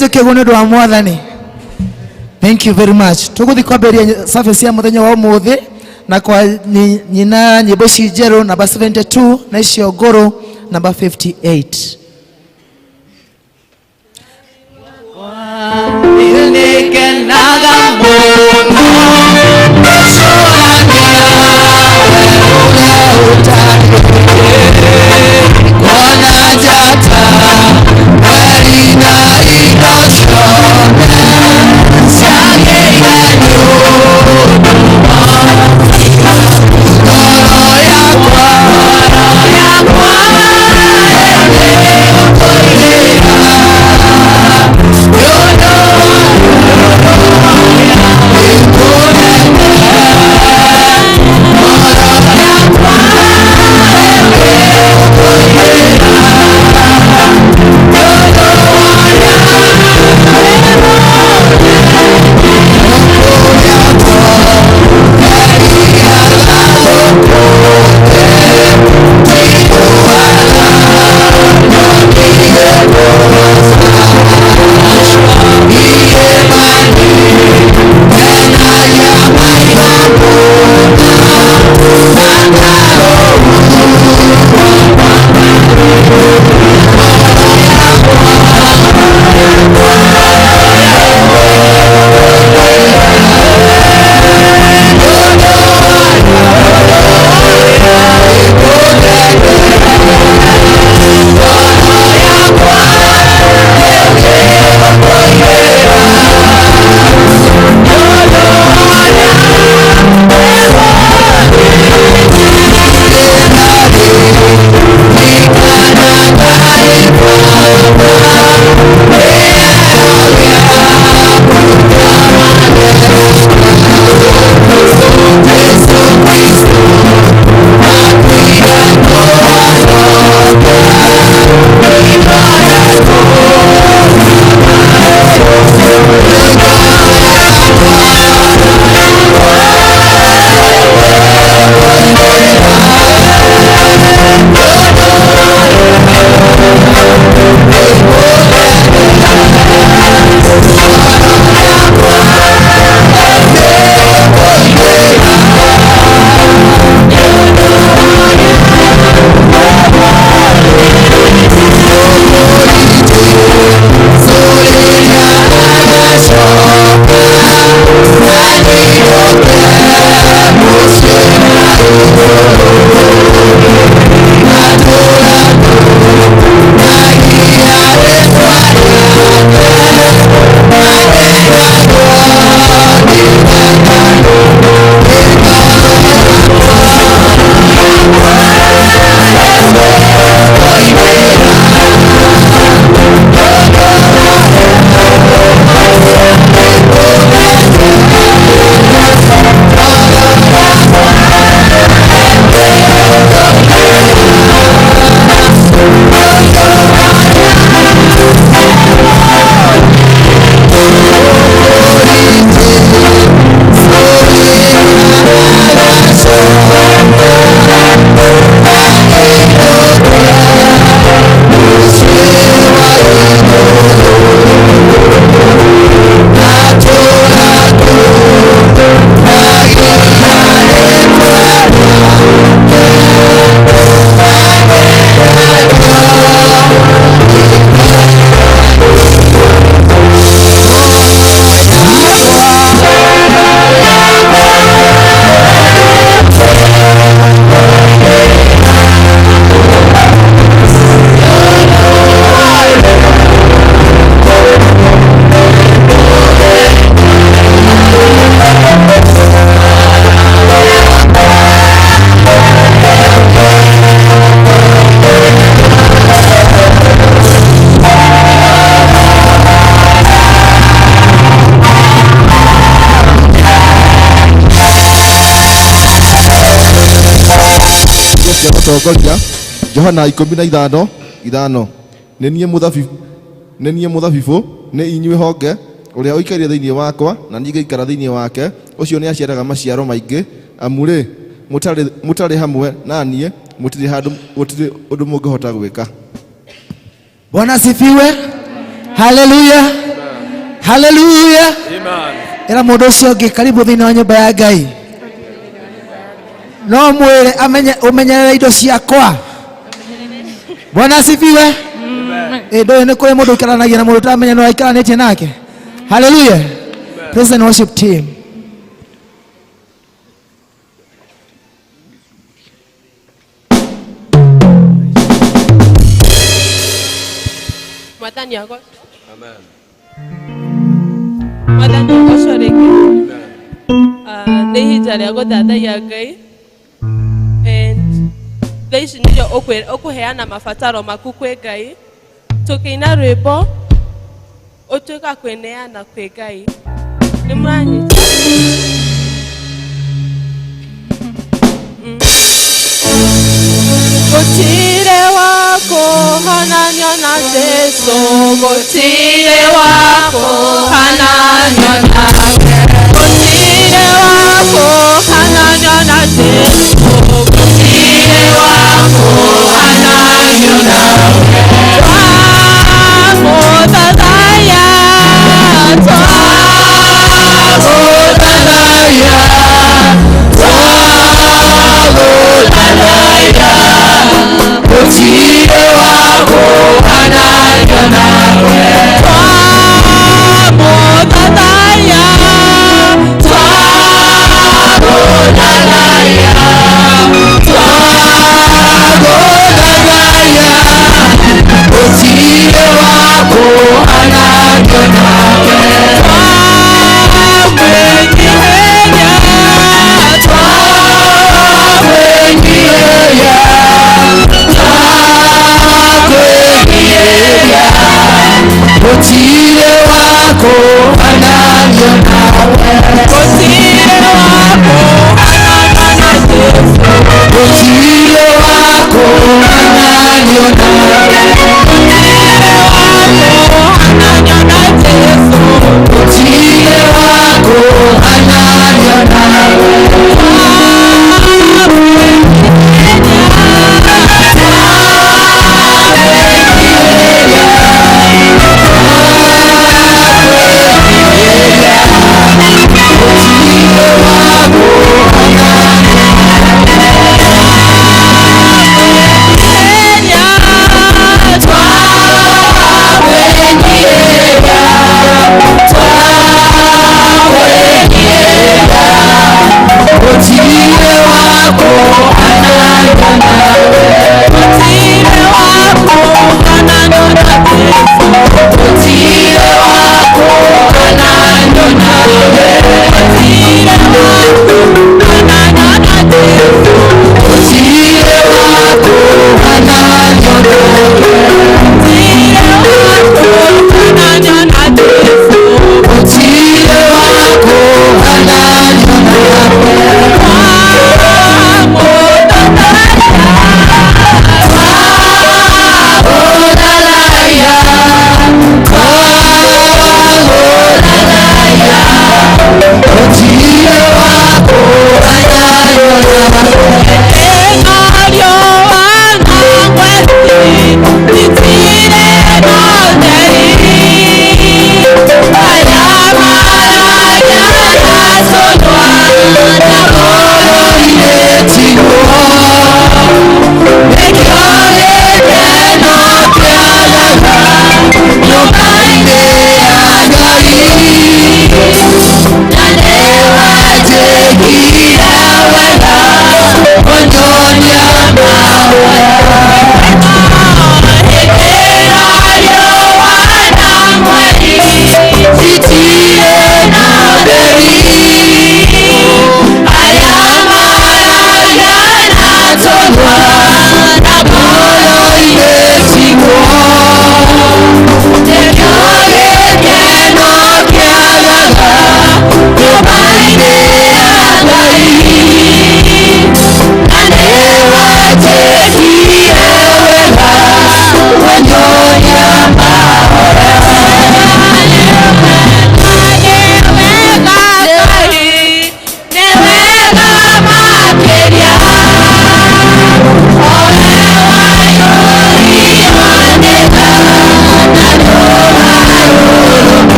njũke ũguo nĩ ũndũ wa Mwathani. Thank you very much. Tũgũthiĩ kwambĩrĩria service ya mũthenya wa ũmũthĩ na kwa nyina nyĩmbo ici njerũ namba 72 na icio ngũrũ namba 58. Nĩngenaga mũno ngĩcũrania ũrĩa ũtariĩ, kuona njata, mweri na indo ciothe ciagĩire nĩ ũndũ waku. Ngoro yakwa, yakwa ĩrĩgũkũinĩra nĩ ũndũ Cia gũtongoria Johana 15:5. Nĩ niĩ mũthabibũ, nĩ inyuĩ honge. Ũrĩa ũikaire thĩinĩ wakwa na niĩ ngaikara thĩinĩ wake, ũcio nĩ aciaraga maciaro maingĩ, amu rĩ, mũtarĩ hamwe na niĩ mũtirĩ handũ, gũtirĩ ũndũ mũngĩhota gwĩka. Bwana asifiwe. Haleluya. Haleluya. Ĩra mũndũ ũcio ũngĩ karibu thĩinĩ wa nyũmba ya Ngai. No mwĩre amenye ũmenyerere indo ciakwa. Bwana asifiwe. Ndũĩ nĩ kũrĩ mũndũ ũikaranagia na mũndũ ũtaramenya nĩ aikaranĩtie nake. Haleluya. Praise and worship team. Mwathani agocwo. Amen. Mwathani agocwo rĩngĩ. Nĩ ihinda rĩa gũthathaiya Ngai. And thaa ici nĩrĩo ũkũheana mabataro maku kwĩ Ngai. Tũkĩina rwĩmbo ũtuĩka kwĩneana kwĩ Ngai. Nĩ mũranyita? Gũtirĩ wa kũhananio na Jesũ, gũtirĩ wa kũhananio nawe. Gũtirĩ wa kũhananio na Jesũ, gũtirĩ wa kũhananio nawe. Twamũthathaiya, twamũthathaiya, twamũthathaiya. Gũtirĩ wa kũhananio nawe. Twamũthathaiya, twamũthathaiya, twamũthathaiya. Gũtirĩ wa kũhananio nawe. Twamwĩnyihĩria, twamwĩnyihĩria, twamwĩnyihĩria. Gũtirĩ wa kũhananio nawe. Gũtirĩ wa kũhananio na Jesũ. Gũtirĩ wa kũhananio nawe. Gũtirĩ wa kũhananio na Jesũ. Gũtirĩ wa kũhananio nawe. Twamũthathaiya.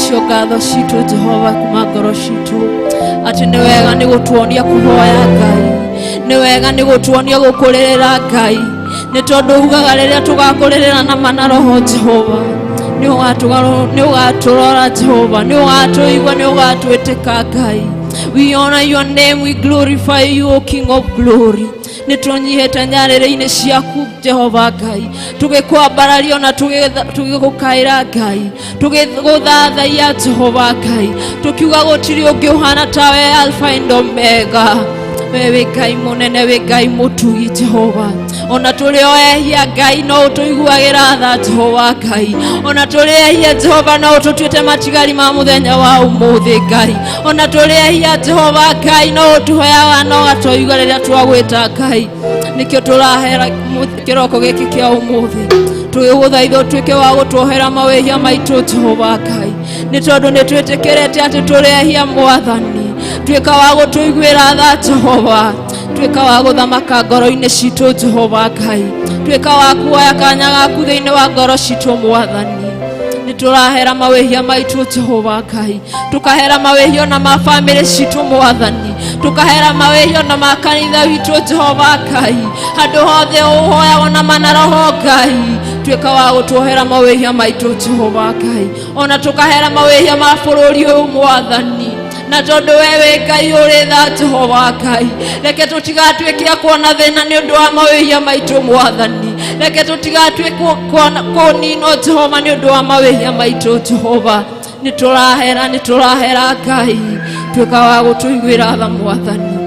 Nĩcio ngatho citũ Jehova kuma ngoro citũ, atĩ nĩ wega nĩ gũtuonia kũhoya Ngai, nĩ wega nĩ gũtuonia gũkũrĩrĩra Ngai, nĩ tondũ ugaga rĩrĩa tũgakũrĩrĩra na ma na roho Jehova, nĩ ũgatũrora Jehova, nĩ ũgatũigua, nĩ ũgatwĩtĩka Ngai. We honor your name, we glorify you, O King of glory. Nĩ tũnyihĩte nyarĩrĩ-inĩ ciaku Jehova Ngai, tũgĩkwambararia na tũgĩgũkaĩra Ngai, tũgĩgũthathaiya Jehova Ngai, tũkiuga gũtirĩ ũngĩ ũhana tawe, Alpha and Omega. We wĩ Ngai mũnene, wĩ Ngai mũtugi Jehova. Ona tũrĩ o ehia Ngai, no ũtũiguagĩra tha Jehova Ngai. Ona tũrĩ ehia Jehova, no ũtũtuĩte matigari ma mũthenya wa ũmũthĩ Ngai. Ona tũrĩ ehia Jehova Ngai, no ũtũheaga no ũgatũigua rĩrĩa twagwĩta Ngai. Nĩkĩo tũrahera kĩroko gĩkĩ kĩa ũmũthĩ, tũgĩgũthaitha ũtuĩke wa gũtuohera mawĩhia maitũ Jehova Ngai, nĩ tondũ nĩ twĩtĩkĩrĩte atĩ tũrĩ ehia Mwathani. Tuĩka wa gũtũiguĩra tha Jehova, tuĩka wa gũthamaka ngoro-inĩ citũ Jehova Ngai, tuĩka wa kuoya kanya gaku thĩinĩ wa ngoro citũ Mwathani. Nĩ tũrahera mawĩhia maitũ Jehova Ngai, tũkahera mawĩhia na ma bamĩrĩ citũ Mwathani, tũkahera mawĩhia na ma kanitha witũ Jehova Ngai, handũ hothe ũhoyagwo na mana roho Ngai, tuĩka wa gũtuohera mawĩhia maitũ Jehova Ngai, ona tũkahera mawĩhia ma bũrũri ũyũ Mwathani. Na tondũ we wĩ Ngai ũrĩ tha Jehova Ngai, reke tũtigatuĩke a kuona thĩna nĩ ũndũ wa mawĩhia maitũ Mwathani, reke tũtigatuĩke kũninwo Jehova nĩ ũndũ wa mawĩhia maitũ Jehova. Nĩ tũrahera, nĩ tũrahera Ngai, tuĩka wa gũtũiguĩra tha Mwathani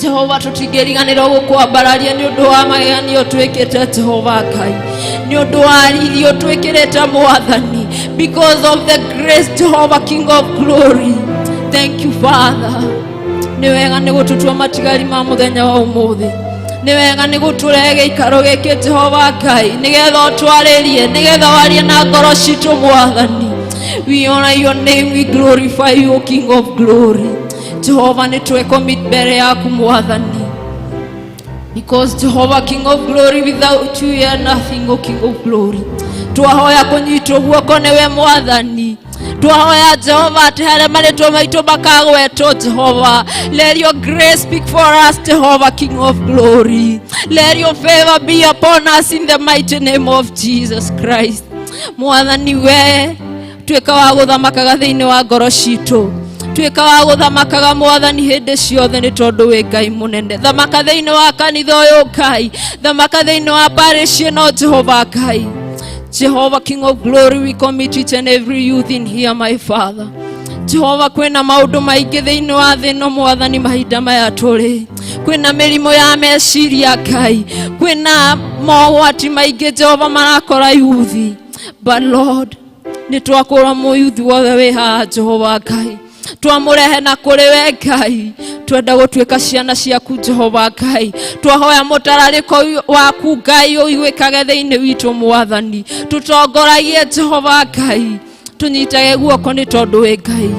Jehova. Tũtingĩriganĩrwo gũkwambararia nĩ ũndũ wa mageganio twĩkĩte Jehova Ngai, nĩ ũndũ wa riri ũtwĩkĩrĩte Mwathani, because of the grace, Jehova King of glory. Thank you, Father. Nĩ wega nĩ gũtũtua matigari ma mũthenya wa ũmũthĩ, nĩ wega nĩ gũtũrehe gĩikaro gĩkĩ Jehova Ngai, nĩgetha ũtwarĩrie, nĩgetha warie na ngoro citũ Mwathani. We honor your name, we glorify you, O King of glory. Jehova, nĩ twecommit mbere yaku Mwathani, because Jehovah King of glory, without you we are nothing, O King of glory. Twahoya kũnyitwo guoko nĩwe Mwathani. Twahoya Jehova atĩ harĩa marĩtwa maitũ makagwetwo Jehova, let your grace speak for us, Jehovah King of glory. Let your favor be upon us in the mighty name of Jesus Christ. Mwathani, we tuĩka wa gũthamakaga thĩinĩ wa ngoro citũ, tuĩka wa gũthamakaga Mwathani hĩndĩ ciothe, nĩ tondũ wĩ Ngai mũnene. Thamaka thĩinĩ wa kanitha ũyũ Ngai, thamaka thĩinĩ wa parish ĩno Jehova Ngai. Jehovah King of glory, we commit each and every youth in here, my Father. Jehova, kwĩna maũndũ maingĩ thĩinĩ wa thĩ ĩno Mwathani, mahinda maya tũrĩ kwĩna mĩrimũ ya meciria Ngai, kwĩna mogwati maingĩ Jehova marakora yuthi, but Lord, nĩ twakũra mũyuthi wothe wĩ haha Jehova Ngai, twamũrehe na kũrĩ we Ngai. Twenda gũtuĩka ciana ciaku Jehova Ngai. Twahoya mũtararĩko waku Ngai ũiguĩkage thĩinĩ witũ Mwathani, tũtongoragie Jehova Ngai, tũnyitage guoko nĩ tondũ wĩ Ngai.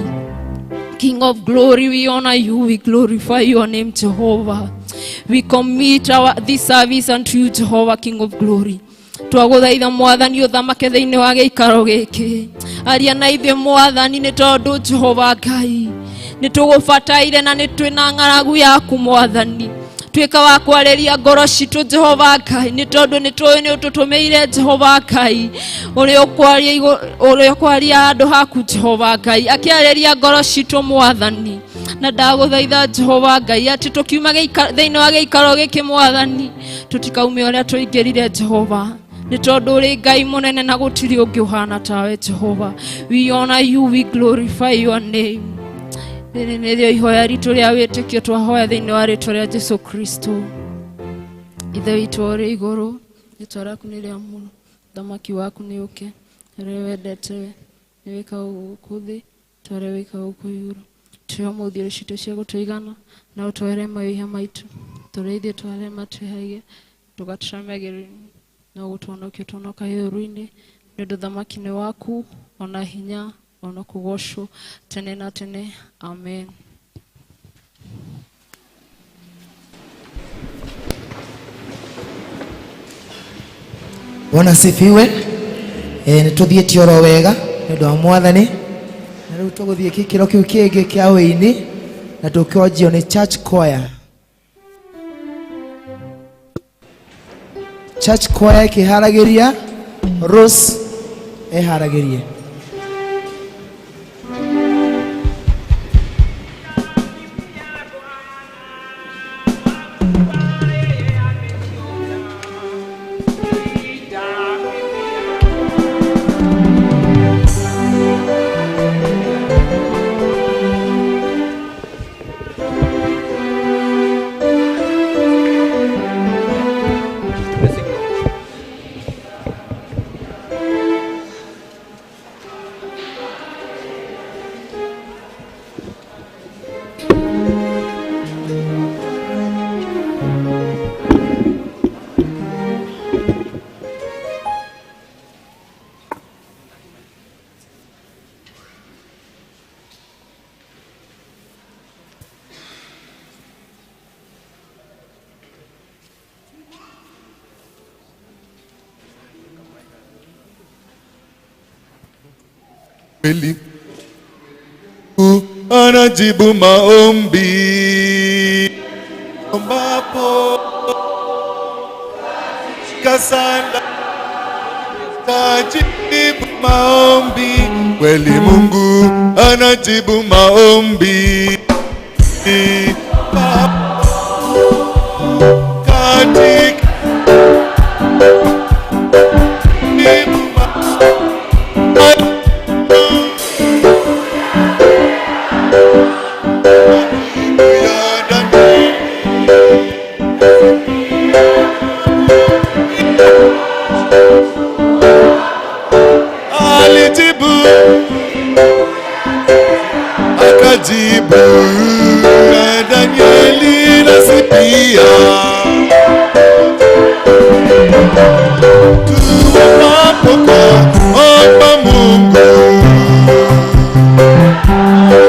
King of glory, we honor you, we glorify your name, Jehovah. We commit our this service unto you, Jehovah, King of glory. Twagũthaitha Mwathani ũthamake thĩinĩ wa gĩikaro gĩkĩ, aria na ithuĩ Mwathani, nĩ tondũ Jehova Ngai nĩ tũgũbataire na nĩ twĩna ng'aragu yaku Mwathani. Tuĩka wa kwarĩria ngoro citũ Jehova Ngai, nĩ tondũ nĩ tũĩ nĩ ũtũtũmĩire Jehova Ngai, ũrĩa ũkwaria ũrĩa ũkwaria handũ haku Jehova Ngai, akĩarĩria ngoro citũ Mwathani. Na ndagũthaitha Jehova Ngai atĩ tũkiuma thĩinĩ wa gĩikaro gĩkĩ Mwathani, tũtikaume ũrĩa tũingĩrire Jehova, nĩ tondũ ũrĩ Ngai mũnene na gũtirĩ ũngĩ ũhana tawe Jehova. We honor you, we glorify your name. Rĩrĩ nĩrĩo ihoya ritũ rĩa wĩtĩkio twahoya thĩinĩ wa rĩtwa rĩa Jesu Kristo. Ithe witũ ũrĩ igũrũ, rĩtwa rĩaku nĩ rĩamũrwo, ũthamaki waku nĩ ũke, ũrĩa wendete we nĩ wĩkagwo gũkũ thĩ ta ũrĩa wĩkagwo kũu igũrũ. Tũhe ũmũthĩ irio citũ cia gũtũigana, na ũtwohere mawĩhia maitũ tũrĩa ithuĩ twarĩa matwĩhagia, ndũgatũtware magerio-inĩ, no gũtũhonokia ũtũhonokagie ũũru-inĩ, nĩ ũndũ ũthamaki nĩ waku, ona hinya, ona kũgocwo tene na tene. Amen. Bwana asifiwe. Nĩ tũthiĩte oro wega nĩ ũndũ wa Mwathani. Na rĩu tũgũthiĩ gĩkĩro kĩu kĩngĩ kĩa wĩini na tũkĩonjio nĩ church choir. Church choir ĩkĩharagĩria, Rose eharagĩrie. Kweli anajibu maombi ambapo kasala tajibu maombi. Kweli Mungu anajibu maombi katika alijibu akajibu na Danieli nasi pia tuombapo kwa Mungu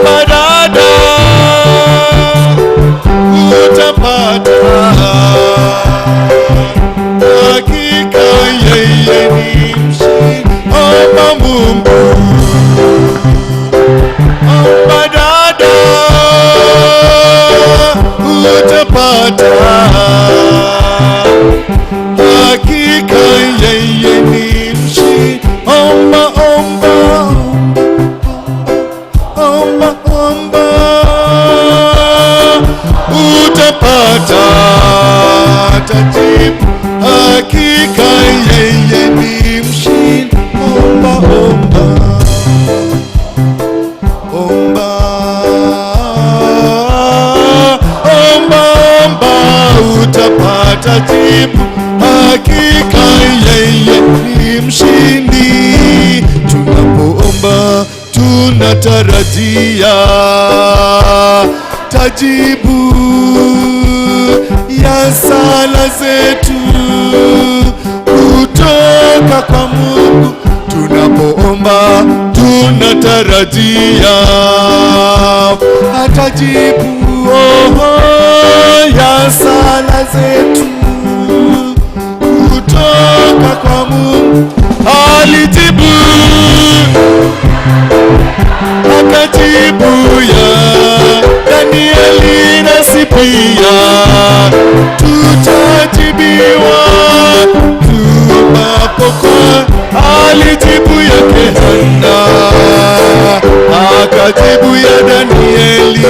badada utapata hakika yeye ni mshindi. Omba Mungu, omba dada, utapata hakika yeye ni mshindi. Omba, omba, omba, omba, utapata tajibu hakika yeye ni mshindi. Omba, omba, omba, omba, omba, utapata jibu hakika yeye ni mshindi. Tunapoomba tunatarajia tajibu ya sala zetu kutoka kwa Mungu. Tunapoomba tunatarajia atajibu oh, ya sala zetu kutoka kwa Mungu. Alijibu akajibu ya Danieli nasi pia tutajibiwa tuombapo kwa. Alijibu yake Hana akajibu ya Danieli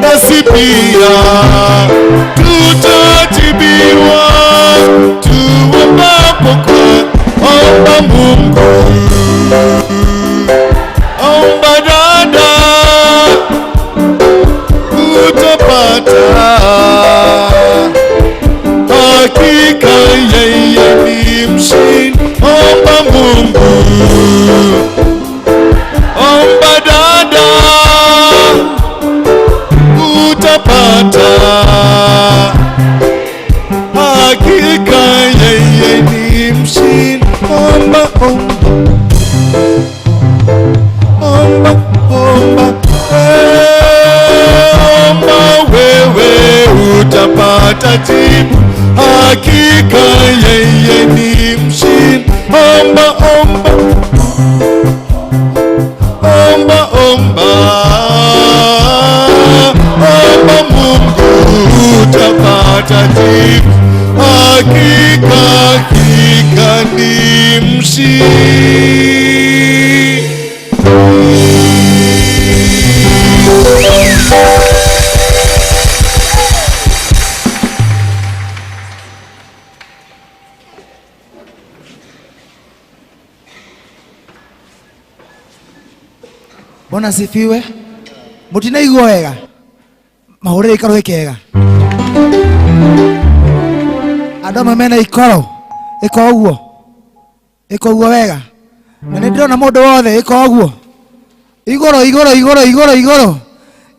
nasi pia tutajibiwa tuombapo kwa. Omba Mungu, omba dada, utapata hakika yeye ni mshindi. Omba Mungu, omba dada, utapata hakika yeye ni mshindi. Omba, omba. mshindi. Bwana asifiwe. Mutinaigua wega mahũrĩre ikaro kega andũ amwe mena ikoro ĩka ũguo ĩka ũguo wega na nĩ ndĩrona mũndũ wothe ĩka ũguo igũrũ igũrũ igũrũ igũrũ igũrũ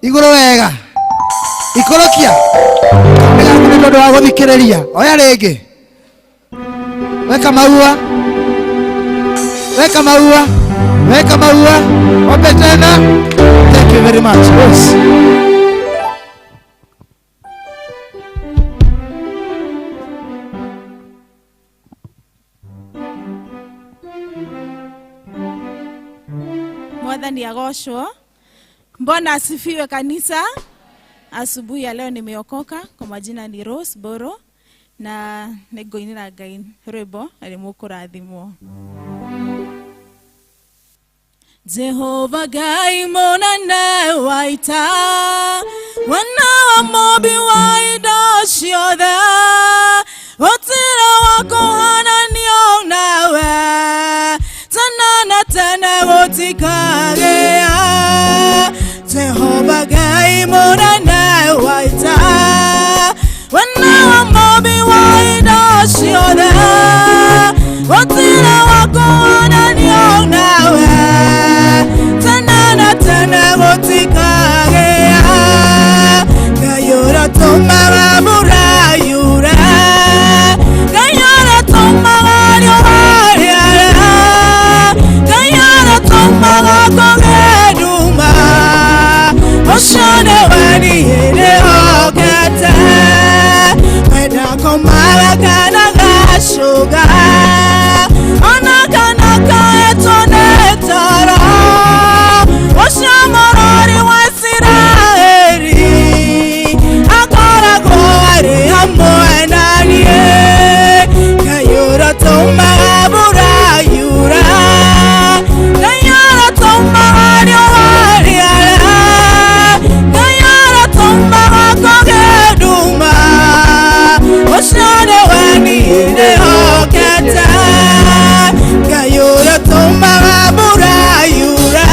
igũrũ wega ikũrũkia nĩ nĩ tondũ wa gũthikĩrĩria oya rĩngĩ weka maua weka maua weka maua ombe tena. Thank you very much. Yes. Mwathani agocwo. Mbona asifiwe kanisa. Asubuhi ya leo nimeokoka. Kwa majina ni Rose Boro na nĩngũinĩra Ngai rwĩmbo na nĩmũkũrathimwo. Jehova Ngai mũnene wa ita, wana wa mũmbi wa indo ciothe, gũtirĩ wa kũhananio nawe, tene na tene gũtikagĩa. Jehova Ngai mũnene wa ita, wana wa mũmbi wa indo ciothe, gũtirĩ wa kũhananio nawe, tene na tene gũtikagĩa. Ngai ũrĩa ũtũmaga mbura yure, Ngai ũrĩa ũtũmaga riũa rĩare, Ngai ũrĩa ũtũmaga kũgĩe nduma, ũcio nĩwe niĩ ndĩhokete. We ndakomaga kana ngacũga, ona kana kahetwo nĩ toro, ũcio mũrori wa Isiraeli akoragwo arĩ hamwe na niĩ. Ngai ũrĩa ũtũmaga mbura yure, Ngai ũrĩa ũtũmaga riũa rĩare, Ngai ũrĩa ũtũmaga kũgĩe nduma, ũcio nĩwe niĩ ndĩhokete. Ngai ũrĩa ũtũmaga mbura yure,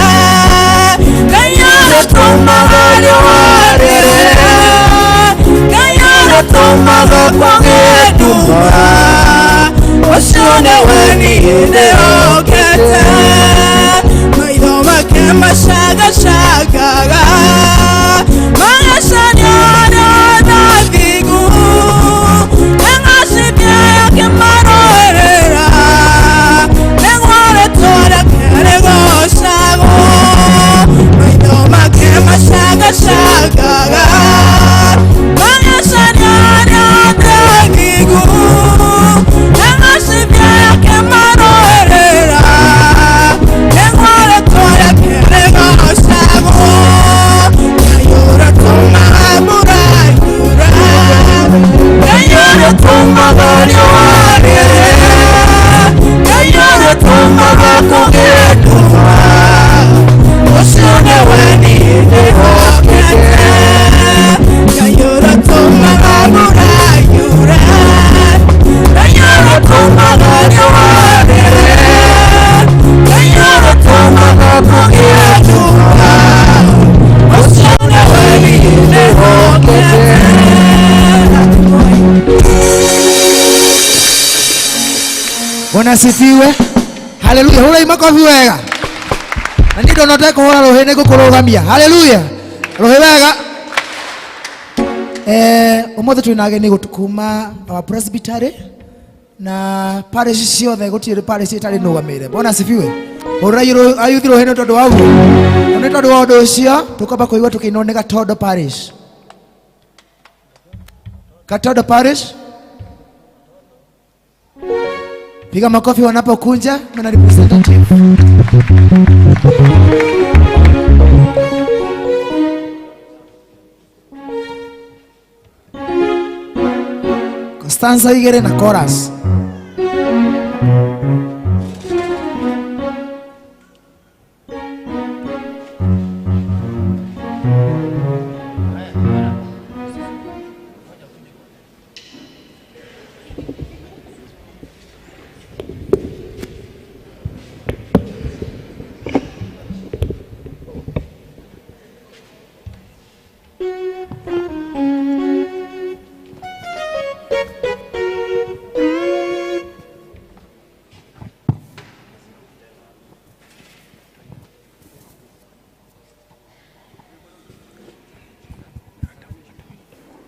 Ngai ũrĩa ũtũmaga riũa rĩare, Ngai ũrĩa ũtũmaga kũgĩe nduma, ũcio nĩwe niĩ ndĩhokete. Maitho make macangacagaga, magacaria arĩa athingu, nĩngacithia akĩmarũĩrĩra, nĩguo rĩĩtwa rĩake rĩgoocagwo. Maitho make macangacagaga, magacaria arĩa athingu, nĩngacithia akĩmarũĩrĩra, nĩguo rĩĩtwa rĩake rĩgoocagwo. Ngai ũrĩa ũtũmaga mbura yure, Ngai ũrĩa ũtũmaga riũa rĩare, Ngai ũrĩa ũtũmaga kũgĩe nduma, ũcio nĩwe niĩ ndĩhokete. Ngai ũrĩa ũtũmaga mbura yure, Ngai ũrĩa ũtũmaga riũa rĩare, Ngai ũrĩa ũtũmaga kũgĩe nduma, ũcio nĩwe niĩ ndĩhokete. Bwana asifiwe. Haleluya. Hũrai makobi wega. Na niĩ ndona ũtekũhũra rũhĩ nĩ ngũkũrũgamia. Haleluya. Rũhĩ wega. Ũmũthĩ twĩna ageni kuma our presbytery na parish ciothe gũtirĩ parish ĩtarĩ nũgamĩrĩre. Bwana asifiwe. Hũrai ayuthi rũhĩ nĩ tondũ wa ũguo. Na nĩ tondũ wa ũndũ ũcio tũkwamba kũigua tũkĩinwo nĩ Gatondo Parish. Gatondo Parish. Piga makofi wanapokunja na representative. Constanza Igere na chorus.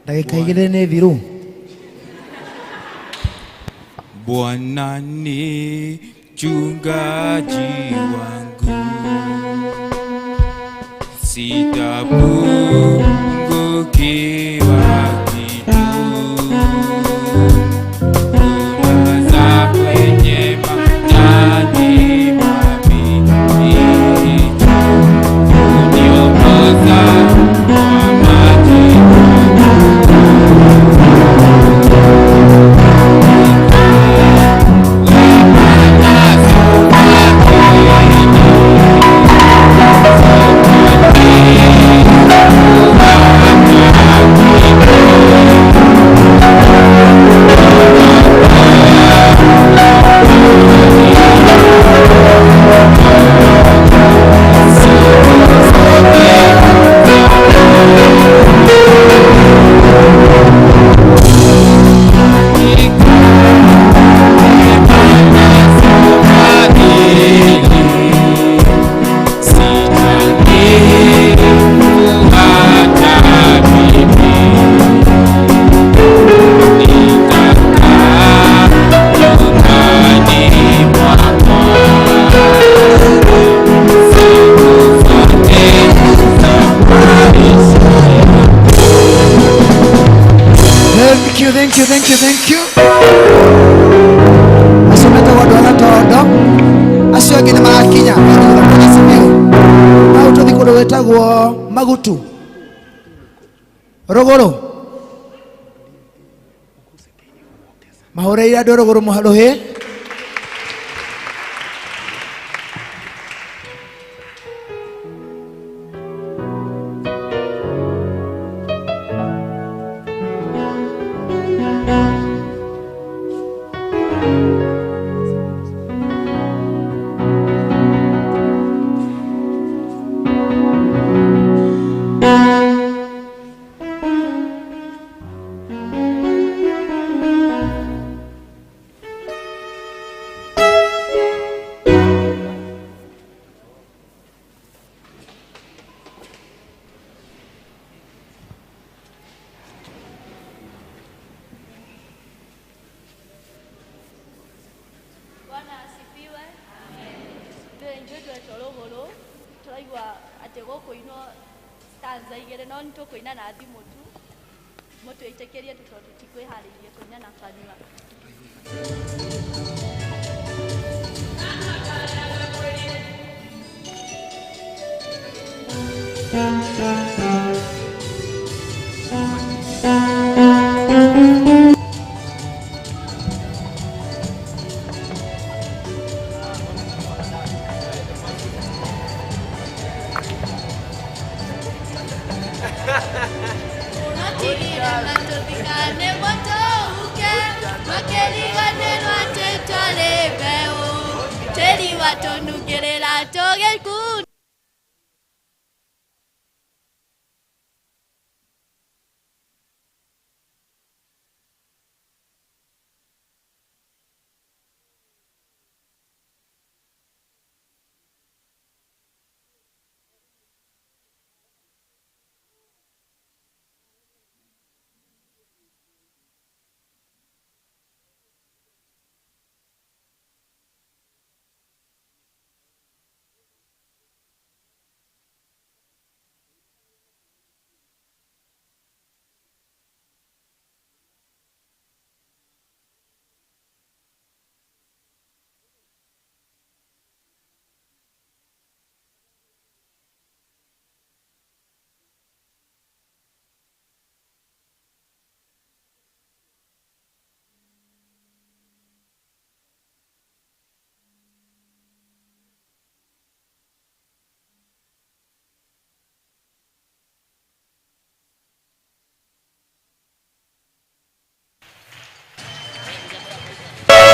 Ndagĩka igĩrĩ nĩ thiru. Bwana ni mchungaji wangu, sitapungukiwa kitu. Hunilaza kwenye majani mabichi, huniongoza kwa maji. Thank you, thank you, thank you, thank you. Acio metagwo andũ a Gatondo, acio angĩ nĩ marakinya thutha Simiyu. Hau tũthiĩ kũndũ gwĩtagwo Magutu, Rũgũrũ. Mahũrĩire andũ Rũgũrũ rũhĩ. Bwana asifiwe. Ithuĩ twetwo rũgũrũ tũraigua atĩ gũkũinwo stanza igĩrĩ no nĩtũkũina na thimũ tu mũtwĩtĩkĩrie tu tondũ tutikwĩharĩirie kũina na kanua.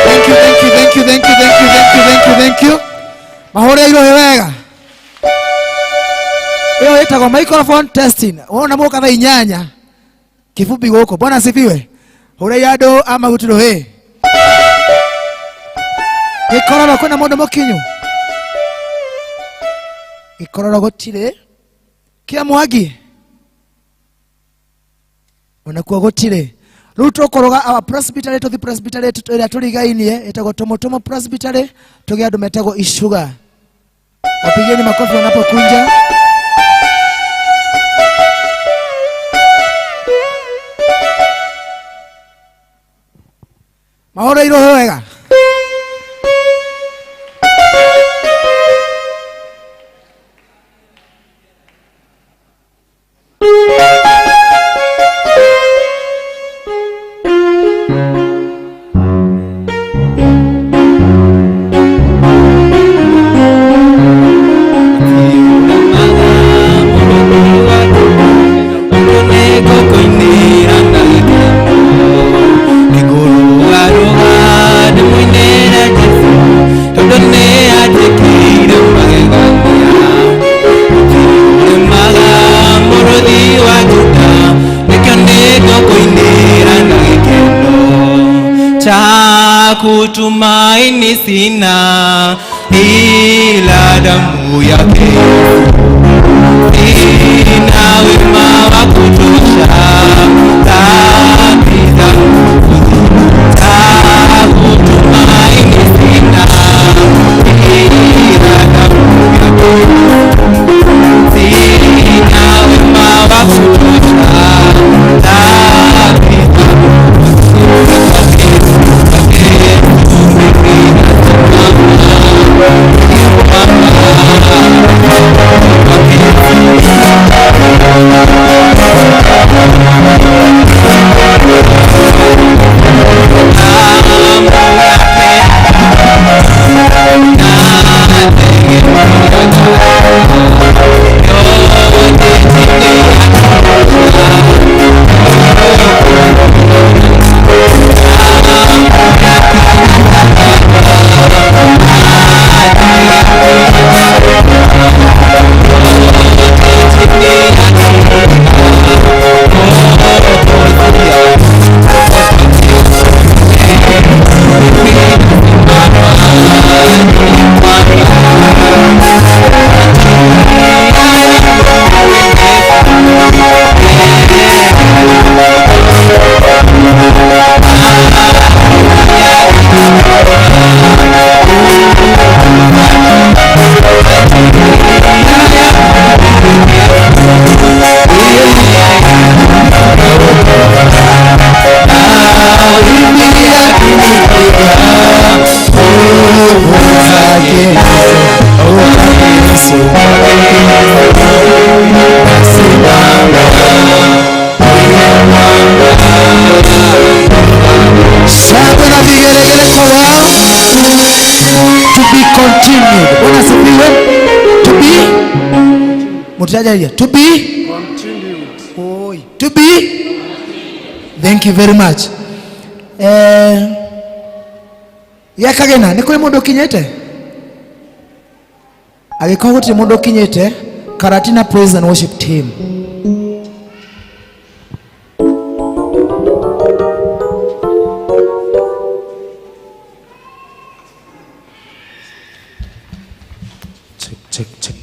Thank you, thank you, thank you, thank you, thank you, thank you, thank you, thank you. Mahũrĩirwo hĩ wega. Ĩyo ĩtagwo microphone testing. Wona mũka thaa inyanya kĩbumbi gũkũ. Bwana asifiwe. Hũrĩire andũ a Magutu rũhĩ. Gĩkororo kwĩna mũndũ mũkinyu. Gĩkororo gũtirĩ. Kĩa Mwangi. Onakuo gũtirĩ. Rĩu tũkũrũga our presbytery tũthi presbytery ĩrĩa tũrigainie ĩtagwo Tomotomo Presbytery, tũgĩe andũ metagwo Icuga. Wapigeni makofi wanapokunja. Mahũrĩirwo wega. Kutumaini sina ila damu yake, sina wema wa kutosha dhambi zangu, kutumaini sina ila damu yake, sina wema wa kutosha dhambi zangu. Shangwe na vigelegele kwa wao. To be continued. Bwana asifiwe. To be mutajalia. To be continued. Oi. To be. Thank you very much. Yakagena nĩ kũrĩ mũndũ ũkinyĩte? Angĩkorwo gũtirĩ mũndũ ũkinyĩte, Karatina Praise and Worship Team. Check, check, check.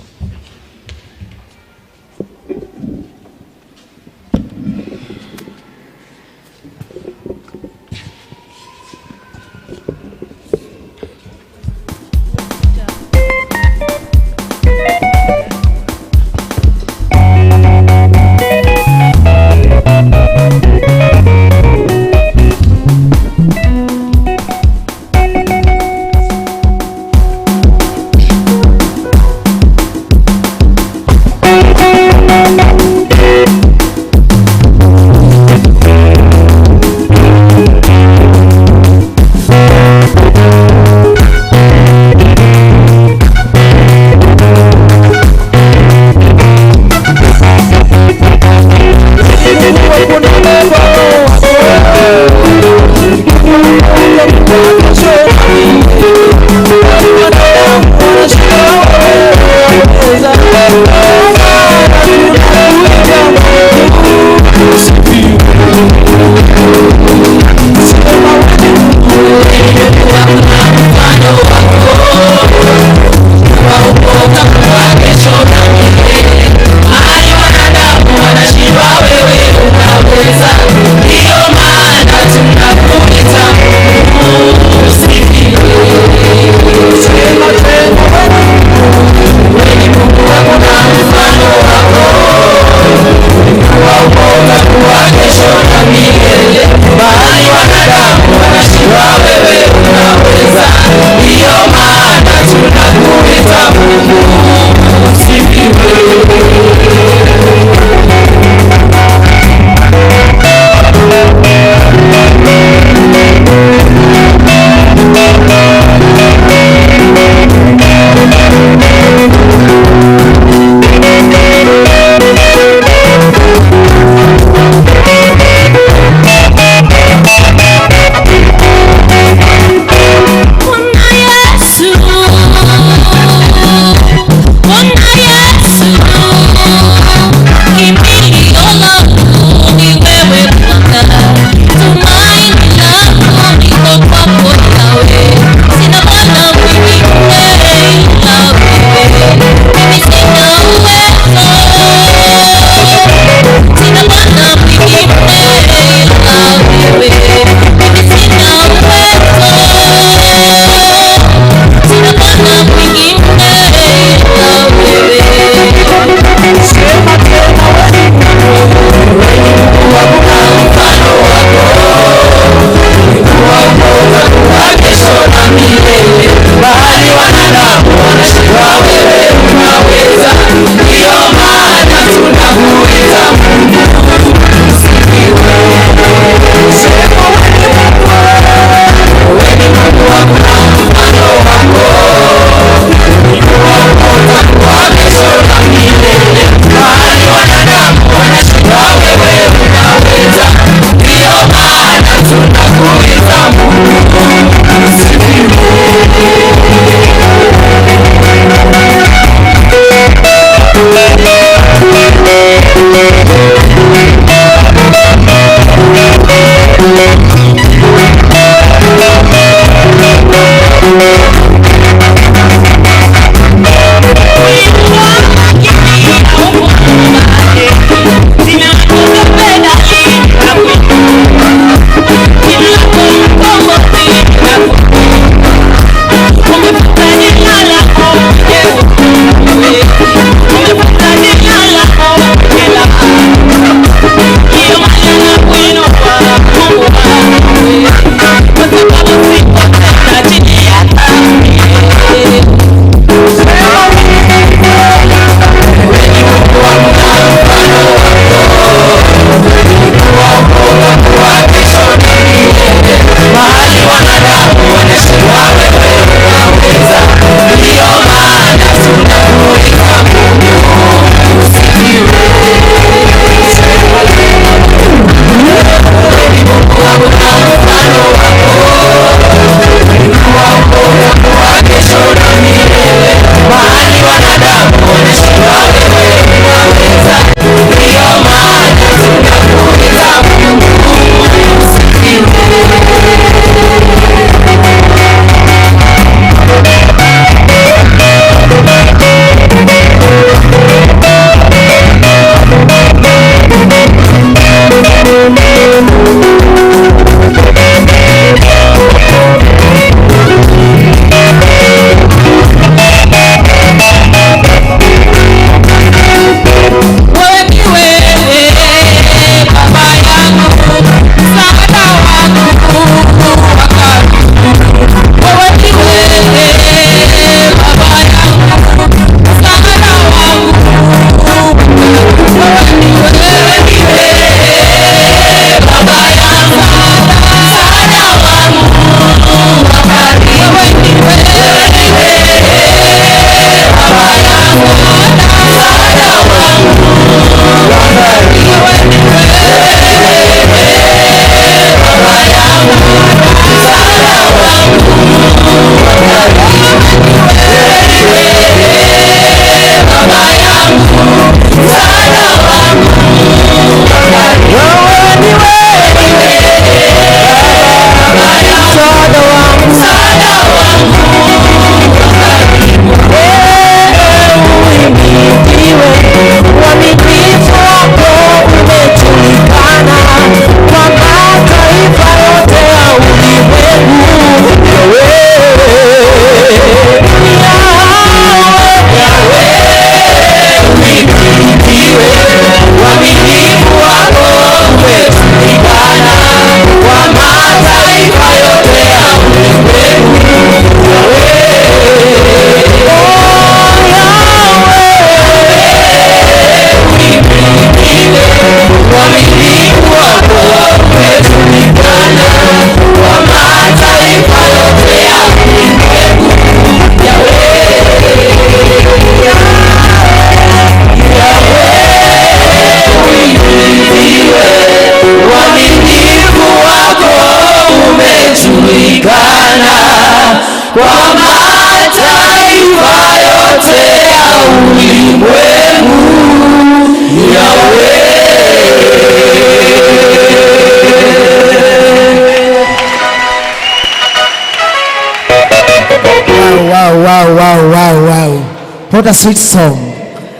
What a sweet song.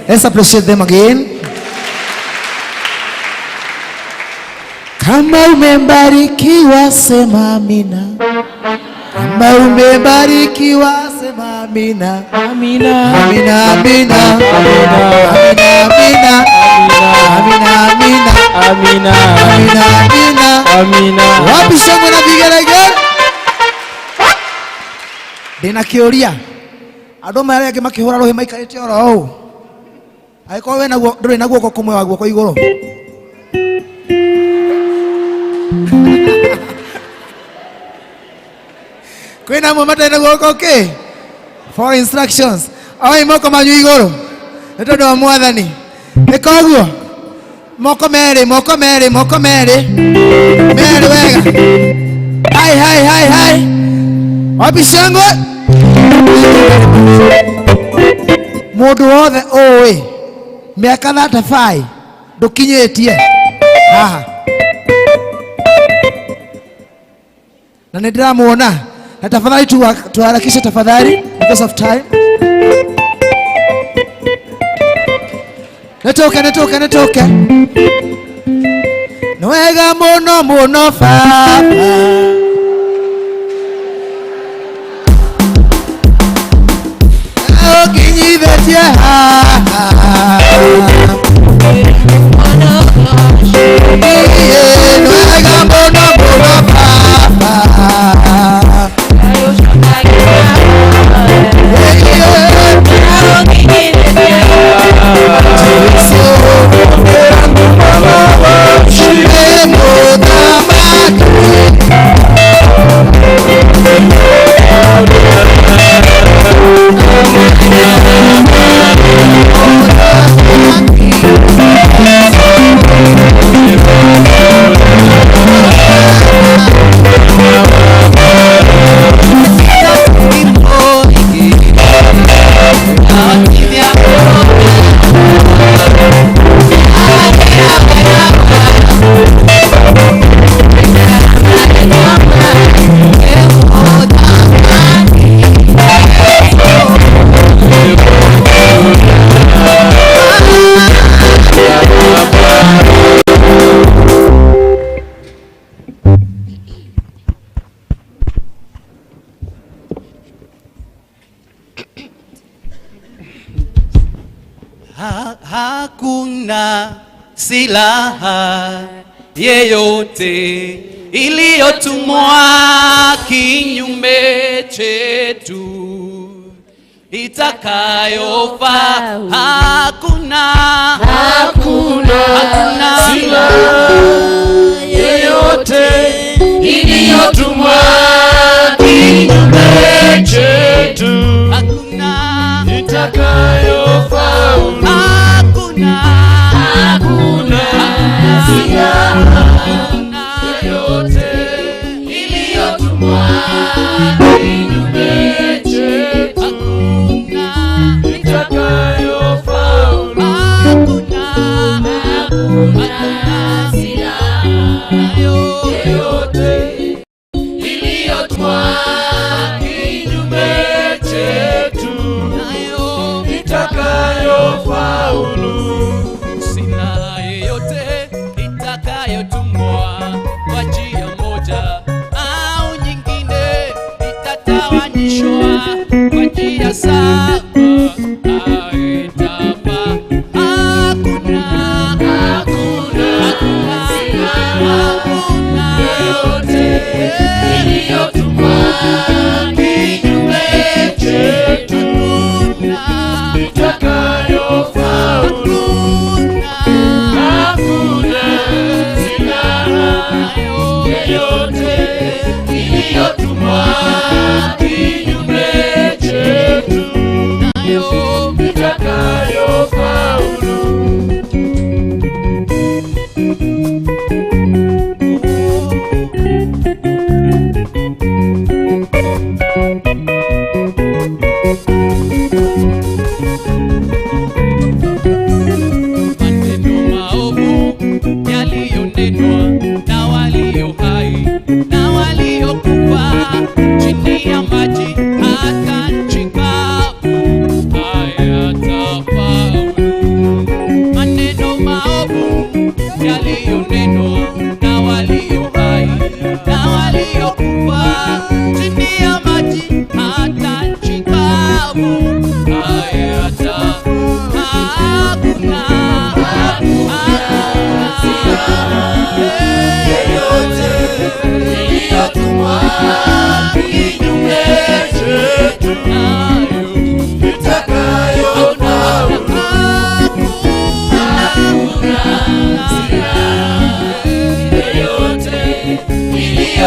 Let's appreciate them again. Kama umebarikiwa sema amina. Kama umebarikiwa sema amina. Amina. Amina, amina. Amina, amina. Amina, amina. Amina. Amina, amina. Amina. Wapi shangwe na vigelegele? Ndina kiuria. Andũ maya angĩ makĩhũra rũhĩ maikarĩte oro ũũ. Angĩkorwo wĩna guo ndũrĩ na guoko kũmwe wa guoko igũrũ. Kwĩna amwe matarĩ na guoko kĩ? For instructions. Oi moko manyu igũrũ. Nĩ tondũ wa Mwathani. Nĩ koguo. Moko merĩ, moko merĩ, moko merĩ. Merĩ wega. Hai, hai, hai, hai. Wapi shangwe? Mũndũ wothe ũĩ mĩaka 35 ndũkinyĩtie haha na nĩ ndĩramuona na tafadhali tuharakishe tafadhali because of time. Nĩtũke, nĩtũke, nĩtũke. Nĩ wega mũno mũno baba. Ũkinyithĩtie haha. Ĩĩ, nĩ wega mũno mũno baba. Hakuna silaha yeyote iliyotumwa kinyume chetu itakayofaa. Hakuna, Hakuna hakuna silaha yeyote iliyotumwa kinyume chetu hakuna, itakayofaulu. Hakuna, Hakuna silaha yeyote iliyotumwa kinyume chetu hakuna, itakayofaulu. Hakuna, Hakuna silaha yeyote iliyotumwa kinyume chetu itakayofaulu. Silaha yeyote itakayotumwa kwa njia moja au nyingine itatawanyishwa kwa njia saba haitafaa. Hakuna, Hakuna silaha yeyote iliyotumwa kinyume chetu itakayofaulu. Hakuna silaha yeyote iliyotumwa kinyume chetu itakayofaulu. Maneno maovu yaliyonenwa na walio hai na waliokufa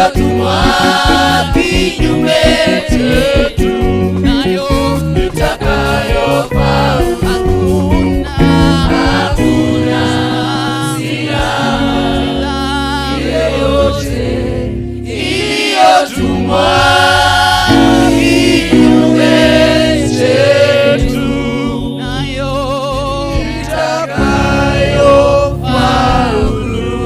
iliyotumwa kinyume chetu, nayo itakayofaulu. Hakuna silaha yeyote iliyotumwa kinyume chetu, nayo itakayofaulu.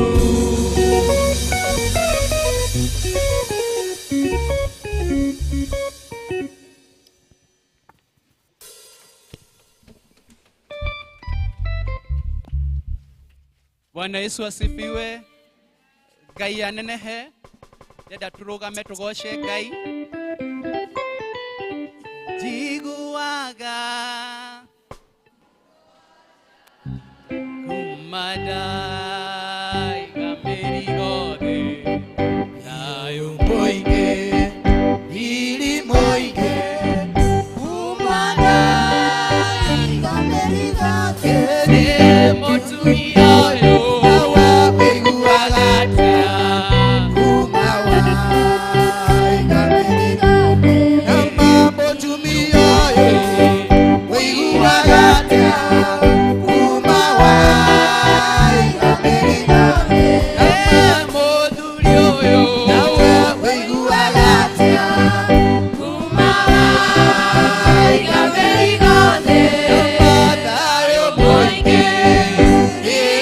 Bwana Yesu asifiwe. Ngai anenehe. Ndenda turugame tugoce Ngai. Njiguaga kuma ndaiga mĩrigo thĩ thayũ mũingĩ Riri mũingĩ kuma ndaiga mĩrigo thĩ. Nĩ mũtumia ũyũ Nawe ũiguaga atĩa kuma waiga mĩrigo thĩ. Nama mũtumia ũyũ ũiguaga atĩa kuma waiga mĩrigo thĩ. Nĩ mũthuri ũyũ Nawe ũiguaga atĩa kuma waiga mĩrigo thĩ. Nama thayũ mũingĩ, riri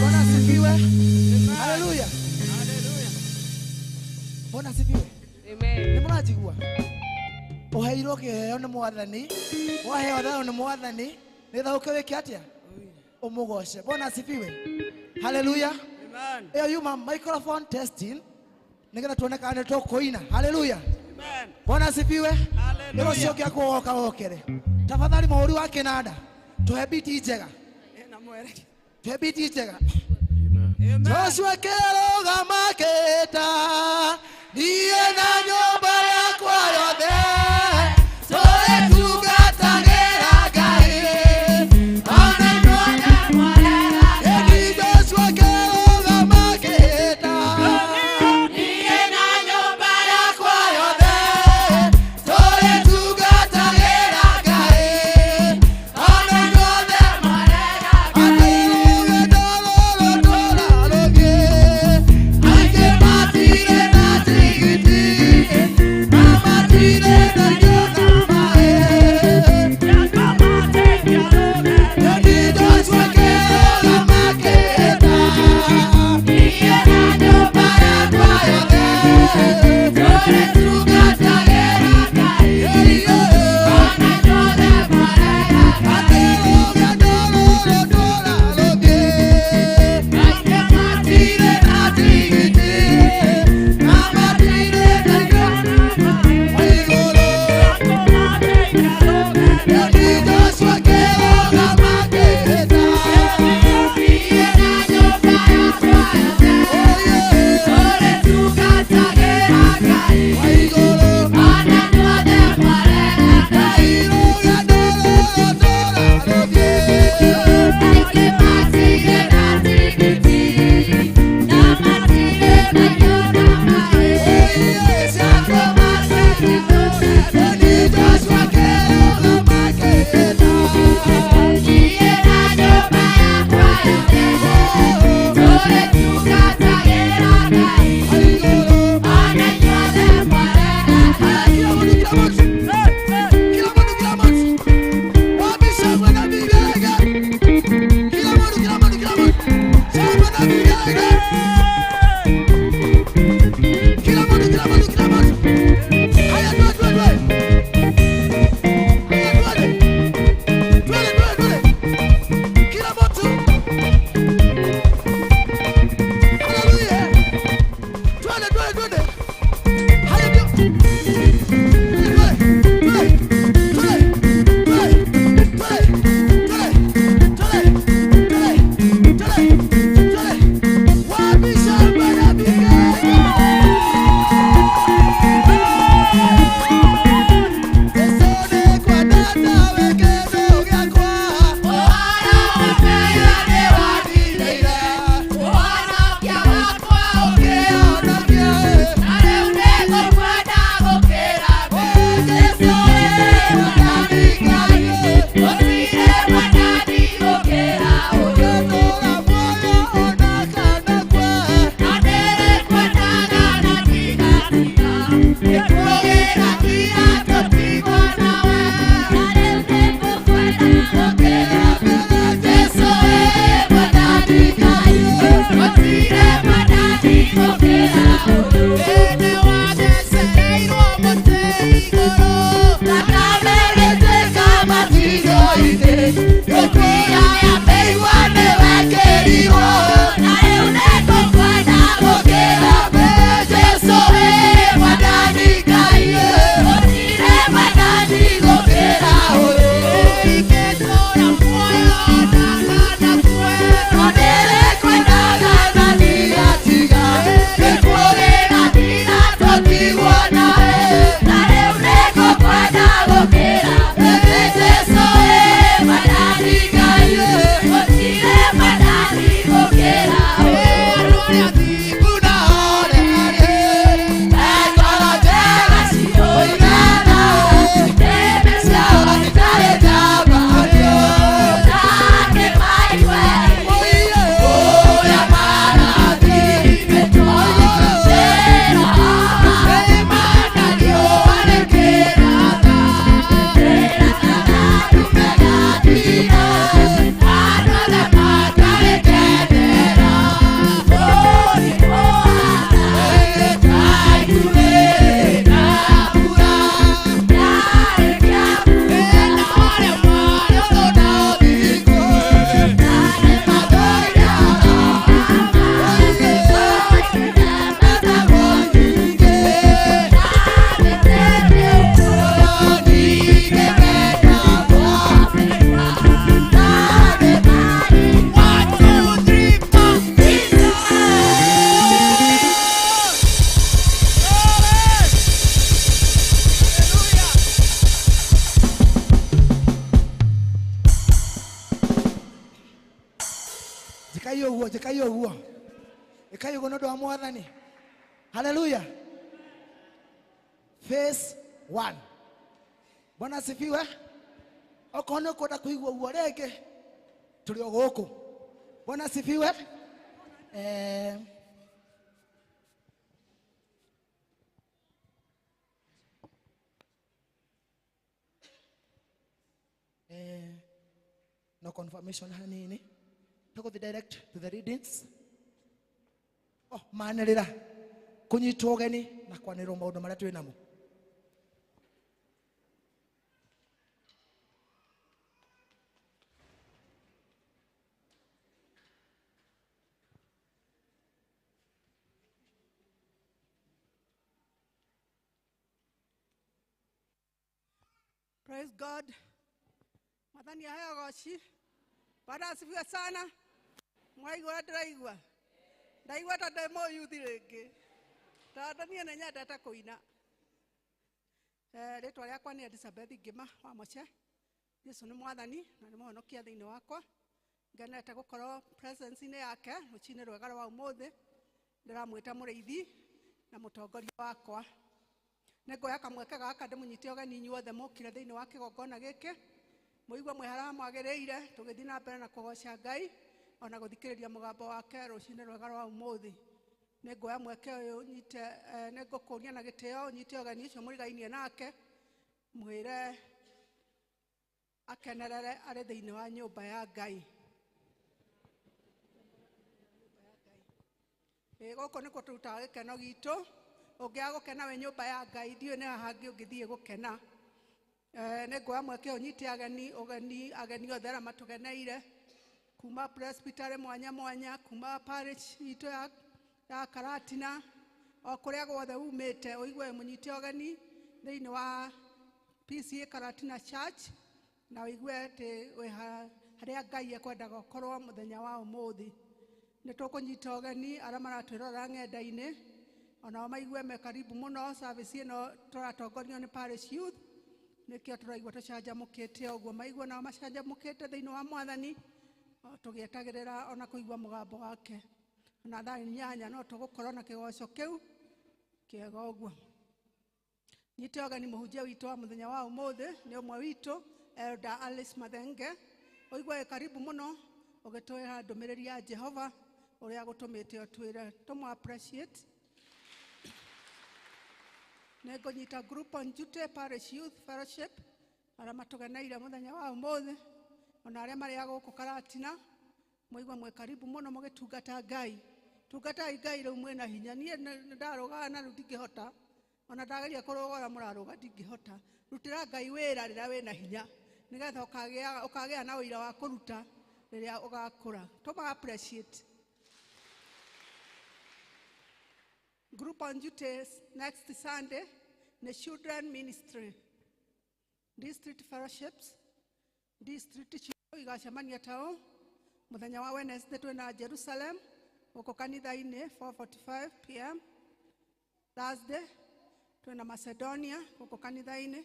Bwana asifiwe. Haleluya. Bwana asifiwe. Amen. Nĩ mũranjigua? Ũheirwo kĩheo nĩ Mwathani, waheo thayũ nĩ Mwathani, nĩgetha ũke wĩke atĩa? Ũmũgoce. Bwana asifiwe. Haleluya. Ĩyo yuma microphone testing nĩgetha tuone kana nĩ tũkũina. Haleluya. Bwana asifiwe. Nĩ ũcio ũngĩ akũgoka wokere. Tafadhali mũhũri wa kĩnanda, tũhe biti njega. Tũhe biti njega. Joshua kĩrũgama kĩta, niĩ na nyũmba yakwa yothe, tũrĩtungatagĩra Ngai. Ona nyone Ĩni Joshua kĩrũgama kĩta, niĩ na nyũmba yakwa yothe, tũrĩtungatagĩra Ngai. Ona nyothe atĩ rũgendo rũrũ tũrarũthiĩ, aingĩ matirĩ na tigiti. Njĩkai ũguo. Ĩkai ũguo nĩ ũndũ wa Mwathani. Haleluya. Phase 1. Bwana asifiwe. Okorwo nĩ ũkwenda kũigua ũguo rĩngĩ, tũrĩ o gũkũ. Bwana asifiwe. No confirmation hanini. Tuko the direct to the readings. Oh, manĩrĩra kũnyitwo ũgeni na kwanĩrĩrwo maũndũ marĩa twĩ namo. Praise God. Mwathani aheo goci. Bwana asifiwe sana. Mwaigua ndĩraigua. Ndaigua ta ndĩ mũyuthi rĩngĩ. Tondũ niĩ nĩ nyendete kũina. Rĩtwa rĩakwa nĩ Elizabeth Ngĩma wa Moche. Jesu nĩ Mwathani na nĩ mũhonokia thĩinĩ wakwa. Ngenete gũkorwo presence-inĩ yake rũcinĩ rwega rwa ũmũthĩ. Ndĩramwĩta mũrĩithi na mũtongoria wakwa. Nĩnguoya kamweke gaka ndĩmũnyite ũgeni inyuothe mũkire thĩinĩ wa kĩgongona gĩkĩ. Mũigue mwĩ harĩa mwagĩrĩire tũgĩthiĩ na mbere na kũgoca Ngai ona gũthikĩrĩria mũgambo wake rũcinĩ rwega rwa ũmũthĩ. Nĩnguoya mweke ũyũ nyite, nĩngũkũria na gĩtĩo nyite ũgeni ũcio mũrigainie nake, mwĩre akenerere arĩ thĩinĩ wa nyũmba ya Ngai. Gũkũ nĩkuo tũrutaga gĩkeno gitũ. Ũngĩaga gũkena wĩ nyũmba ya Ngai, ndiũĩ nĩ haha hangĩ ũngĩthiĩ gũkena. Nĩnguoya mweke ũyũ nyite ageni ũgeni ageni othe arĩa matũgeneire kuma presbytery mwanya mwanya, kuma parish itũ ya Karatina, o kũrĩa guothe umĩte ũigue mũnyite ũgeni thĩinĩ wa PCA Karatina Church, na ũigue atĩ wĩ harĩa Ngai ekwendaga ũkorwo mũthenya wa ũmũthĩ. Nĩ tũkũnyita ũgeni arĩa maratwĩrorera ng'enda-inĩ, onao maigue me karibu mũno. Service ĩno tũratongorio nĩ parish youth, nĩkĩo tũraigua tũcanjamũkĩte ũguo, maigue nao macanjamũkĩte thĩinĩ wa Mwathani, tũgĩetagĩrĩra ona kũigua mũgambo wake. Na thaa 8 no tũgũkorwo na kĩgoco kĩu kĩega ũguo. Nyite ũgeni mũhunjia witũ wa mũthenya wa ũmũthĩ nĩ ũmwe witũ Elder Alice Mathenge. Ũigue wĩ karibu mũno ũgĩtwĩra ndũmĩrĩri ya Jehova ũrĩa agũtũmĩte ũtwĩre, tũmũ appreciate. Nĩngũnyita group on duty Parish Youth Fellowship arĩa matũgeneire mũthenya wa ũmũthĩ, ona arĩa marĩ a gũkũ Karatina, mũigue mwĩ karibu mũno mũgĩtungata Ngai. Tungatai Ngai rĩu mwĩna hinya. Niĩ nĩndarũgaga na rĩu ndingĩhota, ona ndageria kũrũgora mũrarũga ndingĩhota. Rutĩra Ngai wĩra rĩrĩa wĩna hinya, nĩgetha ũkagĩa na ũira wa kũruta rĩrĩa ũgakũra. Tũma appreciate. Group on duty next Sunday nĩ Children Ministry, District Fellowships, District citũ igacemania tao mũthenya wa Wednesday twĩna Jerusalem gũkũ kanitha-inĩ 4:45 pm. Thursday twĩna Macedonia gũkũ kanitha-inĩ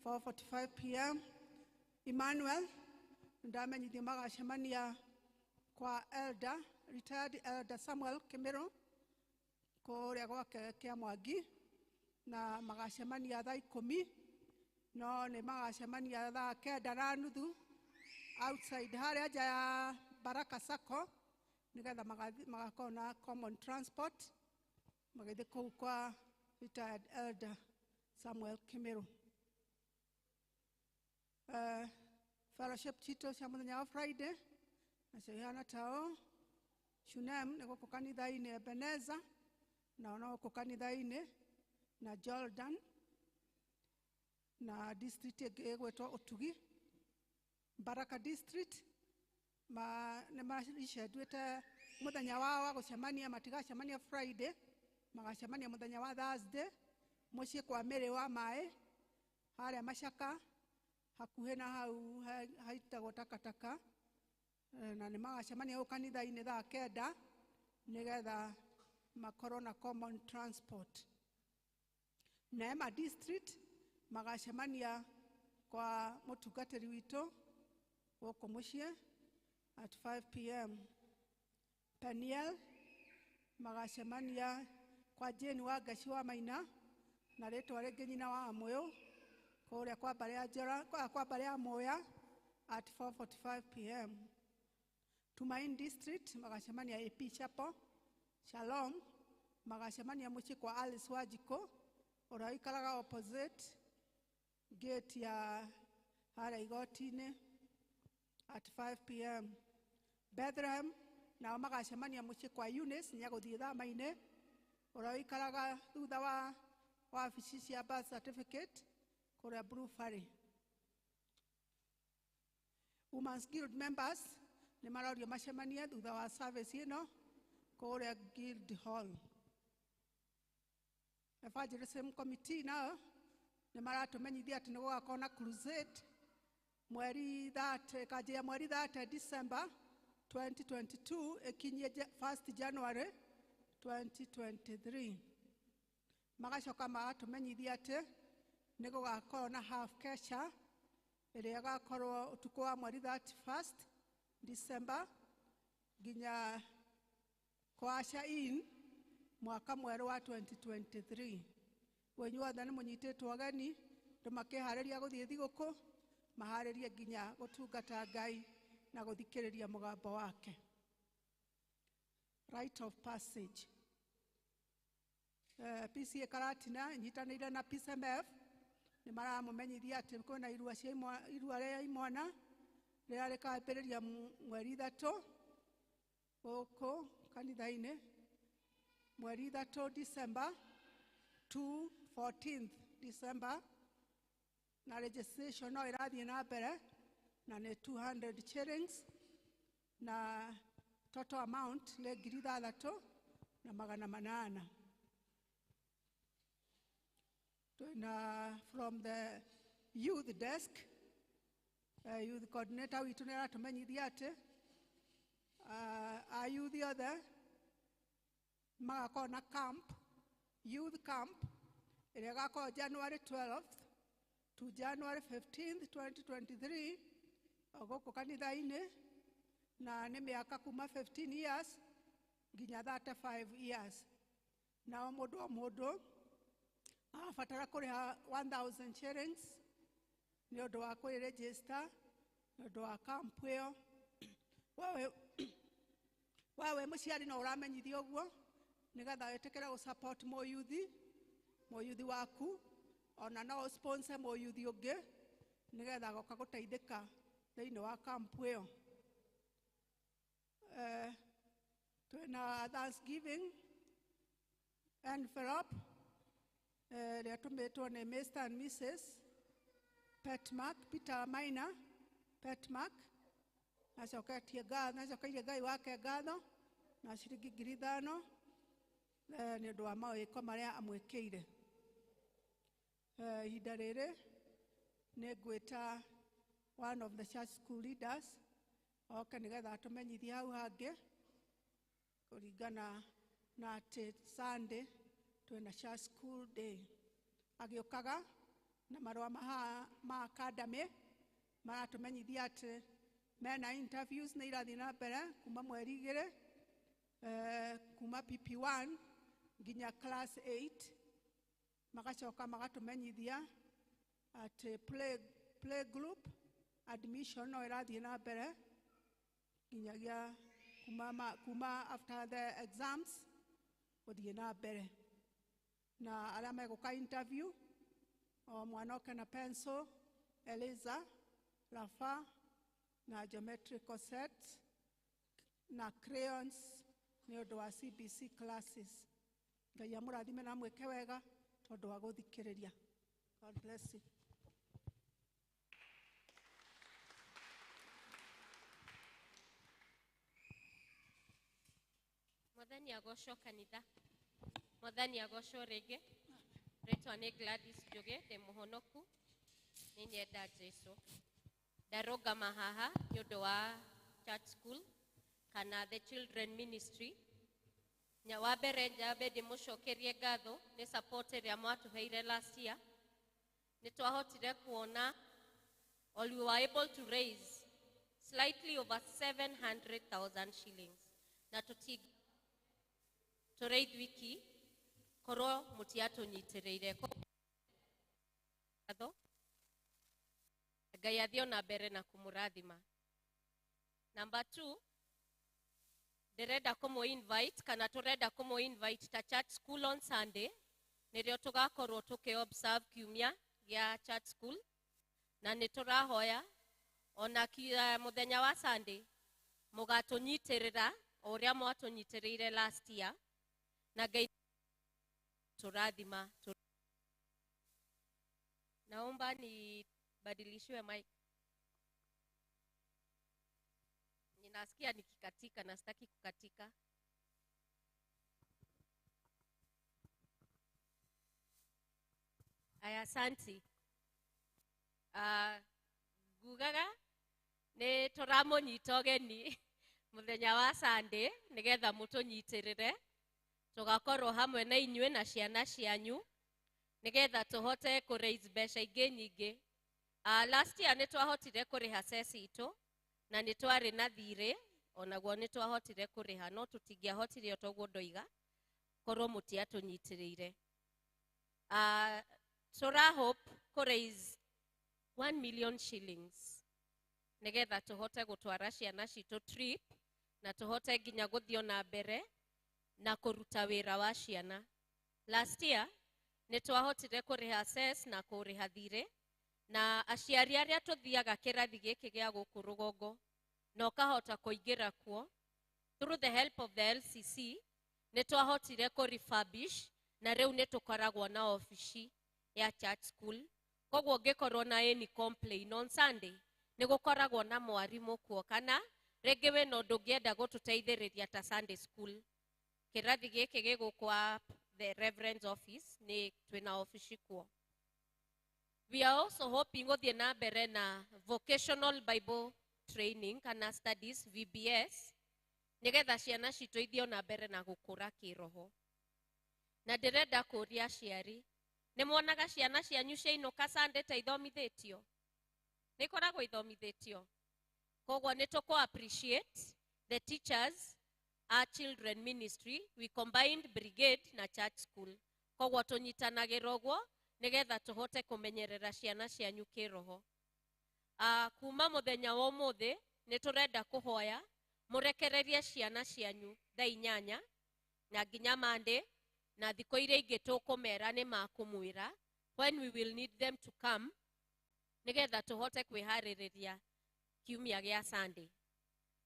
4:45 pm. Emmanuel ndamenyithio magacemania kwa elder, retired elder Samuel Kimero kũrĩa gwake kĩa Mwangi, na magacemania thaa 10, no nĩ magacemania thaa 9:30 outside harĩa nja ya Baraka Sacco, nĩgetha magakorwo na common transport magĩthiĩ kũu kwa retired elder Samuel Kimero. Fellowship citũ cia mũthenya wa Friday nacio ihana ta ũũ. Shunem nĩ gũkũ kanitha-inĩ Ebeneza, na ona gũkũ kanitha-inĩ na Jordan, na district ĩngĩ ĩgwĩtwo Ũtugi. Baraka district nĩ macenduĩte mũthenya wao wa gũcemania, matigacemania Friday, magacemania mũthenya wa Thursday mũciĩ kwa Mĩrĩ wa Maĩ harĩa Macaka hakuhĩ na hau haitagwo takataka, na nĩ magacemania gũkũ kanitha-inĩ thaa 9 nĩgetha makorwo na common transport. Neema district magacemania kwa mũtungatĩri witũ gũkũ mũciĩ at 5 pm. Peniel magacemania kwa Jane wa Ngaci wa Maina na rĩtwa rĩngĩ nyina wa Amũyũ kũrĩa kwa mbarĩ ya Njora kwa mbarĩ ya Mũya at 4:45 pm. Tumaini District magacemania AP Chapel. Shalom magacemania mũciĩ kwa Alice Wanjikũ ũrĩa ũikaraga opposite gate ya harĩa igoti-inĩ at 5 pm. Bethlehem nao magacemania mũciĩ kwa Eunice Nyagũthiĩ thama-inĩ ũrĩa ũikaraga thutha wa wabici cia birth certificate kũrĩa Blue Valley. Women's Guild members nĩ marorio macemanie thutha wa service ĩno kũrĩa Guild Hall. Evangelism Committee nao nĩ maratũmenyithia atĩ nĩ gũgakorwo na crusade mweri 30 kanjia mweri 30 December 2022 ĩkinyie 1st January 2023. Magacoka magatũmenyithia atĩ nĩ gũgakorwo na half kesha ĩrĩa ĩgakorwo ũtukũ wa mweri 31st December nginya kwasha in mwaka mwerũ wa 2023. Inyuothe nĩ mũnyitĩtwo ũgeni andũ makĩharĩria gũthiĩ thigũkũ maharĩrie nginya gũtungata Ngai na gũthikĩrĩria mũgambo wake. Rite of passage. PCA Karatina nyitanĩire na PCMF nĩ maramũmenyithia atĩ kwĩna irua cia irua rĩa imwana rĩrĩa rĩkambĩrĩria mweri 3 gũkũ kanitha-inĩ mweri 3 December to 14th December na registration no ĩrathiĩ na mbere na nĩ 200 shillings na total amount nĩ 6,800. Na from the youth desk, youth coordinator witũ nĩ aratũmenyithia atĩ a youth othe magakorwo na camp, youth camp ĩrĩa ĩgakorwo January 12th to January 15th 2023 o gũkũ kanitha-inĩ na nĩ mĩaka kuma 15 years nginya 35 years. Nao mũndũ o mũndũ arabatara kũrĩha 1000 shillings nĩ ũndũ wa kwĩregister nĩ ũndũ wa camp ĩyo. Wewe mũciari no ũramenyithio ũguo nĩgetha wĩtĩkĩre gũ support mũyuthi waku ona no ũ sponsor mũyuthi ũngĩ nĩgetha agoka gũteithĩka thĩinĩ wa camp ĩyo. Twĩna Thanksgiving envelope ĩrĩa tũmĩtwo nĩ Mr and Mrs Petmark, Peter Maina Petmark acoketie ngatho, acokeirie Ngai wake ngatho na ciringi 5,000 nĩ ũndũ wa mawĩko marĩa amwĩkĩire. Ihinda rĩrĩ nĩ ngwĩta one of the church school leaders oke nĩgetha atũmenyithie hau hangĩ kũringana na atĩ Sunday twĩna church school day. Agĩũkaga na marũa ma academy maratũmenyithia atĩ mena interviews nĩ irathiĩ na mbere kuma mweri 2 kuma PP1 nginya class 8. Magacoka magatũmenyithia atĩ play group admission no ĩrathiĩ na mbere nginyagia kuma after the exams gũthiĩ na mbere. Na arĩa megũka interview o mwana oke na pencil, eraser, rafa na geometrical set na crayons nĩ ũndũ wa CBC classes. Ngai amũrathime na amwĩke wega tondũ wa gũthikĩrĩria. God bless you. Mwathani agocwo kanitha. Mwathani agocwo rĩngĩ. Rĩtwa nĩ Gladys Njũgĩ, ndĩ mũhonoku, nĩ nyenda Jesũ. Ndarũgama haha nĩ ũndũ wa church school kana the children ministry. Nya wa mbere njambe ndĩmũcokerie ngatho nĩ support ĩrĩa mwatũheire last year. Nĩ twahotire kuona or we were able to raise slightly over 700,000 shillings. Na tũrĩ ithuiki korwo mũtiatũnyitĩrĩire. Ngatho. Ngai athiĩ ona mbere na kũmũrathima. Number 2, ndĩrenda kũmũ invite kana tũrenda kũmũ invite ta church school on Sunday, nĩrĩo tũgakorwo tũkĩ observe kiumia gĩa church school, na nĩ tũrahoya ona mũthenya wa Sunday mũgatũnyitĩrĩra o ũrĩa mwatũnyitĩrĩire last year, na Ngai tũrathima. Naomba nibadilishiwe mic. Ninasikia nikikatika na sitaki kukatika. Aya, asanti. Ngugaga nĩ tũramũnyita ũgeni mũthenya wa Sunday nĩgetha mũtũnyitĩrĩre, tũgakorwo hamwe na inyuĩ na ciana cianyu nĩgetha tũhote kũ raise mbeca ingĩ nyingĩ. Last year nĩ twahotire kũrĩha cess itũ na nĩ twarĩ na thirĩ, onaguo nĩ twahotire kũrĩha, no tũtingĩahotire o toguo ndoiga korwo mũtiatũnyitĩrĩire. Tũra hope kũ raise 1 million shillings nĩgetha tũhote gũtwara ciana citũ trip na tũhote nginya gũthiĩ ona mbere na kũruta wĩra wa ciana. Last year nĩ twahotire kũrĩha cess na kũrĩha thirĩ, na aciari arĩa tũthiaga kĩrathi gĩkĩ gĩa gũkũ rũgongo na ũkahota kũingĩra kuo through the help of the LCC, nĩ twahotire kũ refurbish na rĩu nĩ tũkoragwo na obici ya church school. Koguo ũngĩkorwo na any complain on Sunday nĩ gũkoragwo na mwarimũ kuo, kana rĩngĩ wĩna ũndũ ũngĩenda gũtũteithĩrĩria ta Sunday school, kĩrathi gĩkĩ gĩgũkwa the reverend's office, nĩ twĩna obici kuo. We are also hoping gũthiĩ na mbere na vocational Bible training kana studies VBS nĩgetha ciana citũ ithiĩ ona mbere na gũkũra kĩroho. Na ndĩrenda kũria aciari, nĩ muonaga ciana cianyu ciainũka Sunday ta ithomithĩtio? Nĩ ikoragwo ithomithĩtio. Koguo nĩ tũkũ appreciate the teachers, our children ministry, we combined brigade na church school. Koguo tũnyitanagĩra ũguo nĩgetha tũhote kũmenyerera ciana cianyu kĩroho. Kuma mũthenya wa ũmũthĩ nĩ tũrenda kũhoya mũrekererie ciana cianyu thaa 8 na nginya Monday, na thikũ iria ingĩ tũkũmera nĩ makũmwĩra when we will need them to come nĩgetha tũhote kwĩharĩrĩria kiumia gĩa Sunday.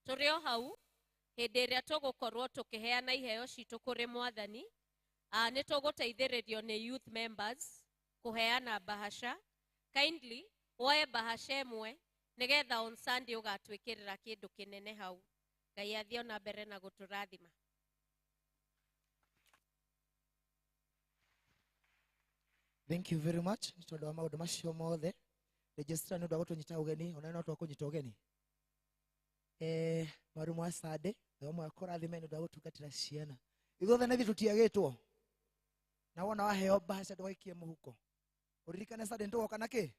Tũrĩ o hau hĩndĩ ĩrĩa tũgũkorwo tũkĩheana iheo citũ kũrĩ Mwathani, nĩ tũgũteithĩrĩrio nĩ youth members kũheana bahasha. Kindly woe bahasha ĩmwe nĩgetha on Sunday ũgatwĩkĩrĩra kĩndũ kĩnene hau. Ngai athiĩ ona mbere na gũtũrathima. Thank you very much nĩ tondũ wa maũndũ macio mothe. Registrar nĩ ũndũ wa gũtũnyita ũgeni, ona no twakũnyita ũgeni. Mwarimũ wa Sunday, Ngai ũmwe akũrathime nĩ ũndũ wa gũtungatĩra ciana. Ithuothe nĩ ithuĩ tũtiagĩtwo. Na wona waheo bahasha ndũgaikie mũhuko. Ũririkane Sunday nĩtũgoka na kĩ?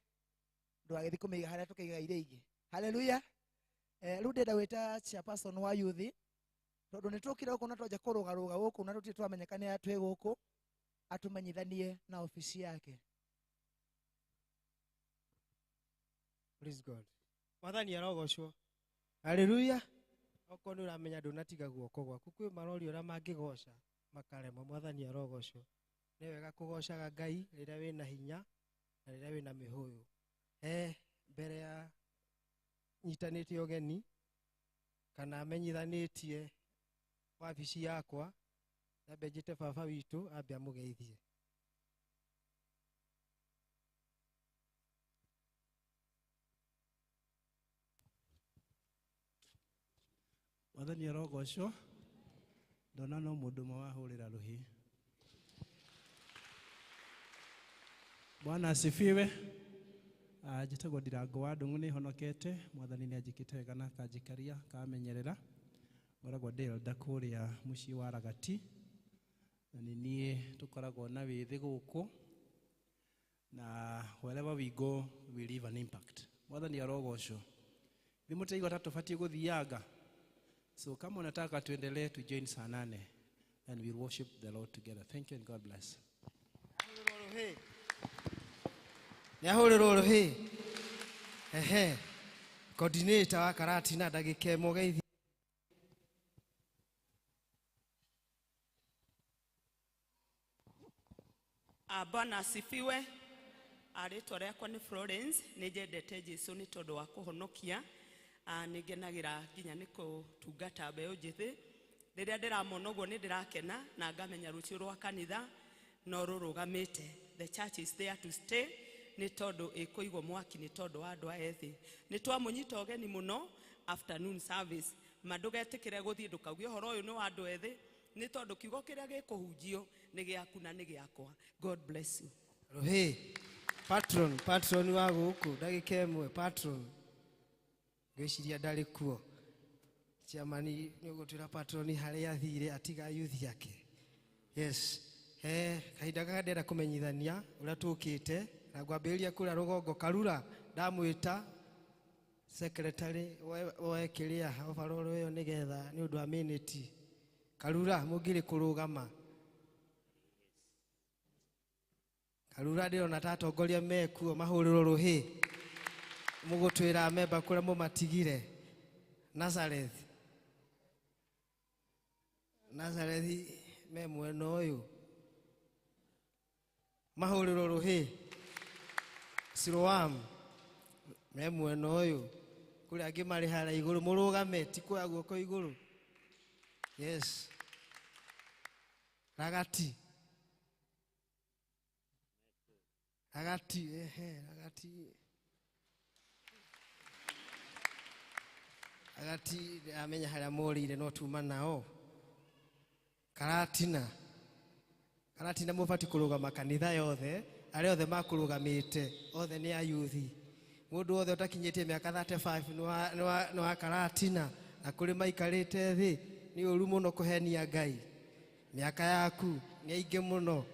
Ndũgagĩthiĩ kũmĩiga harĩa tũkaiga iria ingĩ. Hallelujah. Rĩu ndĩrenda gwĩta chairperson wa youth, tondũ nĩ tũkire gũkũ na twanja kũrũgarũga gũkũ na tũtirĩ twamenyeka nĩ a twĩ gũkũ, atũmenyithanie na obici yake. Praise God. Mwathani arogocwo. Hallelujah. Okorwo nĩ ũramenya ndũnatiga guoko gwaku, kwĩ marori ũrĩa mangĩgoca makaremwo. Mwathani arogocwo. Nĩ wega kũgocaga Ngai rĩrĩa wĩna hinya na rĩrĩa wĩna mĩhũyũ. Mbere ya nyitanĩte ũgeni kana menyithanĩtie wabici yakwa, nyambe njĩte baba witũ ambe amũgeithie. Mwathani arogocwo. Ndona no mũndũ ũmwe wahũrĩra rũhĩ. Bwana asifiwe. Njĩtagwo Ndirango wa Ndung'u, nĩ honokete. Mwathani nĩ anjĩkĩte wega na akanjikaria akamenyerera. Ngoragwo ndĩ elder kũrĩa mũciĩ wa Ragati, na nĩ niĩ tũkoragwo na wĩthĩ gũkũ, na wherever we go we leave an impact. Mwathani arogocwo. Thĩ mũtaigua ta tũbatiĩ gũthianga, So kama unataka tuendelee, tu join saa 8 and we'll worship the Lord together. Thank you and God bless. Nĩ ahũrĩrwo rũhĩ. Ehe, coordinator wa Karatina ndagĩka ĩmwe ũgeithie. Bwana asifiwe. Rĩtwa rĩakwa nĩ Florence, nĩ njendete Jesu nĩ tondũ wa kũhonokia. Nĩ ngenagĩra nginya nĩ kũtungata mbeũ njĩthĩ. Rĩrĩa ndĩramona ũguo nĩ ndĩrakena na ngamenya rũciũ rwa kanitha no rũrũgamĩte. The church is there to stay nĩ tondũ ĩkũigwo mwaki nĩ tondũ wa andũ aya ethĩ. Nĩ twamũnyita ũgeni mũno afternoon service. Ma ndũgetĩkĩre gũthiĩ ndũkauge ũhoro ũyũ nĩ wa andũ ethĩ, nĩ tondũ kiugo kĩrĩa gĩkũhunjio nĩ gĩaku na nĩ gĩakwa. God bless you. Rũhĩ, patron, patron wa gũkũ ndagĩka ĩmwe, patron ngwĩciria ndarĩ kuo. Chairman nĩ ũgũtwĩra patron harĩa athire atiga youth yake. Yes. Kahinda gaka ndĩrenda kũmenyithania ũrĩa tũkĩte na ngwambĩrĩria kũrĩa rũgongo Karura, ndamwĩta secretary woe kĩrĩa overall ĩyo nĩgetha nĩ ũndũ wa minute. Karura mũngĩrĩ kũrũgama. Karura ndĩrona ta atongoria mekuo mahũrĩrwo rũhĩ. Mũgũtwĩra memba kũrĩa mũmatigire. Nazareth. Nazareth me mwena ũyũ. Mahũrĩrwo rũhĩ. Siloam me mwena ũyũ. Kũrĩa angĩ marĩ harĩa igũrũ mũrũgame, ti kuoya guoko igũrũ. Yes. Ragati. Ragati, ehe, ragati. Ragati amenya harĩa morĩire no tuma nao. Karatina. Karatina mũbatiĩ kũrũgama kanitha yothe, arĩa othe makũrũgamĩte, othe nĩ ayuthi. Mũndũ wothe ũtakinyĩtie mĩaka 35 nĩ wa Karatina, na kũrĩ maikarĩte thĩ, nĩ ũru mũno kũhenia Ngai. Mĩaka yaku nĩ aingĩ mũno.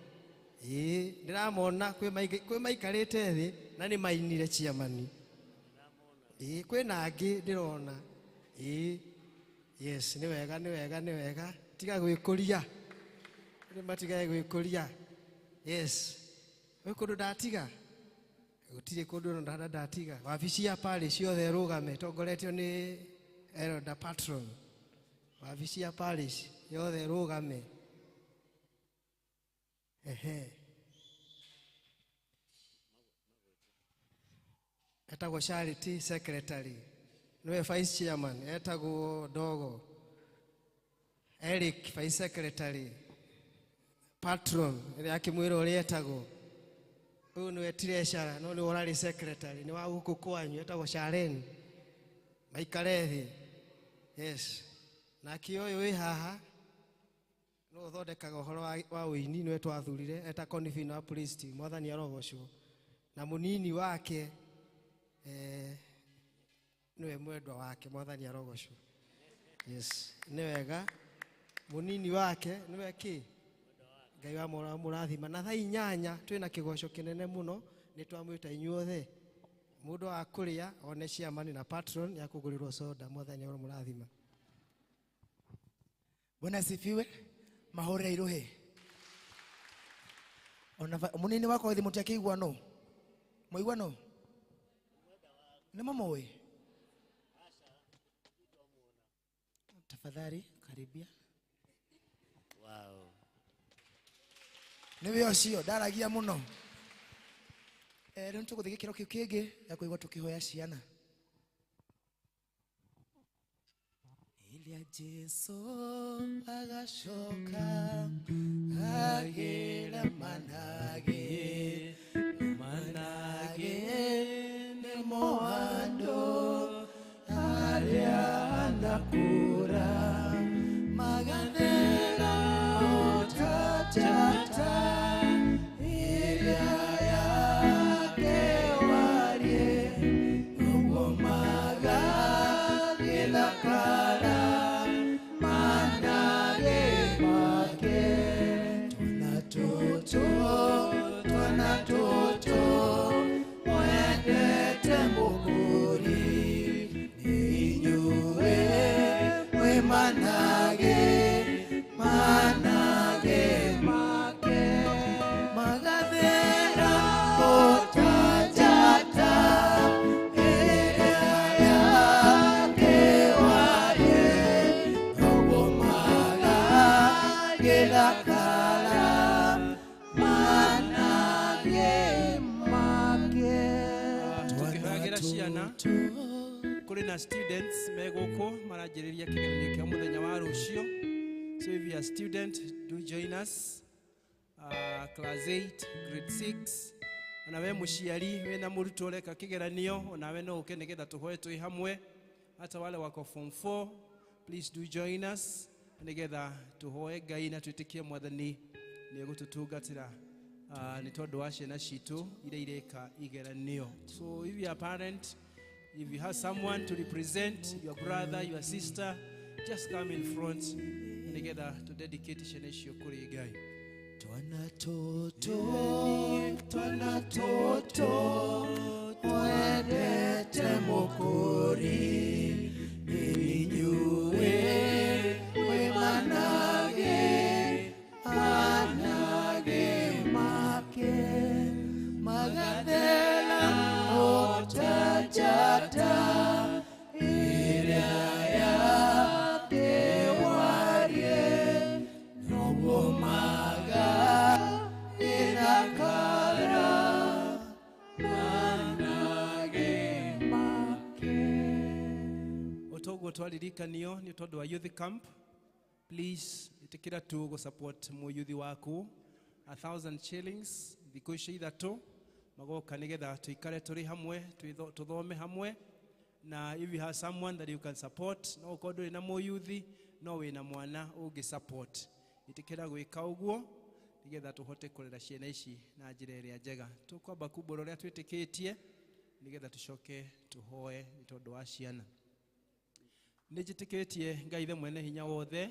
Ĩĩ, ndĩramona kwĩ maikarĩte thĩ na nĩ mainire chairman. Ĩĩ, kwĩna angĩ ndĩrona. Ĩĩ, yes, nĩ wega, nĩ wega, nĩ wega. Tiga gwĩkũria. Nĩ matigage gwĩkũria. Yes. Gwĩ kũndũ ndatiga? Gũtirĩ kũndũ ona ndatiga. Wabici ya parish yothe ĩrũgame ĩtongoretio nĩ Elder Patron. Wabici ya parish yothe ĩrũgame. Ehe. Etagwo Charity secretary. Niwe vice chairman, etagwo Dogo. Eric vice secretary. Patron ĩrĩa akĩmwĩra ũrĩa etagwo. Ũyũ nĩwe treasurer, no nĩwe ũrarĩ secretary, nĩ wa gũkũ kwanyu, etagwo Sharen. Maikare thĩ. Yes. Nake ũyũ wĩ haha no ũthondekaga ũhoro wa ũini, nĩwe twathurire, eta Convino wa priest, Mwathani arogocwo. Na mũnini wake nĩwe mwendwa wake, Mwathani arogocwo. Yes, nĩ wega. Mũnini wake nĩwe kĩ? Ngai wa mũrathima. Na thaa 8 twĩna kĩgoco kĩnene mũno, nĩ twamwĩta inyuothe. Mũndũ wa kũrĩa one chairman na patron ya kũgũrĩrwo soda, Mwathani aromũrathima. Bwana asifiwe. Mahũrĩre irũhĩ. Ona mũnini wakwa ũthĩ mũtiakĩigua no? Mwaigua no? Nĩ mũmũĩ? Tafadhali karibia. Wow. Nĩwe ũcio ndaragia mũno. Rĩu nĩtũgũthiĩ gĩkĩro kĩu kĩngĩ gĩa kũigua tũkĩhoya ciana. Ilia Jesu agacoka agĩra manage manage nĩmo andũ arĩa anakũra magathera ũtatata ĩrĩa yake warie ũguo magagĩthakara manage make twana tũtũ ciana kũrĩ na students me gũkũ maranjĩrĩria kĩgeranio kĩa mũthenya wa rũciũ. So if you are a student, do join us. Class 8, grade 6. Ona we mũciari wĩna mũrutwo ũreka kĩgeranio, onawe no ũke nĩgetha tũhoe twĩ hamwe. Hata wale wako form 4, please do join us nĩgetha tũhoe Ngai na twĩtĩkie Mwathani nĩ egũtũtungatĩra nĩ tondũ wa ciana citũ iria ireka igeranio. So if you are a parent, if you have someone to represent, your brother, your sister, just come in front nĩgetha to dedicate ciana icio kũrĩ Ngai. Twana toto, twana toto, twendete Mũkũri, inyuĩ mwĩ manage, manage make, magathera o ta njata ĩrĩa ya kĩwarie, noguo magagĩthakara manage make. Otoguo twaririkanio nĩ tondũ wa youth camp, please ĩtĩkĩra tu gũ support mũyuthi waku 1,000 shillings thikũ ici ithatũ magoka nĩgetha tũikare tũrĩ hamwe, tũthome hamwe. Na if you have someone that you can support, no ũkorwo ndũrĩ na mũyuthi no wĩna mwana ũngĩ support, ĩtĩkĩra gwĩka ũguo nĩgetha tũhote kũrera ciana ici na njĩra ĩrĩa njega. Tũkwamba kumbũra ũrĩa twĩtĩkĩtie nĩgetha tũcoke tũhoe nĩ tondũ wa ciana. Nĩ njĩtĩkĩtie Ngai Ithe mwene hinya wothe,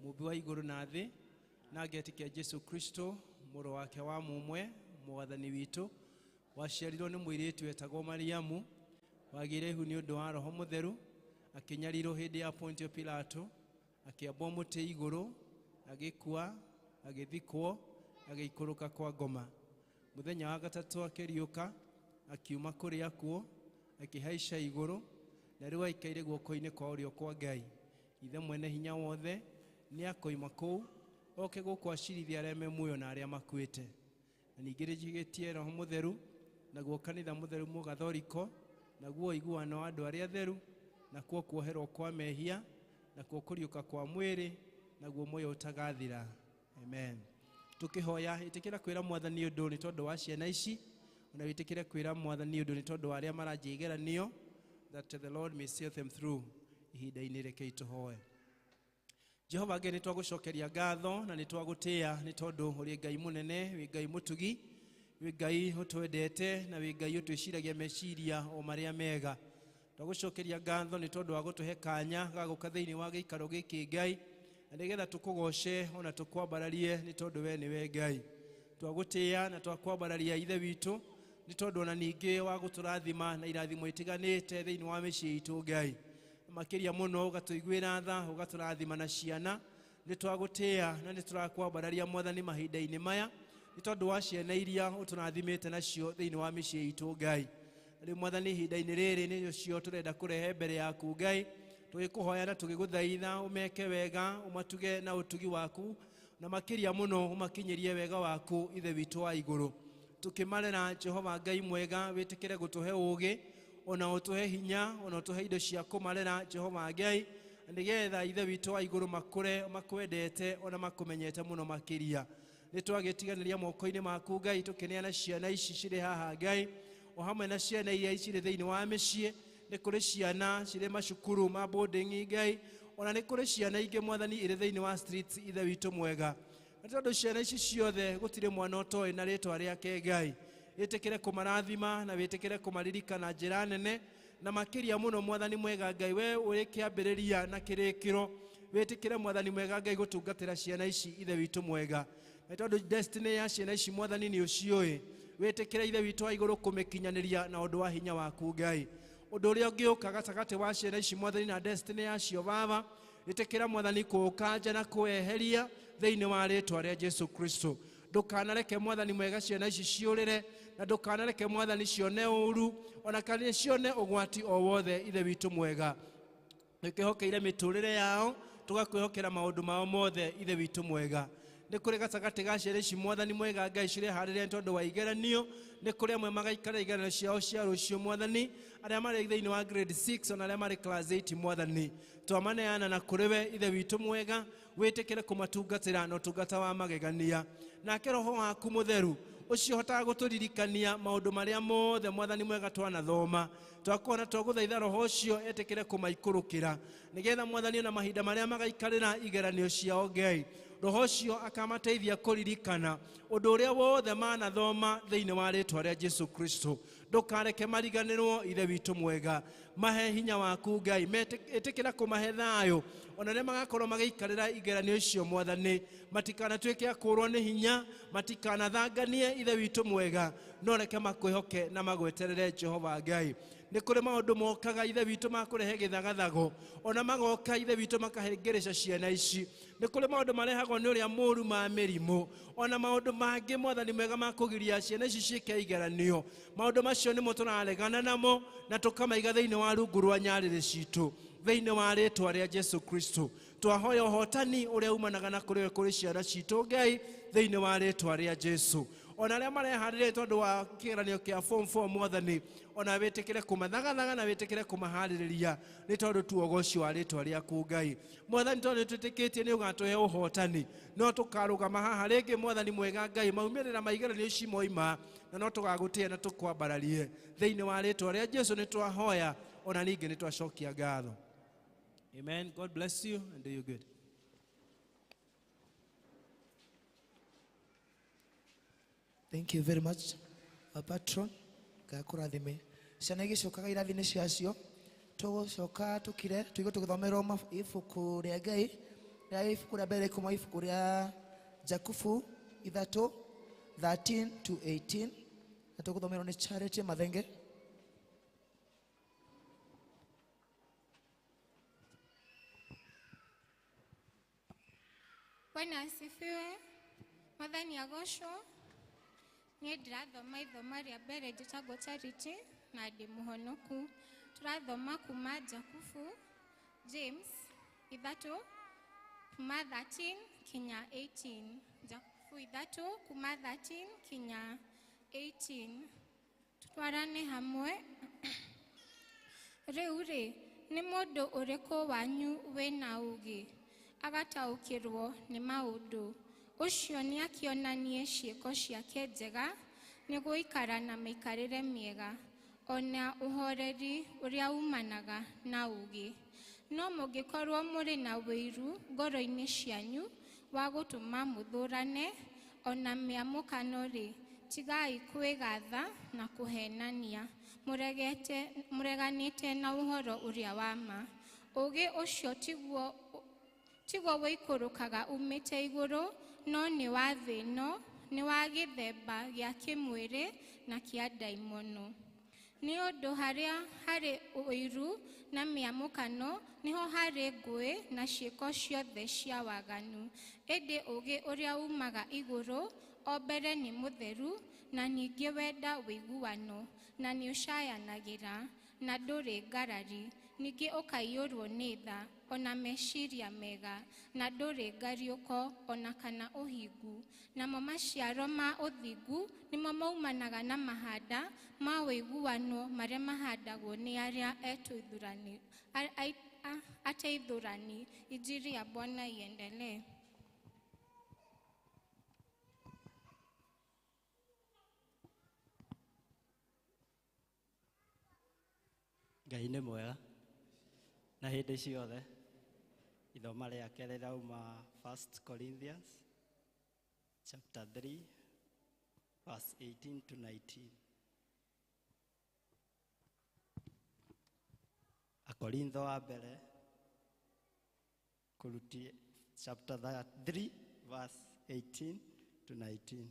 mũmbi wa igũrũ na thĩ, na ngetĩkia Jesu Kristo mũrũ wake wa mũmwe, mwathani witũ, waciarirwo nĩ mũirĩtu wetagwo Mariamu, wagĩire ihu nĩ ũndũ wa Roho Mũtheru, akĩnyarirwo hĩndĩ ya Pontio Pilato, akĩambwo mũtĩ igũrũ, agĩkua, agĩthikwo, agĩikũrũka kwa ngoma. Mũthenya wa gatatũ akĩriũka, akiuma kũrĩ akuũ, akĩhaica igũrũ, na rĩu aikaire guoko-inĩ kwa ũrĩo kwa Ngai. Ithe mwene hinya wothe nĩ akoima kũu oke gũkũ acirithie arĩa me muoyo na arĩa makuĩte. Na ningĩ nĩnjĩtĩkĩtie Roho Mũtheru, naguo kanitha mũtheru mũgathoriko, naguo ũiguano wa andũ arĩa atheru, nakuo kuoherwo kwa mehia, nakuo kũriũka kwa mwĩrĩ, naguo muoyo ũtagathira. Amen. Tũkĩhoya, ĩtĩkĩra kwĩra Mwathani ũndũ nĩ tondũ wa ciana ici, ona wĩtĩkĩre kwĩra Mwathani ũndũ nĩ tondũ wa arĩa maranjia igeranio, that the Lord may see them through. Ihinda-inĩ rekei tũhoe. Jehova Ngai, nĩ twagũcokeria ngatho na nĩ twagũtĩĩa nĩ tondũ ũrĩ Ngai mũnene, wĩ Ngai mũtugi, wĩ Ngai ũtwendete na wĩ Ngai ũtwĩciragia meciria o marĩa mega. Twagũcokeria ngatho nĩ tondũ wa gũtũhe kanya ga gũka thĩinĩ wa gĩikaro gĩkĩ Ngai, na nĩgetha tũkũgoce ona tũkwambararie nĩ tondũ we nĩwe Ngai. Twagũtĩĩa na twakwambararia Ithe witũ nĩ tondũ ona ningĩ wa gũtũrathima na irathimo itiganĩte thĩinĩ wa mĩciĩ itũ Ngai. Makĩria mũno ũgatũiguĩra tha, ũgatũrathima na ciana. Nĩ twagũtĩĩa na nĩ tũrakwambararia Mwathani mahinda-inĩ maya nĩ tondũ wa ciana iria ũtũrathimĩte nacio thĩinĩ wa mĩciĩ itũ Ngai. Rĩu Mwathani ihinda-inĩ rĩrĩ nĩcio tũrenda kũrehe mbere yaku Ngai, tũgĩkũhoya na tũgĩgũthaitha ũmeke wega, ũmatuge na ũtugi waku, na makĩria mũno ũmakinyĩrie wega waku Ithe witũ wa igũrũ. Tũkĩmarera Jehova Ngai mwega, wĩtĩkĩre gũtũhe ũũgĩ, ona ũtũhe hinya, ona ũtũhe indo cia kũmarera Jehova Ngai, nĩgetha Ithe witũ wa igũrũ makũre makwendete ona makũmenyete mũno makĩria. Nĩ twagĩtiganĩria moko-inĩ maku Ngai, tũkĩneana ciana ici cirĩ haha Ngai, o hamwe na ciana iria cirĩ thĩinĩ wa mĩciĩ. Nĩ kũrĩ ciana cirĩ macukuru ma boarding Ngai, ona nĩ kũrĩ ciana ingĩ Mwathani irĩ thĩinĩ wa streets Ithe witũ mwega. Na tondũ ciana ici ciothe gũtirĩ mwana ũtoĩ na rĩtwa rĩake Ngai, wĩtĩkĩre kũmarathima na wĩtĩkĩre kũmaririkana njĩra nene, na makĩria mũno Mwathani mwega Ngai, we ũrĩ kĩambĩrĩria na kĩrĩkĩro, wĩtĩkĩre Mwathani mwega Ngai gũtungatĩra ciana ici Ithe witũ mwega. Na tondũ destiny ya ciana ici Mwathani nĩ ũciũĩ, wĩtĩkĩre Ithe witũ wa igũrũ kũmĩkinyanĩria na ũndũ wa hinya waku Ngai. Ũndũ ũrĩa ũngĩũka gatagatĩ wa ciana ici Mwathani na destiny yacio Baba, ĩtĩkĩra Mwathani kũũkanja na kũeheria thĩinĩ wa rĩtwa rĩa Jesu Kristo. Ndũkanareke Mwathani mwega ciana ici ciũrĩre, na ndũkanareke Mwathani cione ũũru, ona kana cione ũgwati o wothe Ithe witũ mwega. Twĩkĩhokeire mĩtũrĩre yao, tũgakwĩhokera maũndũ mao mothe Ithe witũ mwega. Nĩ kũrĩ gatagatĩ ga ciana ici mwathani mwega Ngai cireharĩria nĩ tondũ wa igeranio. Nĩ kũrĩ amwe magaikara igeranio ciao cia rũciũ mwathani, arĩa marĩ thĩinĩ wa grade 6 ona arĩa marĩ class 8 mwathani. Twamaneana na kũrĩ we ithe witũ mwega, wĩtĩkĩre kũmatungatĩra na ũtungata wa magegania. Nake roho waku mũtheru ũcio ũhotaga gũtũririkania maũndũ marĩa mothe mwathani mwega twanathoma. Twakuona twagũthaitha roho ũcio etĩkĩre kũmaikũrũkĩra nĩgetha mwathani ona mahinda marĩa magaikarĩra igeranio ciao Ngai, roho ũcio akamateithia kũririkana ũndũ ũrĩa wothe manathoma thĩinĩ wa rĩtwa rĩa Jesu Kristo. Ndũkareke mariganĩrwo ithe witũ mwega, mahe hinya waku Ngai, ĩtĩkĩra kũmahe thayũ ona rĩrĩa magakorwo magĩikarĩra igeranio icio mwathani. Matikanatuĩke a kũũrwo nĩ hinya, matikanathanganie ithe witũ mwega, no reke makwĩhoke na magweterere Jehova Ngai. Nĩ kũrĩ maũndũ mokaga ithe witũ makũrehe gĩthagathago, ona magoka ithe witũ makahĩngĩrĩca ciana ici. Nĩ kũrĩ maũndũ marehagwo nĩ ũrĩa mũũru ma mĩrimũ, ona maũndũ mangĩ mwathani mwega ma kũgiria ciana ici ciĩke igeranio. Maũndũ macio nĩmo tũraregana namo na tũkamaiga thĩinĩ wa rungu rwa nyarĩrĩ citũ thĩinĩ wa rĩtwa rĩa Jesu Kristo. Twahoya ũhotani ũrĩa umanaga na kũrĩ we kũrĩ ciana citũ Ngai thĩinĩ wa rĩtwa rĩa Jesu. Ona arĩa mareharĩria tondũ wa kĩgeranio kĩa form 4 mwathani, ona wĩtĩkĩre kũmathagathaga na wĩtĩkĩre kũmaharĩrĩria nĩ tondũ tu ũgoci wa rĩtwa rĩaku Ngai. Mwathani, tondũ nĩtwĩtĩkĩtie nĩ ũgatũhe ũhotani, no tũkarũgama haha rĩngĩ mwathani mwega Ngai, maumĩrĩra ma igeranio ici moima, na no tũgagũtĩĩa na tũkwambararie thĩinĩ wa rĩtwa rĩa Jesu. Nĩ twahoya ona ningĩ nĩ twacokia ngatho. Amen. God bless you and do you good. Thank you very much, our patron. Ngai akũrathime. Ciana igĩcokaga irathi-inĩ ciacio, tũgũcoka tũkire tũigue tũgĩthomerwo ibuku rĩa Ngai, rĩa ibuku rĩa mbere kuma ibuku rĩa Jakubu 3 13 to 18, na tũgũthomerwo nĩ Charity Mathenge. Bwana asifiwe. Mwathani agocwo. Niĩ ndĩrathoma ithomo rĩa mbere njĩtagwo Charity na ndĩ mũhonoku. Tũrathoma kuma Jakubu James 3 kuma 13 kinya 18. Jakubu 3 kuma 13 kinya 18. Tutwarane hamwe. Rĩu rĩ, nĩ mũndũ ũrĩkũ wanyu wĩna ũũgĩ agataũkĩrwo nĩ maũndũ? Ũcio nĩakĩonanie ciĩko ciake njega nĩ gũikara na mĩikarĩre mĩega ona ũhoreri ũrĩa umanaga na ũũgĩ. No mũngĩkorwo mũrĩ na ũiru ngoro-inĩ cianyu wa gũtũma mũthũrane ona mĩamũkano-rĩ, tigai kwĩgatha na kũhenania mũreganĩte na ũhoro ũrĩa wa ma. Ũũgĩ ũcio tiguo wĩikũrũkaga umĩte igũrũ, no nĩ wa thĩ ĩno, nĩ wa gĩthemba gĩa kĩmwĩrĩ na kĩa ndaimono. Nĩ ũndũ harĩa harĩ ũiru na mĩamũkano nĩho harĩ ngũĩ na ciĩko ciothe cia waganu. Ĩndĩ ũũgĩ ũrĩa umaga igũrũ o mbere nĩ mũtheru, na ningĩ wenda ũiguano, na nĩũcayanagĩra, na ndũrĩ ngarari, ningĩ ũkaiyũrwo nĩ tha ona meciria mega, na ndũrĩ ngariũko ona kana ũhingu. Namo maciaro ma ũthingu nĩmo maumanaga na mahanda ma ũiguano marĩa mahandagwo nĩ arĩa ateithũrani. Injili ya Bwana iendelee. Ngai nĩ mwega na hĩndĩ ciothe. Ithoma rĩake rĩrauma 1 Corinthians chapter 3 verse 18 to 19. Akorintho wa mbere kũruti chapter 3 verse 18 to 19.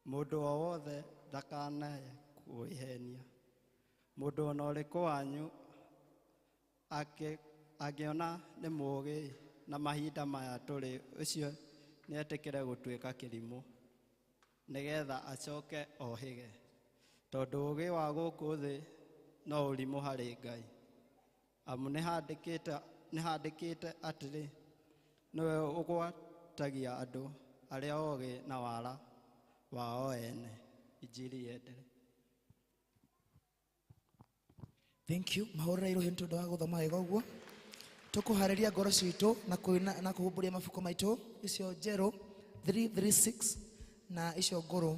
Mũndũ o wothe ndakanae kwĩhenia. Mũndũ ona ũrĩkũ wanyu angĩona nĩ mũũgĩ na mahinda maya tũrĩ, ũcio nĩetĩkĩre gũtuĩka kĩrimũ nĩgetha acoke ohĩge, tondũ ũũgĩ wa gũkũ thĩ no ũrimũ harĩ Ngai. Amu nĩhandĩkĩte atĩrĩ, Nĩwe ũgwatagia andũ arĩa ogĩ na wara wao ene. Injiri yendere. Thank you. Mahũrĩra irohe nĩ tondũ wa gũthoma wega ũguo. Tũkũharĩria ngoro citũ na kũina na kũhumbũria mabuku maitũ icio njerũ 336 na icio ngũrũ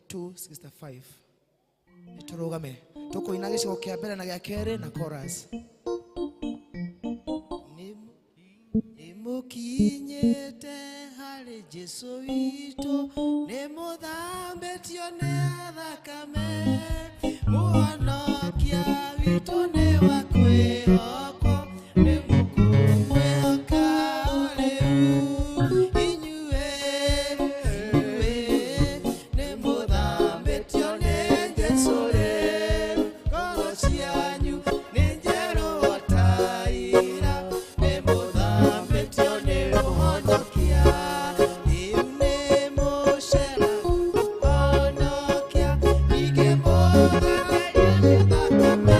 265. Nĩ tũrũgame. Tũkũina gĩcigo kĩa mbere na gĩa kerĩ na chorus. Nĩmũkinyĩte harĩ Jesũ witũ, nĩmũthambĩtio nĩ thakame, Mũhonokia witũ nĩ wa kwĩhokwo, nĩmũkũmwĩhoka rĩu. Inyuĩ, nĩmũthambĩtio nĩ Jesũ rĩu, ngoro cianyu nĩ njerũ o ta ira, nĩmũthambĩtio nĩ Mũhonokia. Rĩu nĩmũcera Mũhonokia, ningĩ mũtherio nĩ thakame,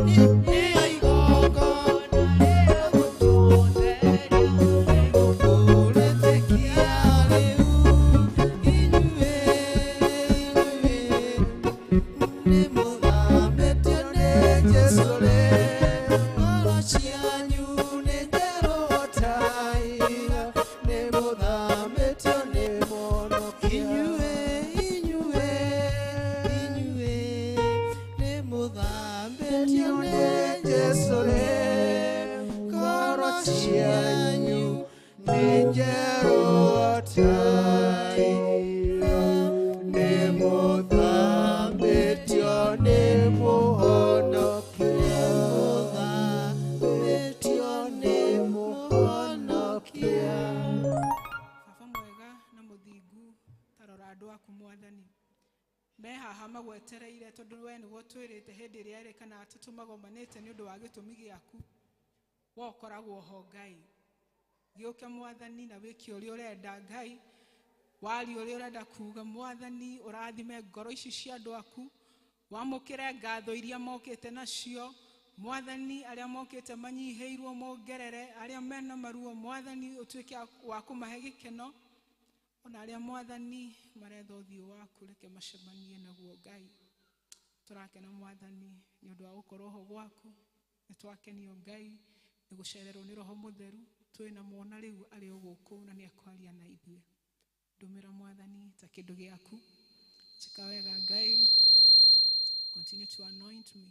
nĩyo igongona rĩa gũtũtheria, nĩmũkũrĩtĩkia rĩu. Inyuĩ, nĩmũthambĩtio nĩ Jesũ rĩu, ngoro cianyu nĩ njerũ o ta ira, nĩmũthambĩtio nĩ Mũhonokia. Inyuĩ, inyuĩ, nĩmũthambĩtio nĩ Jesũ rĩu, ngoro cianyu nĩ njerũ o ta ira, nĩmũthambĩtio nĩ Mũhonokia. Nĩmũthambĩtio nĩ Mũhonokia. Baba mwega na mũthingu, ta rora andũ aku Mwathani me haha magwetereire, tondũ we nĩguo twĩrĩte hĩndĩ ĩrĩa ĩrĩ kana atatũ magomanĩte nĩ ũndũ wa gĩtũmi gĩaku, we ũkoragwo ho Ngai. Gĩũke Mwathani na wĩke ũrĩa ũrenda Ngai, warie ũrĩa ũrenda kuga Mwathani, ũrathime ngoro ici cia andũ aku, wamũkĩre ngatho iria mokĩte nacio Mwathani, arĩa mokĩte manyihĩirwo mongerere, arĩa mena maruo Mwathani ũtuĩke wa kũmahe gĩkeno, ona arĩa Mwathani maretha ũthiũ waku reke macemanie naguo Ngai. Tũrakena Mwathani nĩ ũndũ wa gũkorwo ho gwaku, nĩ twakenio Ngai nĩ gũcererwo nĩ Roho Mũtheru, twĩna mwana rĩu arĩ o gũkũ na nĩ ekwaria na ithuĩ. Ndũmĩra Mwathani ta kĩndũ gĩaku, njĩka wega Ngai, continue to anoint me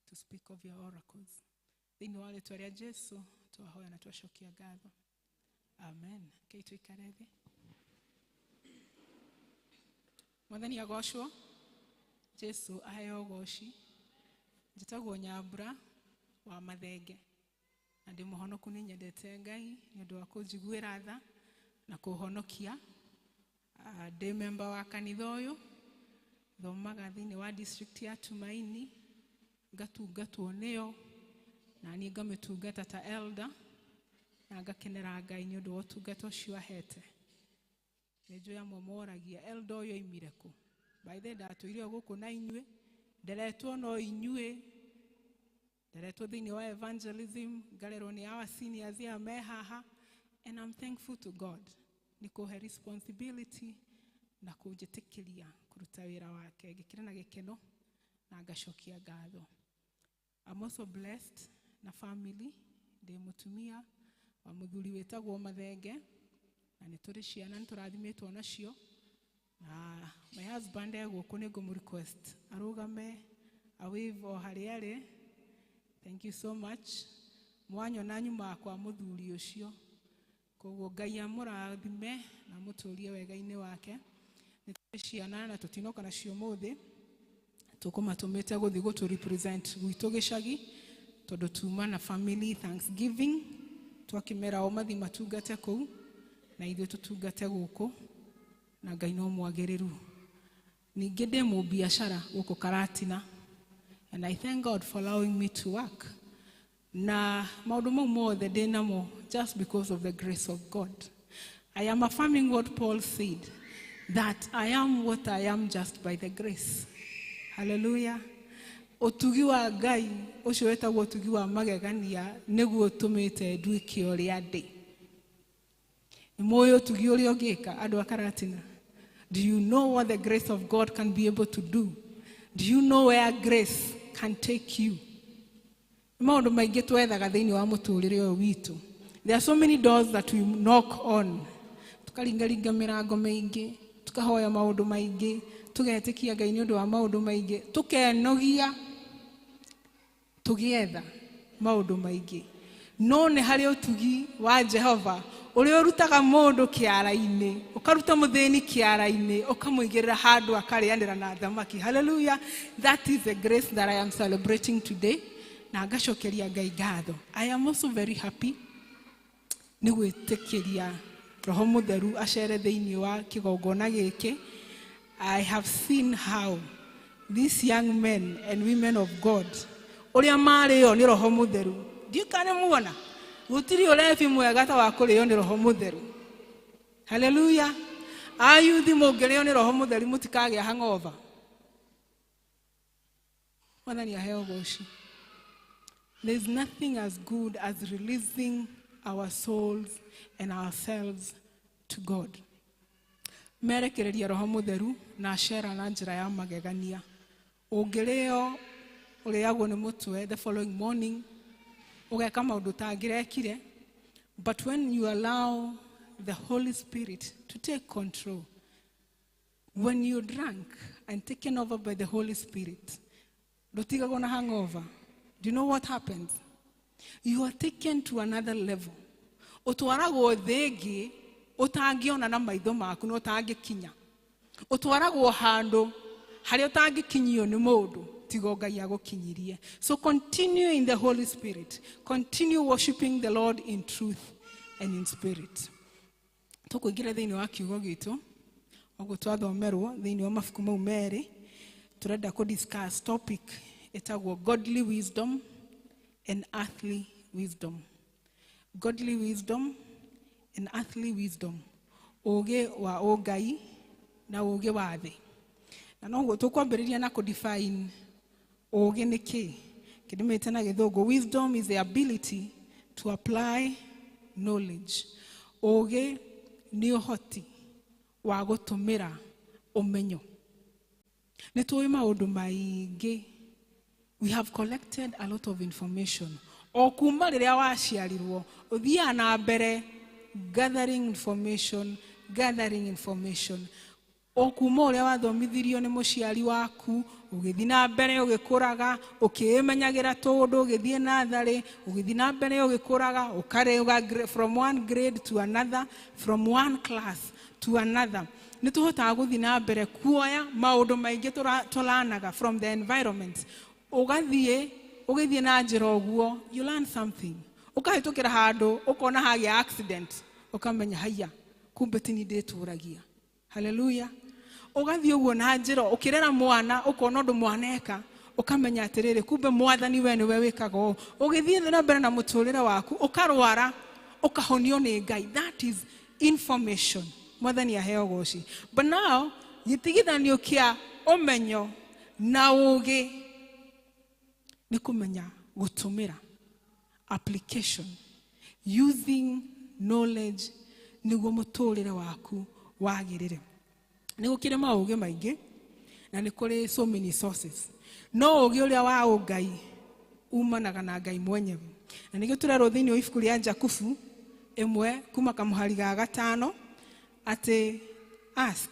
to speak of your oracles. Thĩinĩ wa rĩtwa rĩa Jesu twahoya na twacokia ngatho, amen. Kei tũikare thĩ. Mwathani agocwo, Jesu aheo ũgoci. Njĩtagwo Nyambura wa Mathenge na ndĩ mũhonoku, nĩ nyendete Ngai nĩ ũndũ wa kũnjiguĩra tha na kũhonokia. Ndĩ memba wa kanitha ũyũ, thomaga thĩinĩ wa district ya Tumaini, ngatungatwo nĩyo na niĩ ngamĩtungata ta elder, na ngakenera Ngai nĩ ũndũ wa ũtungata ũcio ahete. Nĩ njũĩ amwe moragia elder ũyũ oimire kũ. By the way, ndatũire o gũkũ na inyuĩ, nderetwo no inyuĩ, nderetwo thĩinĩ wa evangelism, ngarerwo nĩ our seniors aya me haha, and I'm thankful to God nĩ kũhe responsibility na kũnjĩtĩkĩria kũruta wĩra wake ngĩkĩra na gĩkeno na ngacokia ngatho. I'm also blessed na family, ndĩ mũtumia wa mũthuri wĩtagwo Mathenge, na nĩ tũrĩ ciana nĩ tũrathimĩtwo nacio, na my husband e gũkũ, nĩ ngũmũ request arũgame a wave o harĩa arĩ. Thank you so much. Mwanyona nyuma kwa mũthuri ũcio, koguo Ngai amũrathime na amũtũrie wega-inĩ wake. Nĩ tũrĩ ciana na tũtinoka nacio ũmũthĩ, tũkũmatũmĩte gũthiĩ gũtũ represent gwitũ gĩcagi, tondũ tuma na family thanksgiving, twakĩmera o mathiĩ matungate kũu na ithuĩ tũtungate gũkũ, na Ngai no mwagĩrĩru. Ningĩ ndĩ mũbiacara gũkũ Karatina, and I thank God for allowing me to work. Na maũndũ mau mothe ndĩ namo just because of the grace of God. I am affirming what Paul said, that I am what I am just by the grace. Hallelujah. Ũtugi wa Ngai ũcio wĩtagwo ũtugi wa magegania nĩguo ũtũmĩte nduĩke ũrĩa ndĩ. Nĩ mũĩ ũtugi ũrĩa ũngĩka andũ a Karatina? Do you know what the grace of God can be able to do? Do you know where grace can take you? Nĩ maũndũ maingĩ twethaga thĩinĩ wa mũtũrĩre ũyũ witũ. There are so many doors that we knock on. Tukaringaringa mĩrango mĩingĩ, tukahoya maũndũ maingĩ, tugetĩkia Ngai nĩ ũndũ wa maũndũ maingĩ, tukenogia tũgĩetha maũndũ maingĩ. No nĩ harĩ ũtugi wa Jehova ũrĩa ũrutaga mũndũ kĩara-inĩ, ũkaruta mũthĩni kĩara-inĩ, ũkamũigĩrĩra handũ akarĩanĩra na thamaki. Hallelujah. That is the grace that I am celebrating today. Na ngacokeria Ngai ngatho. I am also very happy nĩ gwĩtĩkĩria Roho Mũtheru acere thĩinĩ wa kĩgongona gĩkĩ. I have seen how these young men and women of God ũrĩa marĩo nĩ Roho Mũtheru. Ndiũĩ kana nĩ muona gũtirĩ ũrebi mwega ta wa kũrĩo nĩ Roho Mũtheru. Hallelujah. Ayuthi mũngĩrĩo nĩ Roho Mũtheru mũtikagĩa hangover. Mwathani aheo ũgoci. There is nothing as good as releasing our souls and ourselves to God. Merekereria Roho Mũtheru na acera na njĩra ya magegania. Ũngĩrĩo ũrĩagwo nĩ mũtwe the following morning, ũgeka maũndũ ũtangĩrekire. But when you allow the Holy Spirit to take control, when you're drunk and taken over by the Holy Spirit, ndũtigagwo na hangover. Do you know what happens? You are taken to another level. Ũtwaragwo thĩ ĩngĩ ũtangĩona na maitho maku na ũtangĩkinya. Ũtwaragwo handũ harĩa ũtangĩkinyio nĩ mũndũ tiga Ngai agũkinyirie. So continue in the Holy Spirit. Continue worshiping the Lord in truth and in spirit. Tũkũingĩra thĩinĩ wa kiugo gitũ, ũguo twathomerwo thĩinĩ wa mabuku mau merĩ, tũrenda kũ discuss topic ĩtagwo godly wisdom and earthly wisdom. Godly wisdom and earthly wisdom. Ũũgĩ wa ũngai na ũũgĩ wa thĩ. Na noguo tũkwambĩrĩria na kũ-define ũũgĩ nĩ kĩ. Kĩndũmĩte na gĩthũngũ, wisdom is the ability to apply knowledge. Ũũgĩ nĩ ũhoti wa gũtũmĩra ũmenyo. Nĩ tũĩ maũndũ maingĩ. We have collected a lot of information. O kuma rĩrĩa waciarirwo, ũthiaga na mbere gathering information, gathering information. O kuma ũrĩa wathomithirio nĩ mũciari waku, ũgĩthiĩ na mbere ũgĩkũraga, ũkĩĩmenyagĩra tũũndũ, ũgĩthiĩ natharĩ, ũgĩthiĩ na mbere ũgĩkũraga, ũkarĩga from one grade to another, from one class to another. Nĩ tũhotaga gũthiĩ na mbere kuoya maũndũ maingĩ tũranaga from the environment. Ũgathiĩ, ũgĩthiĩ na njĩra ũguo, you learn something. Ũkahĩtũkĩra handũ, ũkona hagĩa accident, ũkamenya haiya, kumbe ti niĩ ndĩtũragia. Hallelujah. Ũgathiĩ ũguo na njĩra, ũkĩrera mwana, ũkona ũndũ mwana eka, ũkamenya atĩrĩrĩ, kumbe mwathani we nĩwe wĩkaga ũũ. Ũgĩthiĩ na mbere na mũtũrĩre waku, ũkarwara, ũkahonio nĩ Ngai. That is information. Mwathani aheo ũgoci. But now, gĩtigithanio kĩa ũmenyo na ũũgĩ nĩ kũmenya gũtũmĩra application, using knowledge nĩguo mũtũrĩre waku wagĩrĩre. Nĩ gũkĩrĩ maũgĩ maingĩ na nĩ kũrĩ so many sources. No ũgĩ ũrĩa wa ũngai umanaga na Ngai mwenyewe. Na nĩkĩo tũrerwo thĩinĩ wa ibuku rĩa Jakubu ĩmwe kuma kamũhari ga 5 atĩ ask.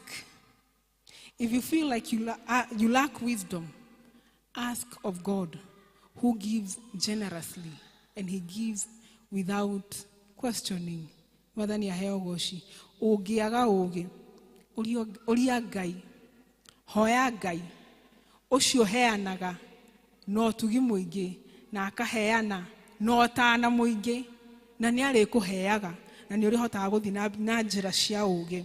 If you feel like you lack wisdom, ask of God, who gives generously, and he gives without questioning. Mwathani aheo ũgoci. Ũngĩaga ũũgĩ, ũria Ngai, hoya Ngai, ũcio ũheanaga na ũtugi mũingĩ, na akaheana na ũtana mũingĩ, na nĩ arĩkũheaga, na nĩ ũrĩhotaga gũthiĩ na njĩra cia ũũgĩ.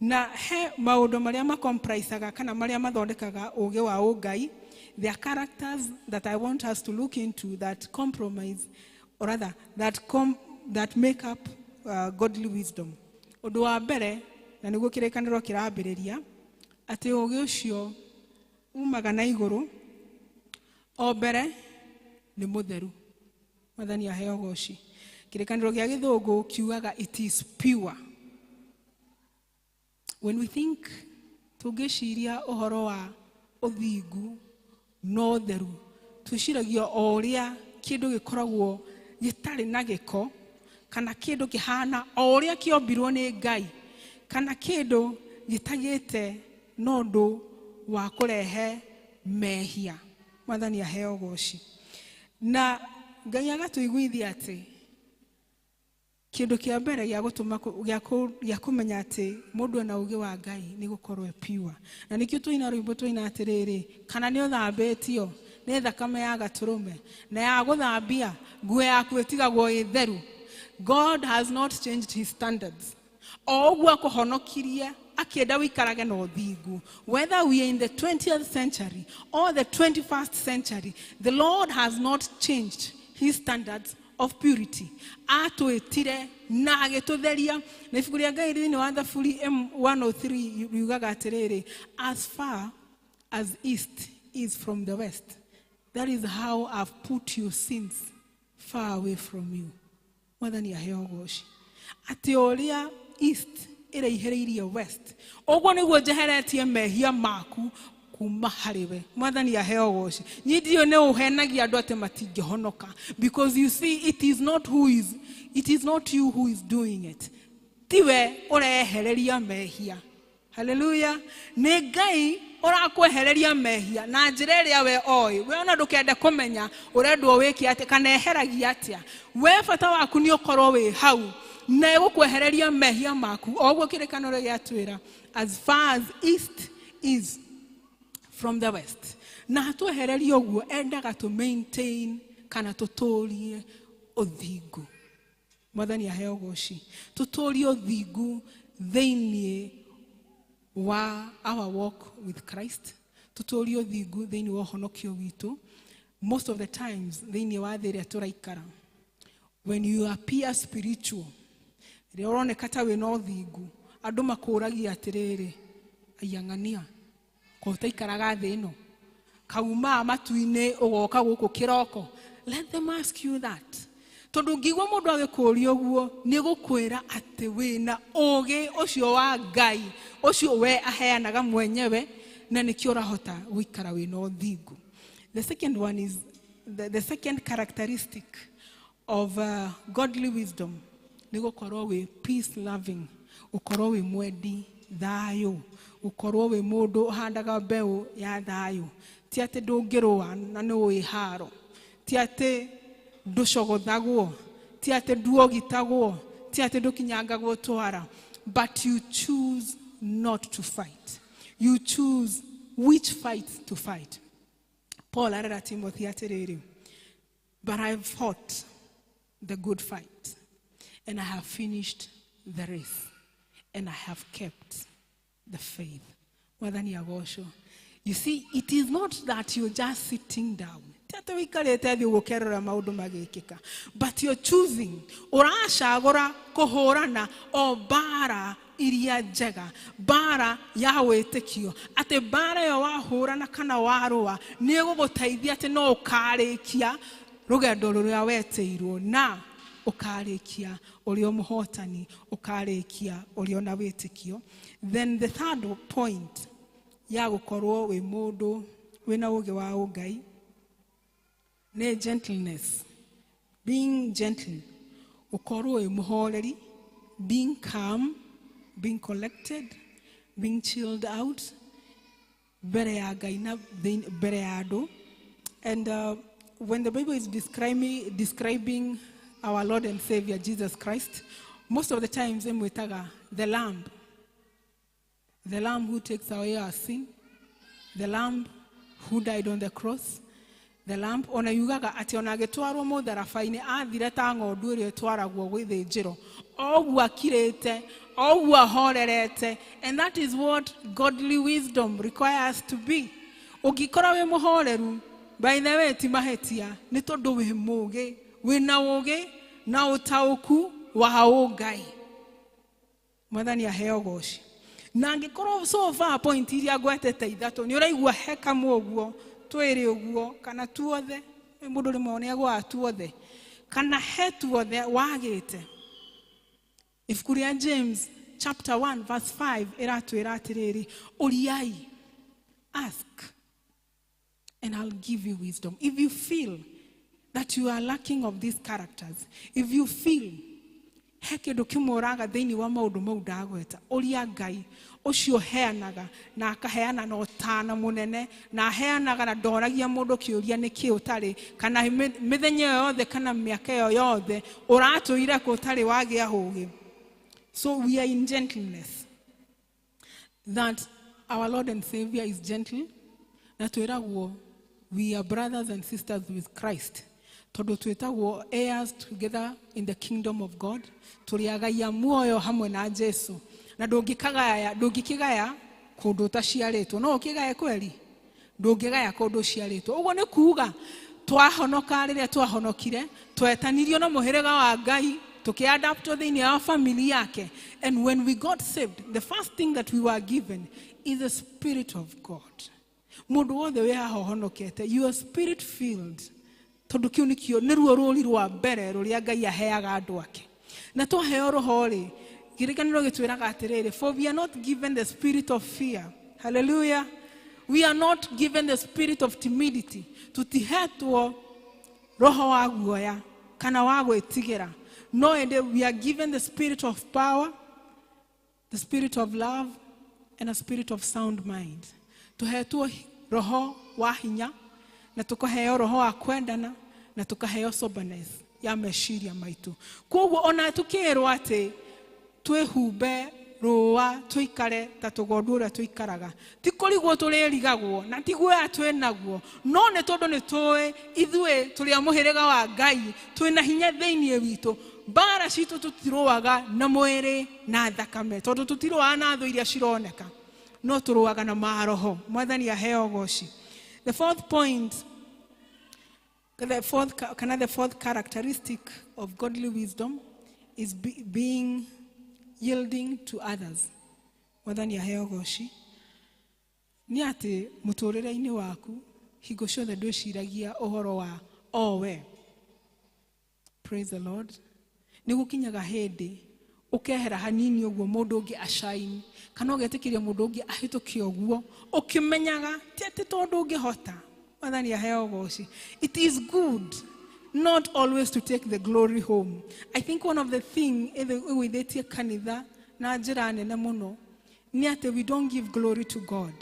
Na he maũndũ marĩa makomprisaga kana marĩa mathondekaga ũũgĩ wa ũngai. There are characters that I want us to look into that compromise, or rather, that make up godly wisdom. Ũndũ wa mbere, na nĩguo kĩrĩkanĩro kĩrambĩrĩria, atĩ ũũgĩ ũcio umaga na igũrũ, o mbere nĩ mũtheru. Mwathani aheo ũgoci. Kĩrĩkanĩro gĩa gĩthũngũ kiugaga it is pure. When we think tũngĩciria ũhoro wa ũthingu na ũtheru, twĩciragia o ũrĩa kĩndũ gĩkoragwo gĩtarĩ na gĩko, kana kĩndũ kĩhana o ũrĩa kĩombirwo nĩ Ngai, kana kĩndũ gĩtagĩte na ũndũ wa kũrehe mehia. Mwathani aheo ũgoci. Na Ngai agatũiguithia atĩ kĩndũ kĩa mbere gĩa gũtũma gĩa kũmenya atĩ mũndũ ena ũũgĩ wa Ngai nĩ gũkorwo e pure. Na nĩkĩo tũina rwĩmbo tũina atĩrĩrĩ, kana nĩ ũthambĩtio nĩ thakame ya gatũrũme na ya gũthambia nguo yaku ĩtigagwo ĩ theru. God has not changed his standards. O ũguo akũhonokirie akĩenda wĩikarage na ũthingu. Whether we are in the 20th century or the 21st century, the Lord has not changed his standards of purity. Atwĩtire na agĩtũtheria. Na ibuku rĩa Ngai thĩinĩ wa Thaburi M103 riugaga atĩrĩrĩ, as far as east is from the west, that is how I've put your sins far away from you. Mwathani aheo ũgoci. Atĩ ũrĩa east ĩraihĩrĩirie west, ũguo nĩguo njeheretie mehia maku kuma harĩ we. Mwathani aheo ũgoci. Niĩ ndiũĩ nĩ ũhenagia andũ atĩ matingĩhonoka, because you see it is not who is, it is not you who is doing it. Tiwe ũrehereria mehia. Hallelujah. Nĩ Ngai ũrakwehereria mehia na njĩra ĩrĩa we oĩ. We ona ndũkende kũmenya ũrendwo wĩke atĩa kana eheragia atĩa. We bata waku nĩ ũkorwo wĩ hau na ĩgũkwehereria mehia maku. O ũguo kĩrĩkanĩro gĩatwĩra, as far as east is from the west. Na twehereria ũguo endaga to maintain kana tũtũrie ũthingu. Mwathani aheo ũgoci. Tũtũrie ũthingu thĩinĩ wa our walk with Christ. Tũtũrie ũthingu thĩinĩ wa ũhonokio witũ. Most of the times thĩinĩ wa thĩ ĩrĩa tũraikara, when you appear spiritual, rĩrĩa ũroneka ta wĩna ũthingu, andũ makũragia atĩrĩrĩ, aiang'ania ko ũtaikaraga thĩ ĩno, kauma matu-inĩ ũgoka gũkũ kĩroko. Let them ask you that. Tondũ ũngĩigua mũndũ agĩkũria ũguo, nĩ gũkwĩra atĩ wĩna ũũgĩ ũcio wa Ngai, ũcio we aheanaga mwenyewe, na nĩkĩo ũrahota gũikara wĩna ũthingu. The second one is the second characteristic of godly wisdom nĩ gũkorwo wĩ peace loving, gũkorwo wĩ mwendi thayũ, gũkorwo wĩ mũndũ ũhandaga mbeũ ya thayũ. Ti atĩ ndũngĩrũa na nĩ ũĩ haro, ti atĩ ndũcogothagwo, ti atĩ nduogitagwo, ti atĩ ndũkinyangagwo twara, but you choose not to fight. You choose which fight to fight. Paul arera Timothy atĩrĩrĩ, but I have fought the good fight, and I have finished the race, and I have kept the faith. Mwathani agocwo. You see, it is not that you're just sitting down. Ti atĩ wĩikarĩte thĩ ũgũkerora maũndũ magĩkĩka, but you're choosing. Ũracagũra kũhũrana o mbara iria njega, mbara ya wĩtĩkio, atĩ mbara ĩyo wahũrana kana warũa nĩ ĩgũgũteithia atĩ no ũkarĩkia rũgendo rũrĩa wetĩirwo, na ũkarĩkia ũrĩ o mũhotani, ũkarĩkia ũrĩ o na wĩtĩkio. Then the third point ya gũkorwo wĩ mũndũ wĩna ũũgĩ wa ũngai nĩ gentleness. Being gentle, gũkorwo wĩ mũhoreri, being calm, being collected, being chilled out mbere ya Ngai na mbere ya andũ. And when the Bible is describing our Lord and Savior Jesus Christ, most of the times ĩmwĩtaga the Lamb. The Lamb who takes away our sin, the Lamb who died on the cross, the Lamb. Ona yugaga atĩ ona agĩtwarwo mũtharaba-inĩ athire ta ng'ondu ĩrĩa ĩtwaragwo gĩthĩnjĩro, o ũguo akirĩte, o ũguo ahorerete. And that is what godly wisdom requires to be. Ũngĩkorwo wĩ mũhoreru, by the way, ti mahĩtia, nĩ tondũ wĩ mũũgĩ, wĩna ũũgĩ na ũtaũku wa ũngai. Mwathani aheo ũgoci. Na angĩkorwo so far point iria ngwetete ithatũ nĩ ũraigua he kamwe ũguo, twĩrĩ ũguo, kana tuothe, mũndũ rĩmwe nĩ agũaga tuothe, kana he tuothe wagĩte. Ibuku rĩa James chapter 1 verse 5 ĩratwĩra atĩrĩrĩ, ũriai, ask and I'll give you wisdom. If you feel that you are lacking of these characters, if you feel he kĩndũ kĩmwe ũraga thĩinĩ wa maũndũ mau ndagweta, ũria Ngai ũcio ũheanaga na akaheana na ũtana mũnene, na aheanaga na ndoragia mũndũ kĩũria nĩ kĩ ũtarĩ, kana mĩthenya ĩyo yothe kana mĩaka ĩyo yothe ũratũire kũ ũtarĩ wagĩa ũgĩ. So we are in gentleness, that our Lord and Savior is gentle, na twĩragwo we are brothers and sisters with Christ, tondũ twĩtagwo heirs together in the kingdom of God, tũrĩ agai a muoyo hamwe na Jesu. Na ndũngĩkagaya, ndũngĩkĩgaya kũndũ ũtaciarĩtwo. No ũkĩgaye kweri? Ndũngĩgaya kũndũ ũciarĩtwo. Ũguo nĩ kuuga twahonoka rĩrĩa twahonokire, twetanirio na mũhĩrĩga wa Ngai, tũkĩadaptwo thĩinĩ wa family yake. And when we got saved, the first thing that we were given is the Spirit of God. Mũndũ wothe wĩ haha ũhonokete, you are spirit filled, tondũ kĩu nĩkĩo nĩruo rũri rwa mbere rũrĩa Ngai aheaga andũ ake. Na twaheo roho rĩ, kĩrĩkanĩro gĩtwĩraga atĩrĩrĩ, for we are not given the spirit of fear. Hallelujah. We are not given the spirit of timidity. Tutihetwo roho wa guoya kana wa gwĩtigĩra, no ĩndĩ we are given the spirit of power, the spirit of love, and a spirit of sound mind. Tuhetwo roho wa hinya, na tukaheo roho wa kwendana, na tukaheo soberness ya meciria maitu. Koguo ona tukirwo atĩ twĩhumbe rũa tũikare ta tũgondu ũrĩa tũikaraga, ti kũrigwo tũrĩrigagwo na ti guoya twĩnaguo, no nĩ tondũ nĩ tũĩ ithuĩ tũrĩ a mũhĩrĩga wa Ngai, twĩna hinya thĩinĩ witũ. Mbara citũ tũtirũaga na mwĩrĩ na thakame, tondũ tũtirũaga na thũ iria cironeka, no tũrũaga na maroho. Mwathani aheo goci. The fourth point, the fourth, kana the fourth characteristic of godly wisdom is being yielding to others. Mwathani aheo goci. Nĩ atĩ mũtũrĩre-inĩ waku hingo ciothe ndwĩciragia ũhoro wa o we. Praise the Lord. Nĩ gũkinyaga hĩndĩ ũkehera hanini ũguo mũndũ ũngĩ ashine, kana ũgetĩkĩria mũndũ ũngĩ ahĩtũke ũguo ũkĩmenyaga ti atĩ tondũ ũngĩhota. Mwathani aheo goci. It is good not always to take the glory home. I think one of the thing ĩgũithĩtie kanitha na njĩra nene mũno nĩ atĩ we don't give glory to God.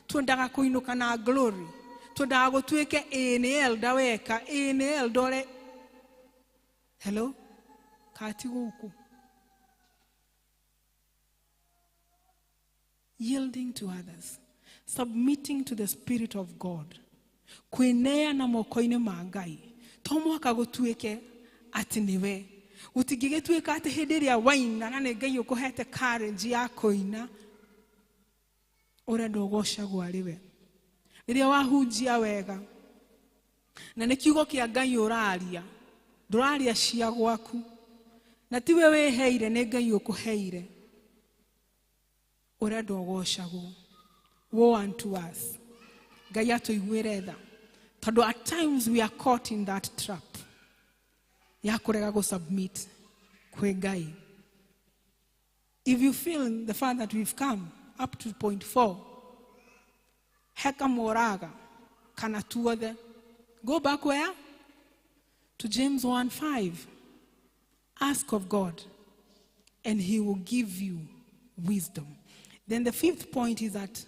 Twendaga kũinũka na glory, twendaga gũtuĩke ĩĩ nĩ elder weka, ĩĩ nĩ elder ũrĩa. Hello, kati gũkũ. Yielding to others, submitting to the Spirit of God, kwĩneana moko-inĩ ma Ngai. To mũhaka gũtuĩke atĩ nĩwe, gũtingĩgĩtuĩka atĩ hĩndĩ ĩrĩa waina na nĩ Ngai ũkũhete courage ya kũina, ũrenda ũgocagwo arĩ we. Rĩrĩa wahunjia wega na nĩ kiugo kĩa Ngai ũraria, ndũraria cia gwaku, na tiwe wĩheire, nĩ Ngai ũkũheire, ũrenda ũgocagwo. Woe unto us. Ngai atũiguĩre tha, tondũ at times we are caught in that trap ya kũrega gũ-submit kwĩ Ngai. If you feel the fact that we've come up to point 4, heka moraga kana tuothe, go back where? To James 1:5. Ask of God and he will give you wisdom. Then the fifth point is that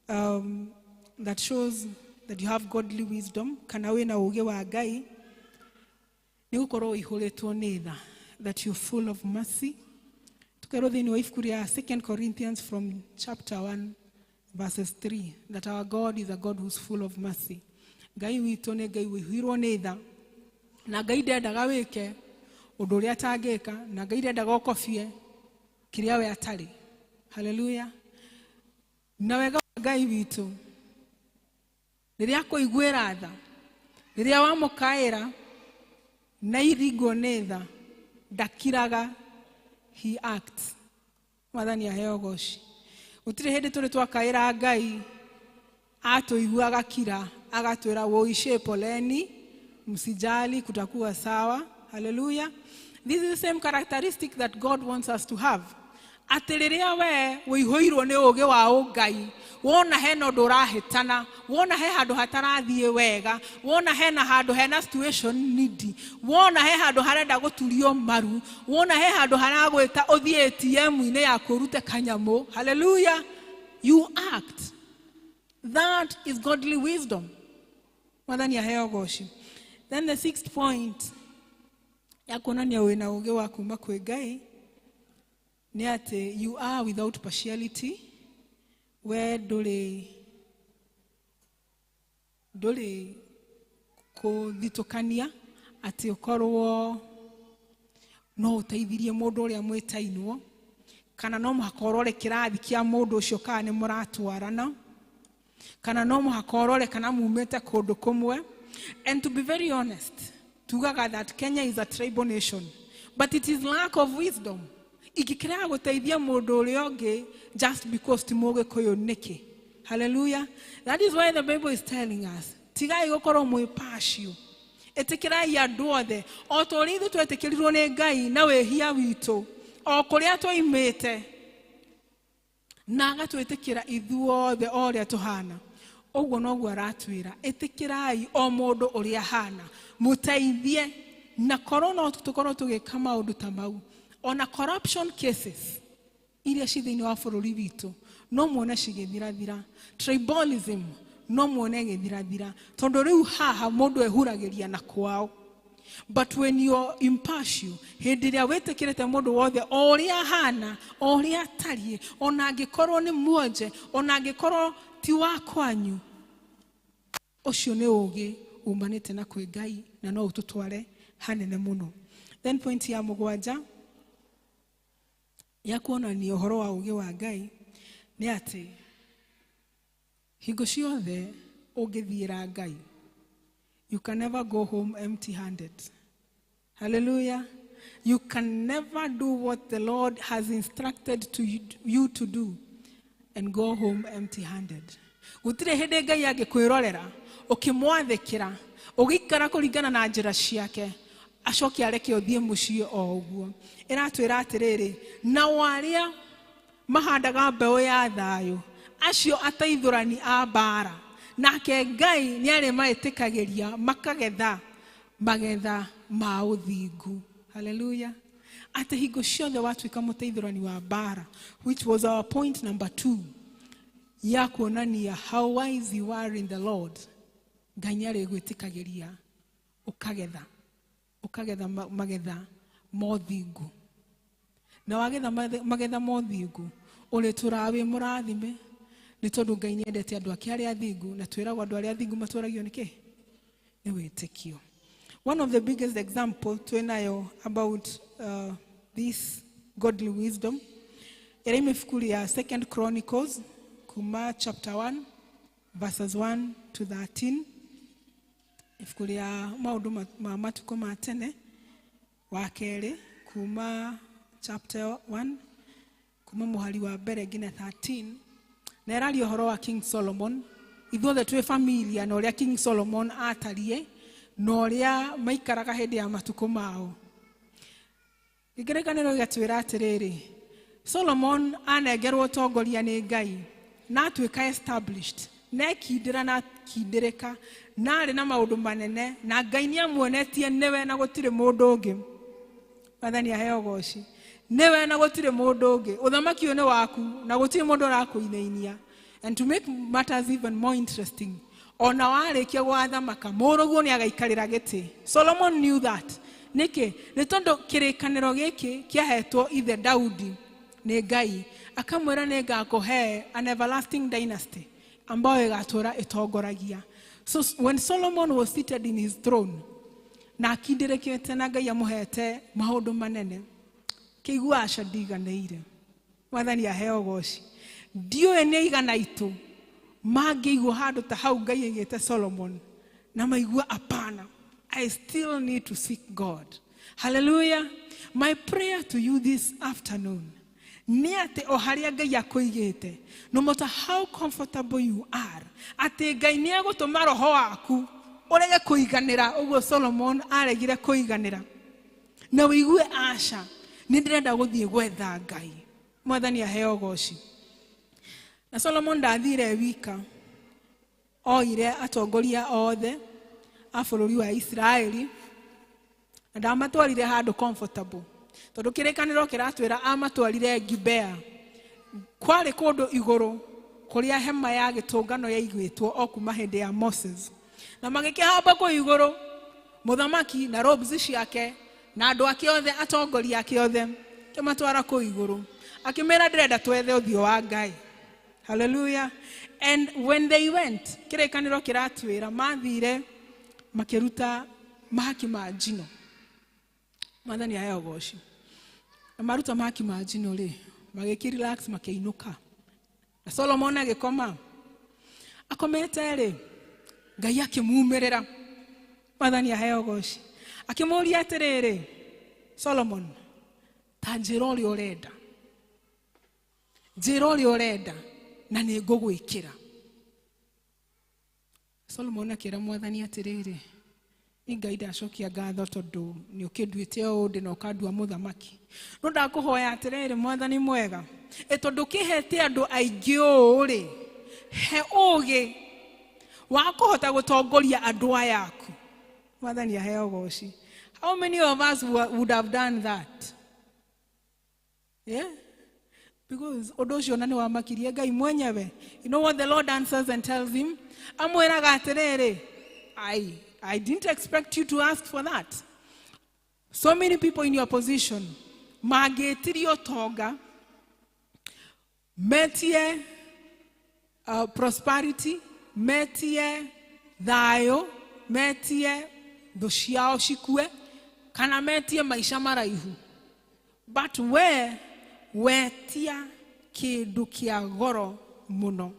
that shows that you have godly wisdom, kana wĩna ũũgĩ wa Ngai, nĩ gũkorwo ũihũrĩtwo nĩ tha, that you're full of mercy. Tukerwo thĩinĩ wa ibuku rĩa 2 Corinthians from chapter 1 verses 3, that our God is a God who's full of mercy. Ngai witũ nĩ Ngai ũihũirwo nĩ tha, na Ngai ndendaga wĩke ũndũ ũrĩa atangĩka, na Ngai ndendaga ũkobie kĩrĩa we atarĩ. Hallelujah. Na wega wa Ngai witũ, rĩrĩa akũiguĩra tha, rĩrĩa wamũkaĩra na iringwo nĩ tha, ndakiraga, he acts. Mwathani aheo goci. Gũtirĩ hĩndĩ tũrĩ twakaĩra Ngai atũigua agakira, agatwĩra woishe poleni, msijali, kutakuwa sawa. Hallelujah. This is the same characteristic that God wants us to have. Atĩ rĩrĩa we wĩihũirwo nĩ ũũgĩ wa ũngai, wona hena ũndũ ũrahĩtana, wona he handũ hatarathiĩ wega, wona hena handũ hena situation needy, wona he handũ harenda gũturio maru, wona he handũ haragwĩta ũthiĩ ATM-inĩ yaku ũrute kanyamũ. Hallelujah. You act. That is godly wisdom. Mwathani aheo goci. Then the sixth point ya kuonania wĩna ũũgĩ wa kuma kwĩ Ngai nĩ atĩ you are without partiality. We ndũrĩ kũthitũkania atĩ ũkorwo no ũteithirie mũndũ ũrĩa mwĩtainwo, kana no mũhaka ũrore kĩrathi kĩa mũndũ ũcio kana nĩ mũratwarana, kana no mũhaka ũrore kana mumĩte kũndũ kũmwe. And to be very honest, tugaga that Kenya is a tribal nation, but it is lack of wisdom. Ingĩkĩrega gũteithia mũndũ ũrĩa ũngĩ just because ti mũgĩkũyũ nĩkĩ? Hallelujah. That is why the Bible is telling us, tigai gũkorwo mwĩ partial. Ĩtĩkĩrai andũ othe o ta ũrĩa ithuĩ twetĩkĩrirwo nĩ Ngai na wĩhia witũ, o kũrĩa twoimĩte, na agatwĩtĩkĩra ithuothe o ũrĩa tũhana. Ũguo noguo aratwĩra, ĩtĩkĩrai o mũndũ ũrĩa ahana, mũteithie. Na korwo no tũkorwo tũgĩka maũndũ ta mau, ona corruption cases iria ci thĩinĩ wa bũrũri witũ no muone cigĩthirathira, tribalism no muone ĩgĩthirathira, tondũ rĩu haha mũndũ ehuragĩria na kwao. But when you are impartial, hĩndĩ ĩrĩa wĩtĩkĩrĩte mũndũ wothe o ũrĩa ahana, o ũrĩa atariĩ, ona angĩkorwo nĩ muonje, ona angĩkorwo ti wa kwanyu, ũcio nĩ ũũgĩ umanĩte na kwĩ Ngai na no ũtũtware hanene mũno. Then point ya mũgwanja ya kuonania ũhoro wa ũũgĩ wa Ngai nĩ atĩ hingo ciothe ũngĩthiĩra Ngai, you can never go home empty-handed. Hallelujah. You can never do what the Lord has instructed to you to do and go home empty-handed. Gũtirĩ hĩndĩ Ngai angĩkwĩrorera ũkĩmwathĩkĩra ũgĩikara kũringana na njĩra ciake acoke areke ũthiĩ mũciĩ o ũguo. Ĩratwĩra atĩrĩrĩ, nao arĩa mahandaga mbeũ ya thayũ, acio ateithũrani a mbara, nake Ngai nĩ arĩmaĩtĩkagĩria makagetha magetha ma ũthingu. Hallelujah. Atĩ hingo ciothe watuĩka mũteithũrani wa mbara, which was our point number 2 ya kuonania how wise you are in the Lord, Ngai nĩ arĩgwĩtĩkagĩria ũkagetha magetha ma ũthingu. Na wagetha magetha ma ũthingu, ũrĩtũraga wĩ mũrathime, nĩ tondũ Ngai nĩ endete andũ ake arĩa athingu, na twĩragwo andũ arĩa athingu matũragio nĩ kĩ? Nĩ wĩtĩkio. One of the biggest example twĩnayo about this godly wisdom ĩrĩa ibuku rĩa 2 Chronicles kuma chapter 1 verses 1 to 13, ibuku rĩa maũndũ ma matukũ ma tene wa kerĩ kuma chapter 1 kuma mũhari wa mbere nginya 13, na ĩraria ũhoro wa King Solomon. Ithuothe twĩ familia na ũrĩa King Solomon atariĩ na ũrĩa maikaraga hĩndĩ ya matukũ mao. Gĩkĩrĩkanĩro gĩgatwĩra atĩrĩrĩ, Solomon anengerwo ũtongoria nĩ Ngai na atuĩka established, na ekindĩra na akindĩrĩka, na arĩ na maũndũ manene, na Ngai nĩ amuonetie nĩwe na gũtirĩ mũndũ ũngĩ. Mwathani aheo goci. Nĩwe na gũtirĩ mũndũ ũngĩ. Ũthamaki ũyũ nĩ waku na gũtirĩ mũndũ ũrakũinainia. And to make matters even more interesting, ona warĩkia gwathamaka mũrũguo nĩ agaikarĩra gĩtĩ. Solomon knew that. Nĩkĩ? Nĩ tondũ kĩrĩkanĩro gĩkĩ kĩahetwo ithe Daudi nĩ Ngai, akamwĩra nĩ ngakũhe an everlasting dynasty ambayo ĩgatũra ĩtongoragia. So when Solomon was seated in his throne, na akindĩrĩkĩte na Ngai amũhete maũndũ manene, kĩigua aca ndiganĩire. Mwathani aheo goci. Ndiũĩ nĩ aigana aitũ mangĩigua handũ ta hau Ngai aigĩte Solomon na maigua apana, I still need to seek God. Hallelujah. My prayer to you this afternoon nĩ atĩ o harĩa Ngai akũigĩte, no matter how comfortable you are, atĩ Ngai nĩ egũtũma roho waku ũrege kũiganĩra ũguo Solomon aregire kũiganĩra, na ũigue aca, nĩ ndĩrenda gũthiĩ gwetha Ngai. Mwathani aheo goci. Na Solomon ndathire wika, oire atongoria othe a bũrũri wa Isiraeli, na ndamatwarire handũ comfortable, tondũ kĩrĩkanĩro kĩratwĩra amatwarire Gibea. Kwarĩ kũndũ igũrũ kũrĩa hema ya gĩtũngano yaigĩtwo o kuma hĩndĩ ya Moses, na magĩkĩhamba kũu igũrũ mũthamaki na robes ciake na andũ ake othe, atongoria ake othe, kĩmatwara kũu igũrũ, akĩmera ndĩrenda twethe ũthiũ wa Ngai. Hallelujah. And when they went, kĩrĩkanĩro kĩratwĩra mathire makĩruta mahaki ma njino. Mwathani aheo goci. Na maruta mahaki ma njino rĩ, magĩkĩ relax makĩinũka. Na Solomon agĩkoma. Akomete rĩ, Ngai akĩmumĩrĩra. Mwathani aheo goci. Akĩmũũria atĩrĩrĩ, Solomon, ta njĩra ũrĩa ũrenda. Njĩra ũrĩa ũrenda na nĩ ngũgwĩkĩra. Solomon akĩra Mwathani atĩrĩrĩ, nĩ Ngai ndacokia ngatho tondũ nĩ ũkĩnduĩte ũũ ndĩ na ũkandua mũthamaki. No ndakũhoya atĩrĩrĩ Mwathani mwega, ĩ tondũ kĩhete andũ aingĩ ũũ rĩ, he ũũgĩ wa kũhota gũtongoria andũ aya aku. Mwathani aheo goci. How many of us would have done that? Yeah? Because ũndũ ũcio na nĩ wamakirie Ngai mwenyewe. You know what the Lord answers and tells him? Amwĩraga atĩrĩrĩ, I didn't expect you to ask for that. So many people in your position mangĩtirio ũtonga, metie prosperity, metie thayũ, metie thũ ciao cikue, kana metie maica maraihu. But we wetia kĩndũ kĩa goro mũno.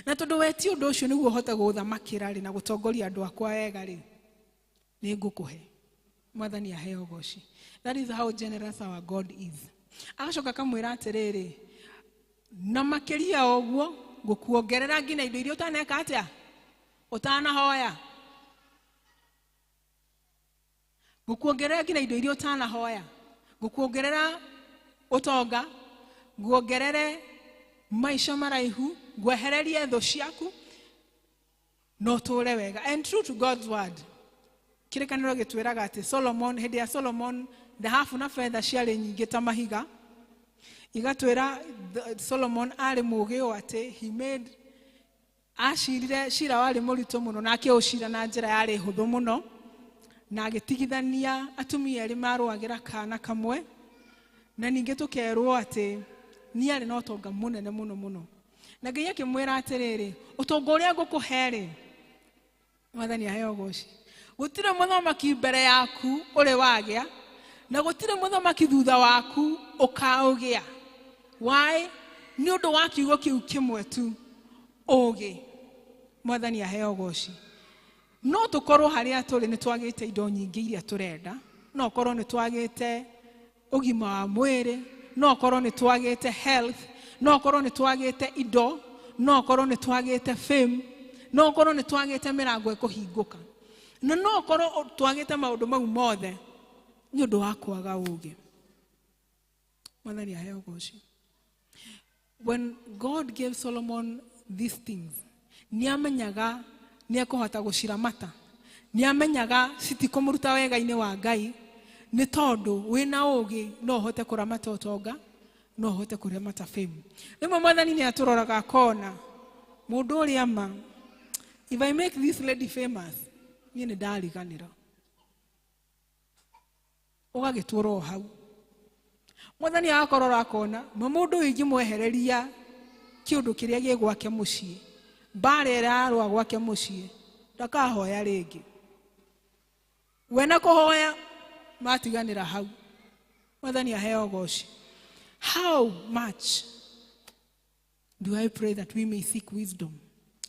Na tondũ wetia ũndũ ũcio nĩguo ũhote gũthamakĩra rĩ na gũtongoria andũ akwa wega rĩ, nĩ ngũkũhe. Mwathani aheo goci. That is how generous our God is. Agacoka akamwĩra atĩrĩrĩ, na makĩria ũguo ngũkuongerera nginya indo iria ũtaneka atĩa, ũtanahoya. Ngũkuongerera nginya indo iria ũtanahoya. Ngũkuongerera ũtonga, nguongerere maica maraihu, ngwehererie thũ ciaku, na ũtũũre wega. And true to God's word, kĩrĩkanĩro gĩtwĩraga atĩ Solomon, hĩndĩ ya Solomon, thahabu na betha ciarĩ nyingĩ ta mahiga. Igatwĩra Solomon arĩ mũũgĩ ũũ atĩ he made, acirire cira warĩ mũritũ mũno na akĩũcira na njĩra yarĩ hũthũ mũno, na agĩtigithania atumia erĩ marũagĩra kana kamwe. Na ningĩ tũkerwo atĩ nĩ arĩ na ũtonga mũnene mũno mũno. Na Ngai akĩmwĩra atĩrĩrĩ, ũtonga ũrĩa ngũkũhe rĩ, Mwathani aheo goci, gũtirĩ mũthamaki mbere yaku ũrĩ wagĩa, na gũtirĩ mũthamaki thutha waku ũkaũgĩa. Why? Nĩ ũndũ wa kiugo kĩu kĩmwe tu, ũũgĩ. Mwathani aheo goci. No tũkorwo harĩa tũrĩ nĩ twagĩte indo nyingĩ iria tũrenda, no ũkorwo nĩ twagĩte ũgima wa mwĩrĩ, no ũkorwo nĩ twagĩte health, no ũkorwo nĩ twagĩte indo, no ũkorwo nĩ twagĩte fame, no ũkorwo nĩ twagĩte mĩrango ĩkũhingũka, na no ũkorwo twagĩte maũndũ mau mothe nĩ ũndũ wa kwaga ũũgĩ. Mwathani aheo goci. When God gave Solomon these things, nĩ amenyaga nĩ ekũhota gũciramata, nĩ amenyaga citikũmũruta wega-inĩ wa Ngai, nĩ tondũ wĩna ũũgĩ no ũhote kũramata ũtonga, no ũhote kũramata fame. Rĩmwe Mwathani nĩ atũroraga akona mũndũ ũrĩa ma, if I make this lady famous, niĩ nĩ ndariganĩra. Ũgagĩtũra o hau. Mwathani agakorora akona ma mũndũ ũyũ ingĩmwehereria kĩũndũ kĩrĩa gĩ gwake mũciĩ, mbara ĩrarũa gwake mũciĩ, ndakahoya rĩngĩ. We na kũhoya matiganĩra hau. Mwathani aheo goci. How much do I pray that we may seek wisdom?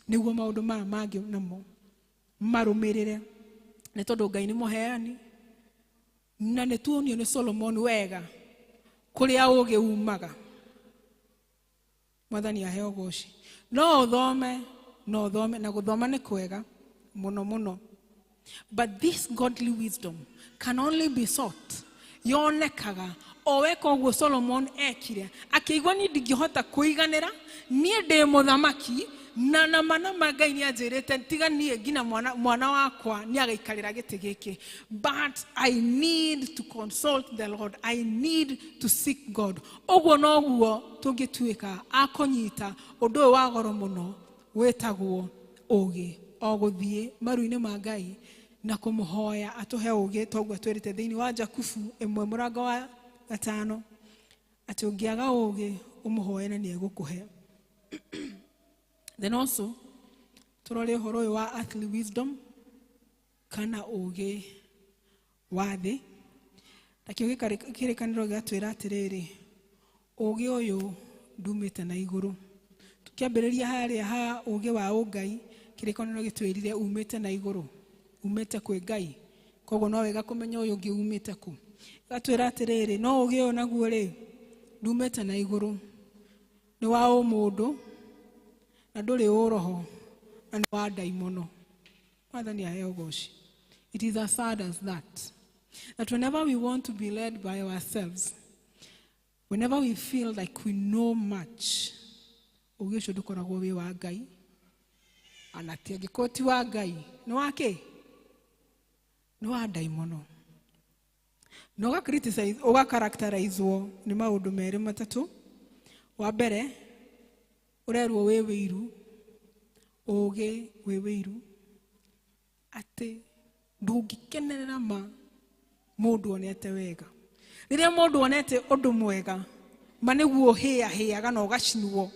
Nĩguo maũndũ maya mangĩ namo marũmĩrĩre, nĩ tondũ Ngai nĩ mũheani, na nĩ tuonio nĩ Solomon wega kũrĩa ũũgĩ umaga. Mwathani aheo goci. No ũthome, no ũthome, na gũthoma nĩ kwega mũno mũno. But this godly wisdom can only be sought, yonekaga O weka ũguo Solomon ekire, akĩigua niĩ ndingĩhota kũiganĩra, niĩ ndĩ mũthamaki na nama nama Ngai nĩ anjĩrĩte tiga niĩ nginya mwana wakwa nĩ agaikarĩra gĩtĩ gĩkĩ, but I need to consult the Lord, I need to seek God. Ũguo noguo tũngĩtuĩka a kũnyita ũndũ ũyũ wa goro mũno wĩtagwo ũgĩ, o gũthiĩ maru-inĩ ma Ngai na kũmũhoya atũhe ũgĩ, toguo atwĩrĩte thĩinĩ wa Jakubu 1 mũrango wa 5 atĩ ũngĩaga ũgĩ ũmũhoe na nĩ egũkũhe. Then also tũrore ũhoro ũyũ wa earthly wisdom kana ũgĩ wa thĩ. Nakĩo kĩrĩkanĩro gĩatwĩra atĩrĩrĩ, ũgĩ ũyũ ndumĩte na igũrũ. Tũkĩambĩrĩria harĩa ha ũgĩ wa ũngai, kĩrĩkanĩro gĩtwĩrire umĩte na igũrũ, umĩte kwĩ Ngai, koguo no wega kũmenya ũyũ ũngĩ umĩte kũ. Gatwĩra atĩrĩrĩ, no ũgĩ ũyũ naguo rĩ ndumĩte na igũrũ, nĩ wa ũmũndũ na ndũrĩ ũroho na nĩ wa ndaimono. Mwathani aheo ũgoci. It is as sad as that, that whenever we want to be led by ourselves, whenever we feel like we know much, ũgĩ ũcio ndũkoragwo wĩ wa Ngai, ana ti angĩkorwo ti wa Ngai nĩ wa kĩ? Nĩ wa ndaimono. Na ũga criticize, ũga characterizwo nĩ maũndũ merĩ matatũ. Wa mbere, ũrerwo wĩ wĩiru, ũgĩ wĩ wĩiru, atĩ ndũngĩkenerera ma mũndũ onete wega. Rĩrĩa mũndũ onete ũndũ mwega, ma nĩguo hĩahĩaga na ũgacinwo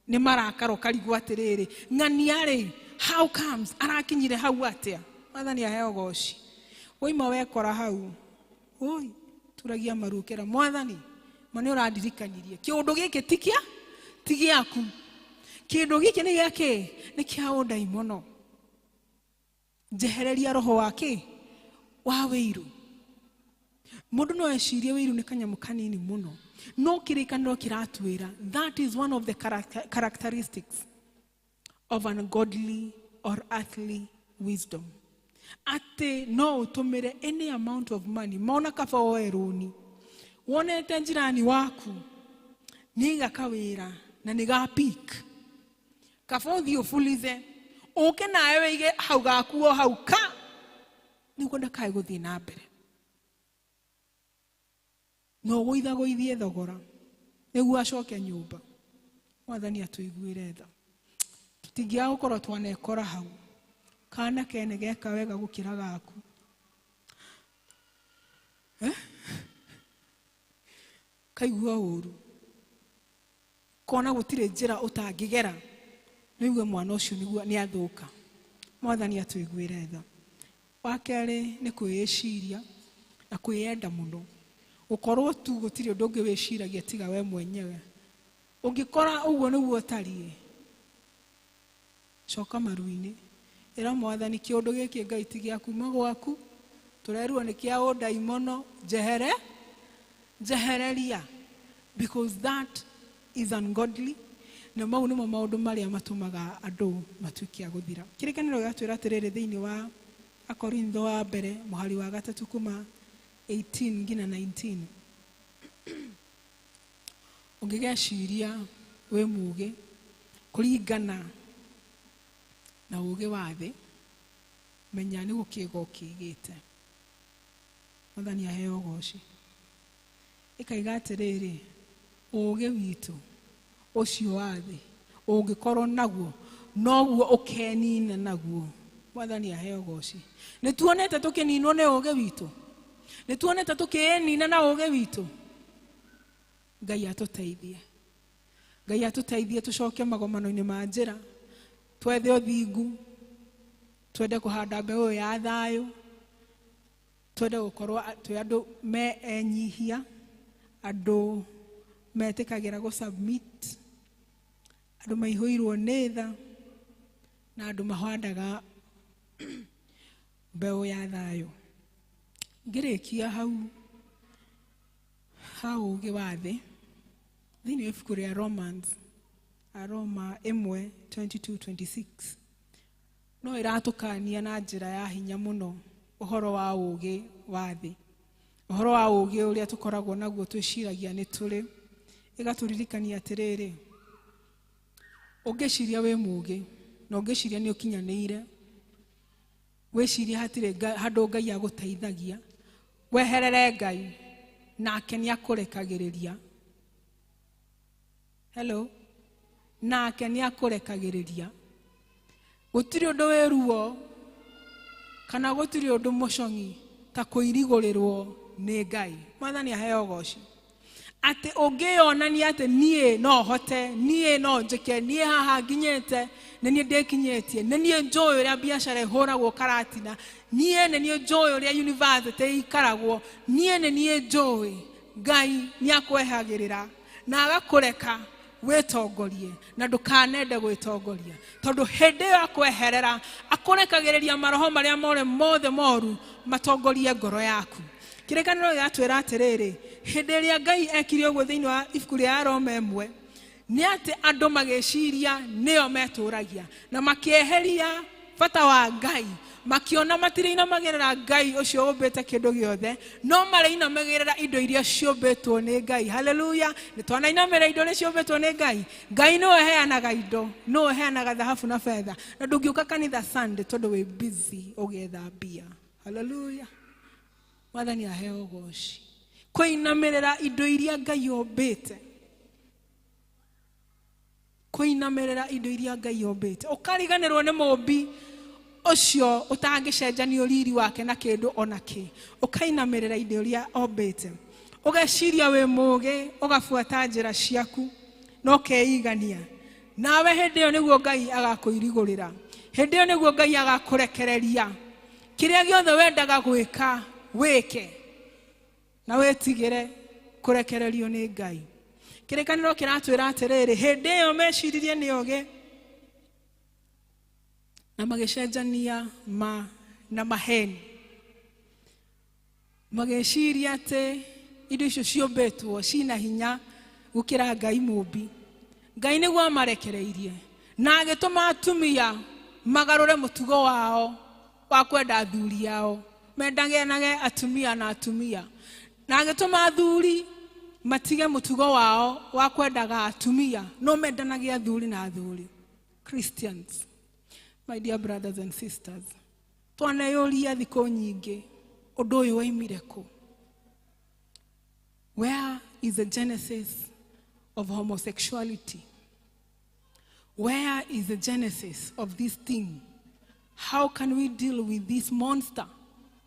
nĩ marakara, ũkarigwo atĩrĩrĩ, ng'ania rĩ, how comes arakinyire hau atĩa? Mwathani aheo ũgoci. Woima wekora hau, oi, turagia maru ũkera Mwathani, ma nĩ ũrandirikanirie kĩũndũ gĩkĩ ti kĩa, ti gĩaku, kĩndũ gĩkĩ nĩ gĩa kĩ? Nĩ kĩa ũndaimono. Njehereria roho wa kĩ? Wa wĩiru. Mũndũ no ecirie wĩiru nĩ kanyamũ kanini mũno, no kĩrĩkanĩro kĩratwĩra that is one of the characteristics of ungodly or earthly wisdom. Atĩ no ũtũmĩre any amount of money, mona kaba woe rũni, wonete njirani waku nĩaiga kawĩra na nĩ ga peak, kaba ũthiĩ ũbulize ũke nawe wĩige hau gaku o hau ka, nĩguo ndakae gũthiĩ na mbere. No ũgũithagũithie thogora nĩguo acoke nyũmba. Mwathani atũiguĩre tha. Tũtingĩaga gũkorwo twanekora hau, kana kene geka wega gũkĩra gaku. Kaigua ũru, kona gũtirĩ njĩra ũtangĩgera nĩuge mwana ũcio nĩguo nĩ athũka. Mwathani atũiguĩre tha. Wa kerĩ nĩ kwĩĩciria na kwĩyenda mũno, gũkorwo tu gũtirĩ ũndũ ũngĩ wĩciragia tiga we mwenyewe. Ũngĩkora ũguo nĩguo ũtariĩ, coka maru-inĩ, ĩra Mwathani kĩũndũ gĩkĩ Ngai ti gĩa kuma gwaku, tũrerwo nĩ kĩa ũndaimono, njehere, njehereria, because that is ungodly. Na mau nĩmo maũndũ marĩa matũmaga andũ matuĩke a gũthira. Kĩrĩkanĩro gĩatwĩra atĩrĩrĩ thĩinĩ wa Akorintho wa mbere mũhari wa 3 kuma 18 nginya 19, ũngĩgeciria wĩ mũũgĩ kũringana na ũũgĩ wa thĩ, menya nĩ gũkĩga ũkĩgĩte. Mwathani aheo ũgoci. Ĩkaiga atĩrĩrĩ, ũũgĩ witũ ũcio wa thĩ ũngĩkorwo naguo noguo ũkenina naguo. Mwathani aheo ũgoci. Nĩ tuonete tũkĩninwo nĩ ũũgĩ witũ, nĩ tuonete tũkĩĩnina na ũũgĩ witũ. Ngai atũteithie, Ngai atũteithie tũcoke magomano-inĩ ma njĩra, twethe ũthingu, twende kũhanda mbeũ ya thayũ, twende gũkorwo twĩ andũ me enyihia, andũ metĩkagĩra gũ submit, andũ maihũirwo nĩ tha, na andũ mahandaga mbeũ ya thayũ. Ngĩrĩkia hau ha ũũgĩ wa thĩ, thĩinĩ wa ibuku rĩa Romans, Aroma 1:22-26, no ĩratũkania na njĩra ya hinya mũno ũhoro wa ũũgĩ wa thĩ. Ũhoro wa ũũgĩ ũrĩa tũkoragwo naguo twĩciragia nĩ tũrĩ. Ĩgatũririkania atĩrĩrĩ, ũngĩciria wĩ mũũgĩ na ũngĩciria nĩ ũkinyanĩire, wĩcirie hatirĩ handũ Ngai agũteithagia, weherere Ngai nake nĩ akũrekagĩrĩria. Hello? Nake nĩ akũrekagĩrĩria. Gũtirĩ ũndũ wĩ ruo kana gũtirĩ ũndũ mũcong'i ta kũirigũrĩrwo nĩ Ngai. Mwathani aheo ũgoci. Atĩ ũngĩyonania atĩ niĩ no hote, niĩ no njĩke, niĩ haha nginyĩte, nĩ niĩ ndĩkinyĩtie, nĩ niĩ njũĩ ũrĩa biacara ĩhũragwo karatina, niĩ nĩ niĩ njũĩ ũrĩa university ĩikaragwo, niĩ nĩ niĩ njũĩ. Ngai nĩ akwehagĩrĩra na agakũreka wĩtongorie na ndũkanende gwĩtongoria, tondũ hĩndĩ ĩyo akweherera akũrekagĩrĩria maroho marĩa more mothe moru matongorie ngoro yaku. Kĩrĩkanĩro gĩatwĩra atĩrĩrĩ, hĩndĩ ĩrĩa Ngai ekire ũguo thĩinĩ wa ibuku rĩa Aroma 1, nĩ atĩ andũ magĩciria nĩo metũragia na makĩeheria bata wa Ngai, makiona matirĩinamagĩrĩra Ngai ũcio ũmbĩte kĩndũ gĩothe, no marĩinamagĩrĩra indo iria ciũmbĩtwo nĩ Ngai. Haleluya! Nĩ twanainamĩrĩra indo iria ciũmbĩtwo nĩ Ngai. Ngai nĩwe ũheanaga indo, nĩwe ũheanaga thahabu na betha, na ndũngĩũka kanitha Sunday tondũ wĩ busy ũgĩetha mbia. Haleluya! Mwathani aheo ũgoci. Kũinamĩrĩra indo iria Ngai ombĩte, kũinamĩrĩra indo iria Ngai ombĩte, ũkariganĩrwo nĩ mũmbi ũcio ũtangĩcenjania ũriri wake na kĩndũ ona kĩ, ũkainamĩrĩra indo iria ombĩte, ũgeciria wĩ mũũgĩ, ũgabuata njĩra ciaku na ũkeigania. Nawe hĩndĩ ĩyo nĩguo Ngai agakũirigũrĩra, hĩndĩ ĩyo nĩguo Ngai agakũrekereria kĩrĩa gĩothe wendaga gwĩka wĩke, na wĩtigĩre kũrekererio nĩ Ngai. Kĩrĩkanĩro kĩratwĩra atĩrĩrĩ, hĩndĩ ĩyo meciririe nĩ ogĩ na magĩcenjania ma na maheni, magĩciria atĩ indo icio ciũmbĩtwo cina hinya gũkĩra Ngai mũmbi. Ngai nĩguo amarekereirie na agĩtũma atumia magarũre mũtugo wao wa kwenda athuri ao, mendagenage atumia na atumia, na agĩtũma athuri matige mũtugo wao wa kwendaga atumia, no mendanage athuri na athuri. Christians, my dear brothers and sisters, twaneyũria thikũ nyingĩ ũndũ ũyũ waimire kũ? Where is the genesis of homosexuality? Where is the genesis of this thing? How can we deal with this monster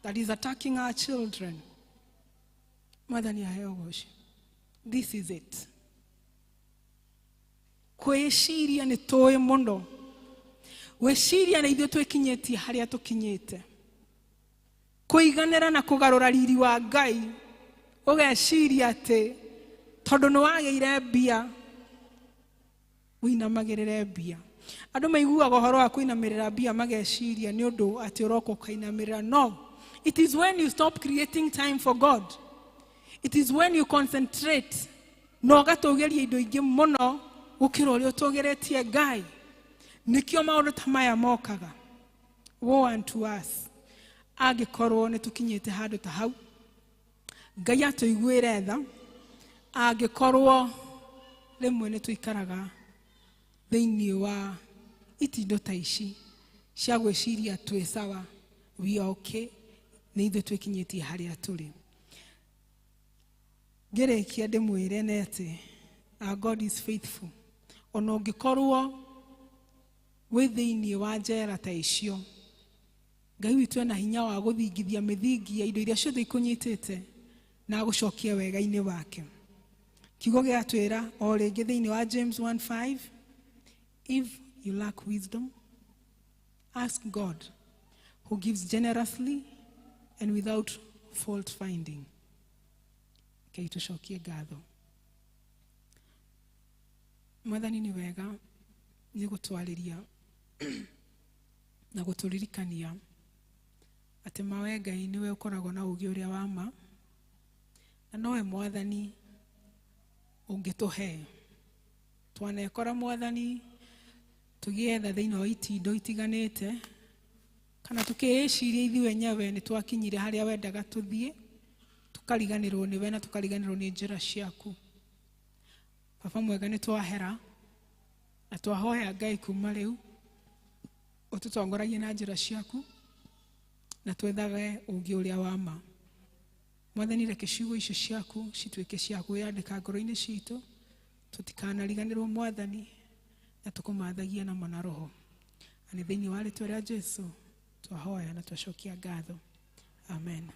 that is attacking our children? Mwathani aheo ũgoci. This is it. Kwĩciria nĩ tũĩ mũno, gwĩciria nĩ ithuĩ twĩkinyĩtie harĩa tũkinyĩte, kũiganĩra na kũgarũra riri wa Ngai, ũgeciria atĩ tondũ nĩ wagĩire mbia ũinamagĩrĩre mbia. Andũ maiguaga ũhoro wa kũinamĩrĩra mbia mageciria nĩ ũndũ atĩ ũroka ũkainamĩrĩra. No, it is when you stop creating time for God. It is when you concentrate na ũgatũgĩria indo ingĩ mũno gũkĩra ũrĩa ũtũgĩrĩtie Ngai. Nĩkĩo maũndũ ta maya mokaga. Woe unto us angĩkorwo nĩ tũkinyĩte handũ ta hau. Ngai atũiguĩre tha angĩkorwo rĩmwe nĩ tũikaraga thĩinĩ wa itindo ta ici cia gwĩciria twĩ sawa, we are okay, nĩ ithuĩ twĩkinyĩtie harĩa tũrĩ. Ngĩrĩkia ndĩmwĩre nĩ atĩ our God is faithful. Ona ũngĩkorwo wĩ thĩinĩ wa njera ta icio, Ngai witũ ena hinya wa gũthingithia mĩthingi ya indo iria ciothe ikũnyitĩte na agũcokia wega-inĩ wake. Kiugo gĩatwĩra o rĩngĩ thĩinĩ wa James 1:5, if you lack wisdom, ask God who gives generously and without fault finding. Ngai tũcokie ngatho. Mwathani nĩ wega nĩ gũtwarĩria na gũtũririkania atĩ mawe Ngai nĩwe ũkoragwo na ũũgĩ ũrĩa wa ma, na nowe Mwathani ũngĩtũhe. Twanekora Mwathani tũgĩetha thĩinĩ wa itindo itiganĩte, kana tũkĩĩciria ithuĩ enyewe nĩ twakinyire harĩa wendaga tũthiĩ, Tũkariganĩrwo nĩwe na tũkariganĩrwo nĩ njĩra ciaku. Baba mwega, nĩ twahera na twahoya Ngai kuma rĩu ũtũtongoragie na njĩra ciaku na twethage ũũgĩ ũrĩa wa ma. Mwathani, reke ciugo icio ciaku cituĩke cia kwĩyandĩka ngoro-inĩ citũ, tũtikanariganĩrwo Mwathani, na tũkũmathagia na ma na roho. Na nĩ thĩinĩ wa rĩtwa rĩa Jesu twahoya na twacokia ngatho. Amen.